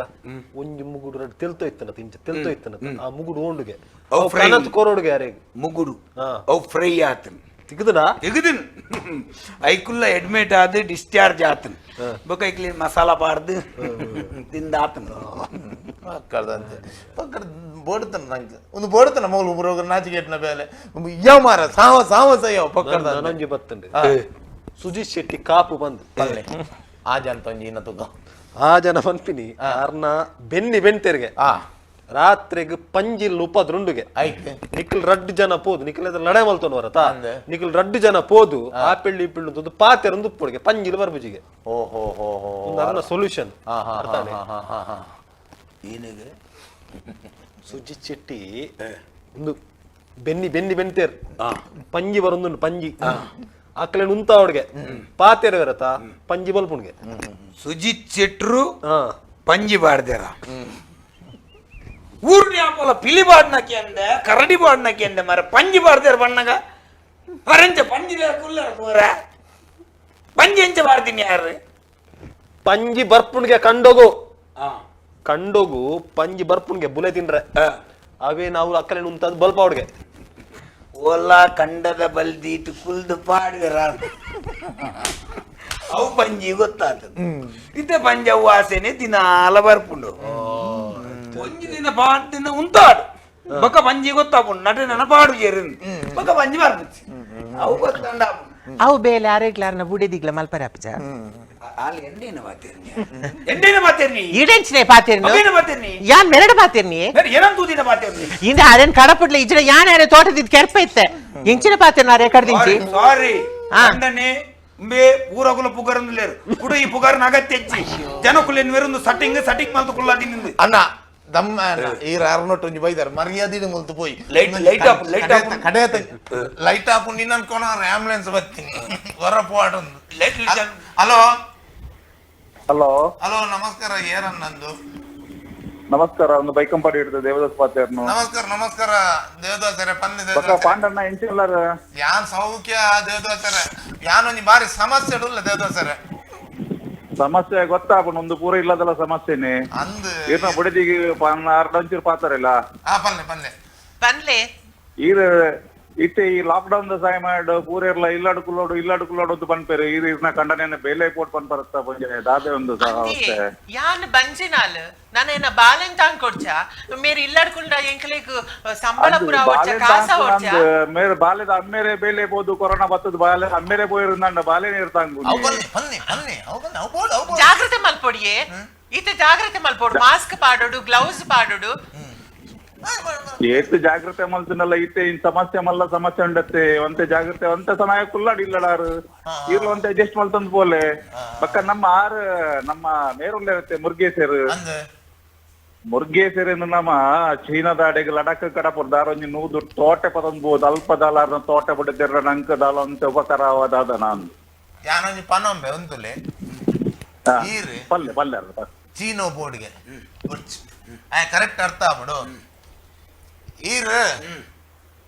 ಒಂಜಿ ಮುಗುಡು ರಡ್ಡು ತೆಲ್ತೋ ಇತ್ತನ ಇಂಚ ತೆಲ್ತೋ ಇತ್ತನ ಆ ಮುಗುಡು ಓಂಡುಗೆ ಅವು ಫ್ರೈ. ಕನತ್ ಕೊರೋಡುಗೆ ಯಾರಿಗೆ ಮುಗುಡು ಹಾ. ಅವು ಫ್ರೈ ಆತನ್ ತಿಕ್ಕದಾ ತೆಗೆದಿನ್ ಐಕುಲ್ಲ ಅಡ್ಮಿಟ್ ಆದ ಡಿಸ್ಚಾರ್ಜ್ ಆತನ್ ಬೊಕ ಐಕ್ಲಿ ಮಸಾಲ ಪಾರ್ದು ತಿಂದ ಆತನ್. ಪಕ್ಕದಂತೆ ಪಕ್ಕದ ಬೋಡ್ತಾನ ನಂಗೆ ಒಂದು ಬೋಡ್ತಾನ ಮೂಲು ಬರೋಗ ನಾಚಿಕೆಟ್ನ ಬೇಲೆ ಯಾವ ಮಾರ ಸಾವ ಸಾವ ಸಯ್ಯವ ಪಕ್ಕದ. ನನೊಂಜಿ ಬತ್ತಂಡೆ ಸುಜಿತ್ ಶೆಟ್ಟಿ ಕಾಪು ಬಂದು ಪಲ್ಲೆ ಆ ಜನ ತೊಂಜಿ ಇನ್ನ ತುಗ ಆ ಜನ ಪನ್ಪಿನಿ ಅರ್ನ ಬೆನ್ನಿ ಬೆಂತೆರ್ಗೆ ಆ ರಾತ್ರಿಗ್ ಪಂಜಿಲ್ ಉಪದ್ರುಂಡುಗೆ ಐಕೆ ನಿಖಿಲ್ ರಡ್ಡು ಜನ ಪೋದು ನಿಖಿಲ್ ಎದುರು ಲಡೆ ಮಲ್ತೊಂದು ಬರತಾ ಅಂದೆ. ನಿಖಿಲ್ ರಡ್ಡು ಜನ ಪೋದು ಆ ಪೆಳ್ಳಿ ಈ ಪಿಳ್ಳಿ ಒಂದು ಪಾತೆರೊಂದು ಉಪ್ಪುಡುಗೆ ಪಂಜಿಲ್ ಬರ್ಬುಜಿಗೆ ಓ ಹೋ ಹೋ ಹೋ ಒಂದು ಅರ್ನ ಸೊಲ್ಯೂಷನ್ ಹಾ ಹಾ ಹಾ ಹಾ ಹಾ ಹಾ ಏನಾಗ ಸುಜಿತ್ ಶೆಟ್ಟಿ ಒಂದು ಬೆನ್ನಿ ಬೆನ್ನಿ ಬೆಂತೇರ್ ಪಂಜಿ ಬರೊಂದುಂಡು ಪಂಜಿ ಆಕಲೆ ನುಂತ ಅವಡ್ಗೆ ಪಾತೆರ ಬರತಾ ಪಂಜಿ ಬಲ್ಪುಣ್ಗೆ. ಸುಜಿತ್ ಶೆಟ್ರು ಹಾ ಪಂಜಿ ಬಾರ್ದೇರ ಊರ್ನಿ ಆಪೋಲ ಪಿಲಿ ಬಾಡ್ನಕ್ಕೆ ಅಂದೆ ಕರಡಿ ಬಾಡ್ನಕ್ಕೆ ಅಂದೆ ಮರ ಪಂಜಿ ಬಾರ್ದೇರ ಬಣ್ಣಗ ಅರೆಂಚ ಪಂಜಿ ಕುಲ್ಲರ ತೋರ ಪಂಜಿ ಎಂಚ ಬಾರ್ದಿನಿ ಯಾರು ಪಂಜಿ ಬರ್ಪುಣ್ಗೆ ಕಂಡೋಗು ಆ ಕಂಡೋಗು ಪಂಜಿ ಬರ್ಪುಣ್ಗೆ ಬುಲೆ ತಿನ್ರೆ ಅವೇ ನಾವು ಅಕ್ಕಲೆ ನುಂತದ್ ಬಲ್ಪ ಅವಡ್ಗೆ. ಓಲಾ ಕಂಡದ ಬಲ್ದೀಟ್ ಕುಲ್ದು ಪಾಡುವೆರ ಅವು ಪಂಜಿ ಗೊತ್ತಾತದ ಇತ್ತೆ ಪಂಜಿ ಅವು ಆಸೆನೆ ದಿನಾಲ ಬರ್ಪುಂಡು ಒಂಜಿ ದಿನ ಪಾಡ್ದಿನ ಉಂತಾಡು ಬೊಕ ಪಂಜಿ ಗೊತ್ತಾಪುಂಡು ನಟ ನನ ಪಾಡು ಜೇರಿಂದು ಬೊಕ ಪಂಜಿ ಬರ್ಪುಚ್ಚಿ ಅವು ಗೊತ್ತಂಡ ಅವು ಬೇಲೆ ಆರೇಗ್ಲಾರ್ನ ಬುಡೆದಿಗ್ಲ ಮಲ್ಪರ ಅಪ್ಪಜ. ಆಲ್ ಎಂಡೇನ ಮಾತೇರ್ನಿ ಎಂಡೇನ ಮಾತೇರ್ನಿ ಈಡೆಂಚಿನೆ ಪಾತೇರ್ನು ಅವೇನ ಮಾತೇರ್ನಿ ಯಾನ್ ಮೆರಡು ಪಾತೇರ್ನಿ ಬೇರೆ ಏನಂತ ತೂದಿನ ಮಾತೇರ್ನಿ ಇಂದ ಅದೇನ್ ಕಡಪುಡ್ಲೆ ಇಜ್ರ ಯಾನ್ ಯಾರೇ ತೋಟದಿದ್ ಕೆರ್ಪ ಇತ್ತೆ ಎಂಚಿನ ಪಾತೇರ್ನ ಅರೆ ಕಡ್ದಿಂಚಿ. ಸಾರಿ. ಆ. ಅಂಡನೆ ಉಂಬೆ ಊರಗುಲ ಪುಗರಂದುಲೇರು ಕುಡ ಈ ಪುಗಾರನ ಅಗತ್ಯ ಹೆಚ್ಚಿ ಜನಕುಲೆನ್ ವೆರುಂದು ಸಟಿಂಗ್ ಸಟಿಂಗ್ ಮಲ್ತು ಕುಲ್ಲಾದಿನಿಂದು. ಅಣ್ಣ ದಮ್ಮ ಅಣ್ಣ ಈ ಅರ್ನೊಟ್ಟು ಒಂಜಿ ಬೈದಾರ ಮರ್ಯಾದಿಡು ಮುಲ್ತು ಪೋಯಿ. Light- light off, light off. ಕಡೆ ಲೈಟ್ ಆಫ್ ನಿನ್ನ ಅನ್ಕೊಣ ಆಂಬುಲೆನ್ಸ್ ಬರ್ತೀನಿ ಹೊರ ಪೋಡೊಂದು. Light light hello hello hello ನಮಸ್ಕಾರ ಏರನ್ನಂದು. ನಮಸ್ಕಾರ ಒಂದು ಬೈಕಂಪಾಡಿ ಹಿಡಿದು ದೇವದಾಸ್ ಪಾತೇರ್ನು. ನಮಸ್ಕಾರ ನಮಸ್ಕಾರ ದೇವದಾಸರೇ ಪನ್ನಿ ಬೊಕ ದೇವದಾಸರೇ. ಪಾಂಡಣ್ಣ ಎಂಚಿಲ್ಲಾರ? ಯಾನ್ ಸೌಖ್ಯ ದೇವದಾಸರೇ ಯಾನ್ ಒಂಜಿ ಬಾರಿ ಸಮಸ್ಯೆ ಉಲ್ಲ ದೇವದಾಸರೇ. ಸಮಸ್ಯೆ ಗೊತ್ತಾಪುಂಡು ಒಂದು ಪೂರ ಇಲ್ಲದಲ್ಲ ಸಮಸ್ಯೆನೆ. ಅಂದ್ ಈರ್ನ ಬುಡದಿಗೆ ಅರ್ಧ ಒಂಚೂರು ಪಾತಾರಿಲ್ಲ. ಆ ಪಲ್ಲೆ ಪಲ್ಲೆ. ಪನ್ಲೆ. ಈರ್ ಇತ್ತೆ ಈ lock down the ಸಾಯ ಮಾಡು ಪೂರ ಇರ್ಲ ಇಲ್ಲಾಡು ಕುಲ್ಲೋಡು ಇಲ್ಲಾಡು ಕುಲ್ಲೋಡು ಅಂತ ಪನ್ಪೇರು ಈರ್ ಇರ್ನ ಕಂಡನೆ ಬೇಲೆ ಪೋಟ್ ಪನ್ಪರತ್ತ ಪಂಜೆ ದಾದೆ ಒಂದು ಸಹ ಅವಸ್ಥೆ. ಯಾನ್ ಬಂಜಿನಾಲ್ ನಾನೇನ ಬಾಲೆನ್ ತಾಂಗ್ ಕೊಡ್ಚ ಮೇರೆ ಇಲ್ಲಾಡ್ಕೊಂಡ ಎಂಕಲೇಗ್ ಸಂಬಳ ಪುರ ಒಡ್ಚ ಕಾಸ ಒಡ್ಚ. ಮೇರೆ ಬಾಲೆದ ಅಮ್ಮೇರೆ ಬೇಲೆ ಬೋದು ಕೊರೋನಾ ಬತ್ತದ ಬಾಲೆ ಅಮ್ಮೇರೆ ಪೋಯಿರುಂದಂಡ ಬಾಲೆ ನೀರ್ ತಾಂಗು. ಅವು ಪಲ್ಲೆ ಪಲ್ಲೆ ಪಲ್ಲೆ ಅವು ಪಲ್ಲೆ ಅವು ಬೋಡು ಅವು ಬೋಡು. ಜಾಗ್ರತೆ ಮಲ್ಪೊಡಿಯೇ ಈತ ಜಾಗ್ರತೆ ಮಲ್ಪೊಡು ಮಾಸ್ಕ್ ಪಾಡೋಡು ಗ್ಲೌಸ್ ಪಾಡೋಡು. ಏತ್ ಜಾಗ್ರತೆ ಮಲ್ತನಲ್ಲ ಇತ್ತೆ ಇನ್ ಸಮಸ್ಯೆ ಮಲ್ಲ ಸಮಸ್ಯೆ ಉಂಡತ್ತೆ ಒಂತೆ ಜಾಗ್ರತೆ ಒಂತ ಸಮಯ ಕುಲ್ಲಾಡಿ ಇಲ್ಲಡಾರು ಇರ್ಲ ಒಂತೆ ಅಡ್ಜಸ್ಟ್ ಮಲ್ತಂದ್ ಪೋಲೆ ಬಕ್ಕ ನಮ್ಮ ಆರು ನಮ್ಮ ಮೇರುಲ್ಲೆ ಮುರ್ಗೇಸರು ಮುರ್ಗೇಸರು ನಮ್ಮ ಚೀನಾದ ಅಡೆಗೆ ಲಡಕ್ ಕಡಪುರ ದಾರೊಂಜಿ ನೂದು ತೋಟೆ ಪದೊಂದು ಬೋದು ಅಲ್ಪ ದಾಲಾರ್ನ ತೋಟೆ ಪಡೆದಿರ ನಂಕ ದಾಲ ಒಂತೆ ಉಪಕಾರ ಆವದಾದ ನಾನು ಯಾನೊಂಜಿ ಪನೊಂಬೆ ಉಂತುಲೆ ಪಲ್ಲೆ ಪಲ್ಲೆ ಚೀನೋ ಬೋರ್ಡ್ಗೆ ಕರೆಕ್ಟ್ ಅರ್ಥ ಆಗ್ಬಿಡು. ಈರ್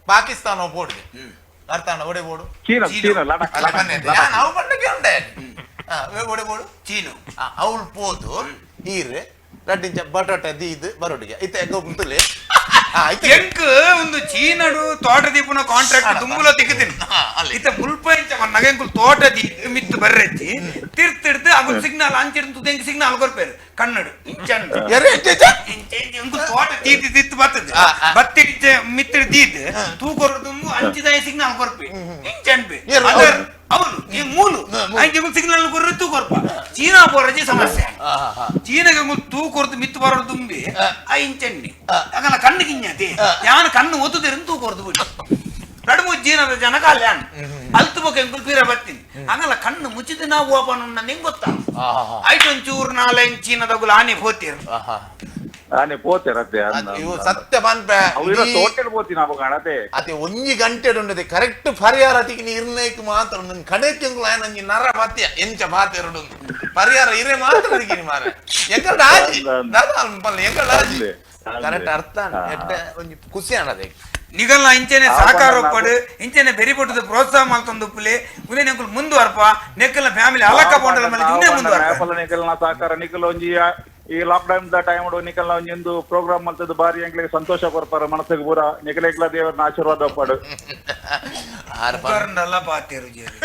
ಪಾಕಿಸ್ತಾನ ಬೋರ್ಡ್ಗೆ ಅರ್ಥ ಅಣ್ಣ ಒಡೆ board China China Ladakh ಅವು ಪಂಡಕ್ಕೆ ಉಂಡೆ ಒಡೆ ಬೋರ್ಡು ಚೀನೋ ಅವಳು ಪೋದು ಈರ್ ರಡ್ಡಿಂಚ ಬಟಾಟೆ ದೀದ್ ಬರೋಡಿಗೆ ಇತ್ತೆ ಉಂತುಲೆ ಎಂಕ್ ಒಂದು ಚೀನಡು ತೋಟ ದೀಪನ ಕಾಂಟ್ರಾಕ್ಟ್ ತುಂಬುಲ ತಿಕ್ಕುತ್ತೀನಿ. ಇತ್ತ ಮುಲ್ಪ ಇಂಚ ನಗೆಂಕುಲ್ ತೋಟ ದೀ ಮಿತ್ತು ಬರ್ರೆಚ್ಚಿ ತಿರ್ತಿಡ್ದು ಅಗುಲ್ ಸಿಗ್ನಲ್ ಅಂಚಿಡ್ದು ಎಂಕ್ ಸಿಗ್ನಲ್ ಕೊರ್ಪೇರು ಕನ್ನಡ ಇಂಚಂಡು ಎಂಕು ತೋಟ ತೀತಿ ತಿತ್ತು ಬರ್ತದೆ ಬತ್ತಿಡಿಚ ಮಿತ್ತಿಡ್ ದೀದ್ ತೂಕೊರದು ಅಂಚಿದಾಯ ಸಿಗ್ನಲ್ ಕೊರ್ಪಿ ಇಂಚಂಡ್ಬಿ ಅವನು ಈ ಮೂಲು ಅಂಚೆ ಸಿಗ್ನಲ್ ಕೊರ್ರೆ ತೂಕೊರ್ಪ ಚೀನಾ ಪೋರಜಿ ಸಮಸ್ಯೆ. ಚೀನಾಗ ತೂ ಕೊರ್ದು ಮಿತ್ತು ಬರೋದು ತುಂಬಿ ಆ ಇಂಚಣ್ಣಿ ಆಗಲ್ಲ ಕಣ್ಣು ಕಿಂಜಾತಿ ಯಾನ ಕಣ್ಣು ಒತ್ತುದಿರನ್ ತೂ ಕೊರ್ದು ಬಿಡು ನಡುಮು ಜೀನದ ಜನ ಕಾಲ್ಯಾನ್ ಅಲ್ತು ಬೊಕ ಎಂಕುಲ್ ಪೀರ ಬತ್ತೀನಿ ಹಂಗಲ್ಲ ಕಣ್ಣು ಮುಚ್ಚಿದ ನಾವು ಓಪನ್ ನಿಂಗೆ ಗೊತ್ತಾ ಐಟ್ ಒಂಚೂರು ನಾಲೈನ್ ಚೀನದಗುಲ ಆನೆ ಹೋತೀರ್ ಆನೆ ಪೋತೆ ರತ್ತೆ ಸತ್ಯ ಪನ್ಪೆ ತೋಟೆಡ್ ಪೋತೀನಿ ಅವಾಗ ಅಣತೆ ಅತೆ ಒಂಜಿ ಗಂಟೆ ಉಂಡದೆ ಕರೆಕ್ಟ್ ಪರಿಹಾರ ತಿಕ್ಕಿನ ಇರ್ನೈಕ್ ಮಾತ್ರ ನನ್ ಕಡೆಕ್ಕೆ ನಂಜಿ ನರ ಪತ್ಯ ಎಂಚ ಪಾತೆರಡು ಪರಿಹಾರ ಇರೇ ಮಾತ್ರ ತಿಕ್ಕಿನಿ ಮಾರ ಎಂಕಲ್ಡ ಆಜಿ ಎಂಕಲ್ಡ ಆಜಿ ಕರೆಕ್ಟ್ ಅರ್ಥ ಎಡ್ಡೆ ಒಂಜಿ ಖುಷಿ ಅಣದೆ ನಿಗಲ್ನ ಇಂಚೆನೆ ಸಹಕಾರ ಒಪ್ಪಡು ಇಂಚೆನೆ ಬೆರಿಪಟ್ಟದ ಪ್ರೋತ್ಸಾಹ ಮಲ್ತೊಂದು ಉಪ್ಪುಲೆ ಉದೇ ನೆಂಕುಲ್ ಮುಂದುವರ್ಪ ನೆಕ್ಕಲ್ನ ಫ್ಯಾಮಿಲಿ ಅಲಕ್ಕ ಪೋಂಡಲ ಮಲ್ಲಿ ಇನ್ನೇ ಮುಂದುವರ್ಪ ನಿಕಲ್ನ ಸಹಕಾರ ನಿಕಲ್ ಒಂಜಿ ಈ lock down the time ನಿಕಲ್ನ ಒಂಜೊಂದು ಪ್ರೋಗ್ರಾಮ್ ಮಲ್ತದ್ದು ಬಾರಿ ಎಂಕ್ಲೆಗ್ ಸಂತೋಷ ಕೊರ್ಪಾರ ಮನಸ್ಸಿಗೆ ಪೂರ ನಿಕಲೆಗ್ಲ ದೇವರನ್ನ ಆಶೀರ್ವಾದ ಒಪ್ಪಡು. ನೆರ್ಂಡಲ ಪಾತೇರು ಜೇರು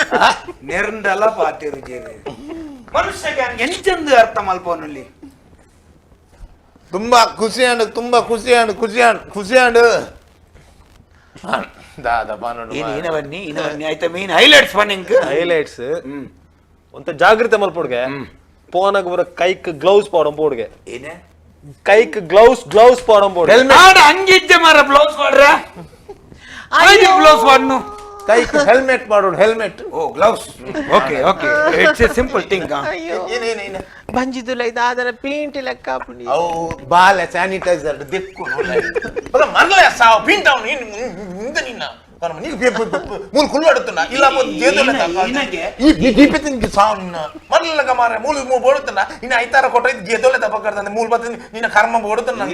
ನೆರ್ಂಡಲ ಪಾತೇರು ಜೇರು ಮನುಷ್ಯಗೆ ಎಂಚಂದು ಅರ್ಥ ಮಲ್ಪೋನಲ್ಲಿ ತುಂಬಾ ಖುಷಿ ಅಂಡ್ ತುಂಬಾ ಖುಷಿ ಅಂಡ್ ಖುಷಿ ಅಂಡ್ ಖುಷಿ ಅಂಡ್ ದಾದಾ ಬಾನೋಡು ಇನ ಬನ್ನಿ ಇನ ಬನ್ನಿ ಆಯ್ತಾ ಮೀನ್ ಹೈಲೈಟ್ಸ್ ಬನ್ನಿ ಹೈಲೈಟ್ಸ್ ಒಂತ ಜಾಗ್ರತೆ ಮಲ್ಪೊಡ್ಗೆ ಪೋನಾಗ ಬರ ಕೈಕ್ ಗ್ಲೌಸ್ ಪಾಡಂ ಪೋಡ್ಗೆ ಏನೇ ಕೈಕ್ ಗ್ಲೌಸ್ ಗ್ಲೌಸ್ ಪಾಡಂ ಪೋಡ್ಗೆ ಆಡ ಅಂಗಿಜ್ಜೆ ಮಾರ ಬ್ಲೌಸ್ ಮಾಡ್ರ ಐದು ಬ್ಲೌಸ್ ಮಾಡ್ನು ಕೈಕ್ ಹೆಲ್ಮೆಟ್ ಮಾಡೋಡು helmet oh gloves okay okay it's a simple thing. ಏನೇನು ಬಂಜಿದುಲ ಇದಾದರ ಪೇಂಟ್ ಲೆಕ್ಕ ಪುಣಿ ಅವು ಬಾಲೆ ಸ್ಯಾನಿಟೈಸರ್ ದಿಕ್ಕು ಬಲ ಮರ್ಲೆ ಸಾವು ಪಿಂಟ್ ಅವನು ಇಂದ ನಿನ್ನ ಮೂಲು ಕುಲ್ಲಾಡುತ್ತನ ಇಲ್ಲ ಈ ದೀಪತಿನ ಸಾವು ನಿನ್ನ ಮರ್ಲಕ ಮಾರೆ ಮೂಲು ಬೋಡುತ್ತನ ಇನ್ನು ಐತಾರ ಕೊಟ್ಟ ಇದು ಗೇದೋಲೆ ತಪ್ಪಕರ್ತಂದೆ ಮೂಲು ಬತ್ತ ನಿನ್ನ ಕರ್ಮ ಬೋಡುತ್ತನ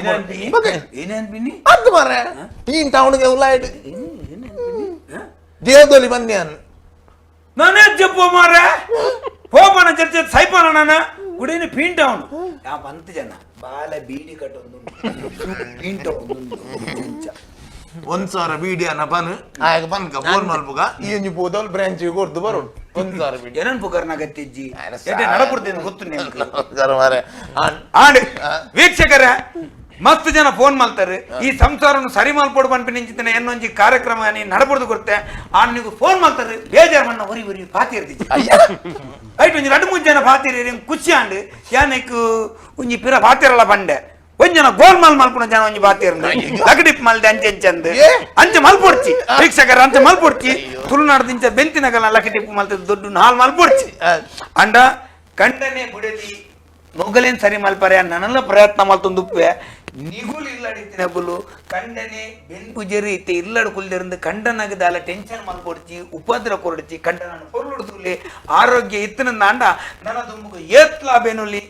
ಏನೇನ್ ಅದು ಮಾರೆ ಈ ಟೌನ್ಗೆ ಉಲಾಯ್ಡ್ ದೇವದೋಲಿ ಬಂದೆ ನಾನೇ ಜಪ್ಪು ಮಾರೆ ಹೋಪನ ಚರ್ಚೆ ಸೈಪನ ನಾನು ಗುಡಿನ ಪೀಂಟ ಅವನು ಯಾ ಬಂತ ಜನ ಬಾಲ ಬೀಡಿ ಕಟ್ಟೊಂದು ಪೀಂಟ ಒಂದು 1000 ಬೀಡಿ ಅನ್ನ ಬನ್ ಆಗ ಬನ್ಕ ಫೋನ್ ಮಲ್ಪುಗ ಈ ಒಂಜಿ ಪೋದಲ್ ಬ್ರಾಂಚ್ ಕೊರ್ದು ಬರೋಡು 1000 ಬೀಡಿ ಏನನ್ ಪುಕರ್ನ ಗತ್ತಿಜ್ಜಿ ಎಡ್ಡೆ ನಡಪುರ್ದೇನು ಗೊತ್ತು ನಿಮ್ಗೆ ಮಾರೆ ಆಂಡ್ ವೀಕ್ಷಕರೇ ಮಸ್ತ್ ಜನ ಫೋನ್ ಮಾಡ್ತಾರೆ ಈ ಸಂಸಾರವನ್ನು ಸರಿ ಮಲ್ಪೊಡು ಪನ್ಪಿ ನಿಂಚಿತನ ಎನ್ನೊಂಜಿ ಕಾರ್ಯಕ್ರಮ ನೀ ನಡಪುರ್ದು ಕೊಡ್ತೆ ಆ ನೀವು ಫೋನ್ ಮಾಡ್ತಾರೆ ಬೇಜಾರು ಮಣ್ಣ ಒರಿ ಒರಿ ಪಾತಿರ್ದಿಜ್ಜಿ ಐಟ್ ಒಂಜಿ ರಡ್ಡು ಮೂಜಿ ಜನ ಪಾತಿರಿ ಖುಷಿ ಆಂಡ್ ಯಾನೆಕ್ ಒಂಜಿ ಪಿರ ಪಾತಿರಲ್ಲ ಬಂಡೆ ಒಂಜನ ಜನ ಗೋಲ್ ಮಾಲ್ ಮಲ್ಪುನ ಜನ ಒಂಜಿ ಬಾತಿರ್ನ ಲಗಡಿಪ್ ಮಲ್ದೆ ಅಂಚೆ ಅಂಚಂದು ಅಂಚೆ ಮಲ್ಪೊಡ್ಚಿ ವೀಕ್ಷಕರ ಅಂಚೆ ಮಲ್ಪೊಡ್ಚಿ ತುಳುನಾಡ್ದಿಂಚ ಬೆಂತಿನಗಲ ಲಕಡಿಪ್ ಮಲ್ತದ ದೊಡ್ಡ ನಾಲ್ ಮಲ್ಪೊಡ್ಚಿ ಅಂಡ ಕಂಡನೆ ಬುಡದಿ ಮೊಗಲೇನ್ ಸರಿ ಮಲ್ಪರೆ ನನ್ನೆಲ್ಲ ಪ್ರಯತ್ನ ಮಲ್ತೊಂದುಪ್ಪೆ ನಿಗುಲು ಇಲ್ಲಡಿತಿನಗುಲು ಕಂಡನೆ ಬೆನ್ಪುಜರಿ ಇತ್ತೆ ಇಲ್ಲಡು ಕುಲ್ದಿರಂದು ಕಂಡನಗದಾಲ ಟೆನ್ಷನ್ ಮಲ್ಪೊಡ್ಚಿ ಉಪದ್ರ ಕೊರಡ್ಚಿ ಕಂಡನ ಪೊರ್ಲುಡ್ತುಲಿ ಆರೋಗ್ಯ ಇತ್ತನ ಅಂಡ ನನ್ನ ದುಂಬುಗು ಏತ್ಲಾ ಬೆನುಲಿ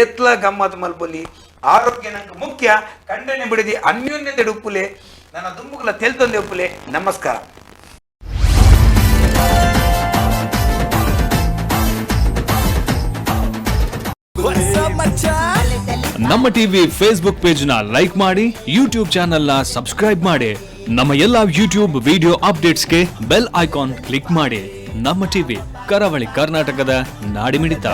ಏತ್ಲಾ ಗಮ್ಮತ್ ಮಲ್ಪೊಲಿ ಆರೋಗ್ಯ ನಂಗೆ ಮುಖ್ಯ ಕಂಡನೆ ಬಿಡದಿ ಅನ್ಯೋನ್ಯತೆ ಉಪ್ಪುಲೆ ನನ್ನ ದುಂಬುಗುಲ ತೆಲ್ತೊಂದೆ ಉಪ್ಪುಲೆ. ನಮಸ್ಕಾರ. ನಮ್ಮ TV Facebook page ನ ಲೈಕ್ ಮಾಡಿ, ಯೂಟ್ಯೂಬ್ ಚಾನೆಲ್ ನ ಸಬ್ಸ್ಕ್ರೈಬ್ ಮಾಡಿ, ನಮ್ಮ ಎಲ್ಲಾ ಯೂಟ್ಯೂಬ್ ವಿಡಿಯೋ ಅಪ್ಡೇಟ್ಸ್ಗೆ bell icon click ಮಾಡಿ. ನಮ್ಮ ಟಿವಿ ಕರಾವಳಿ ಕರ್ನಾಟಕದ ನಾಡಿಮಿಡಿತ.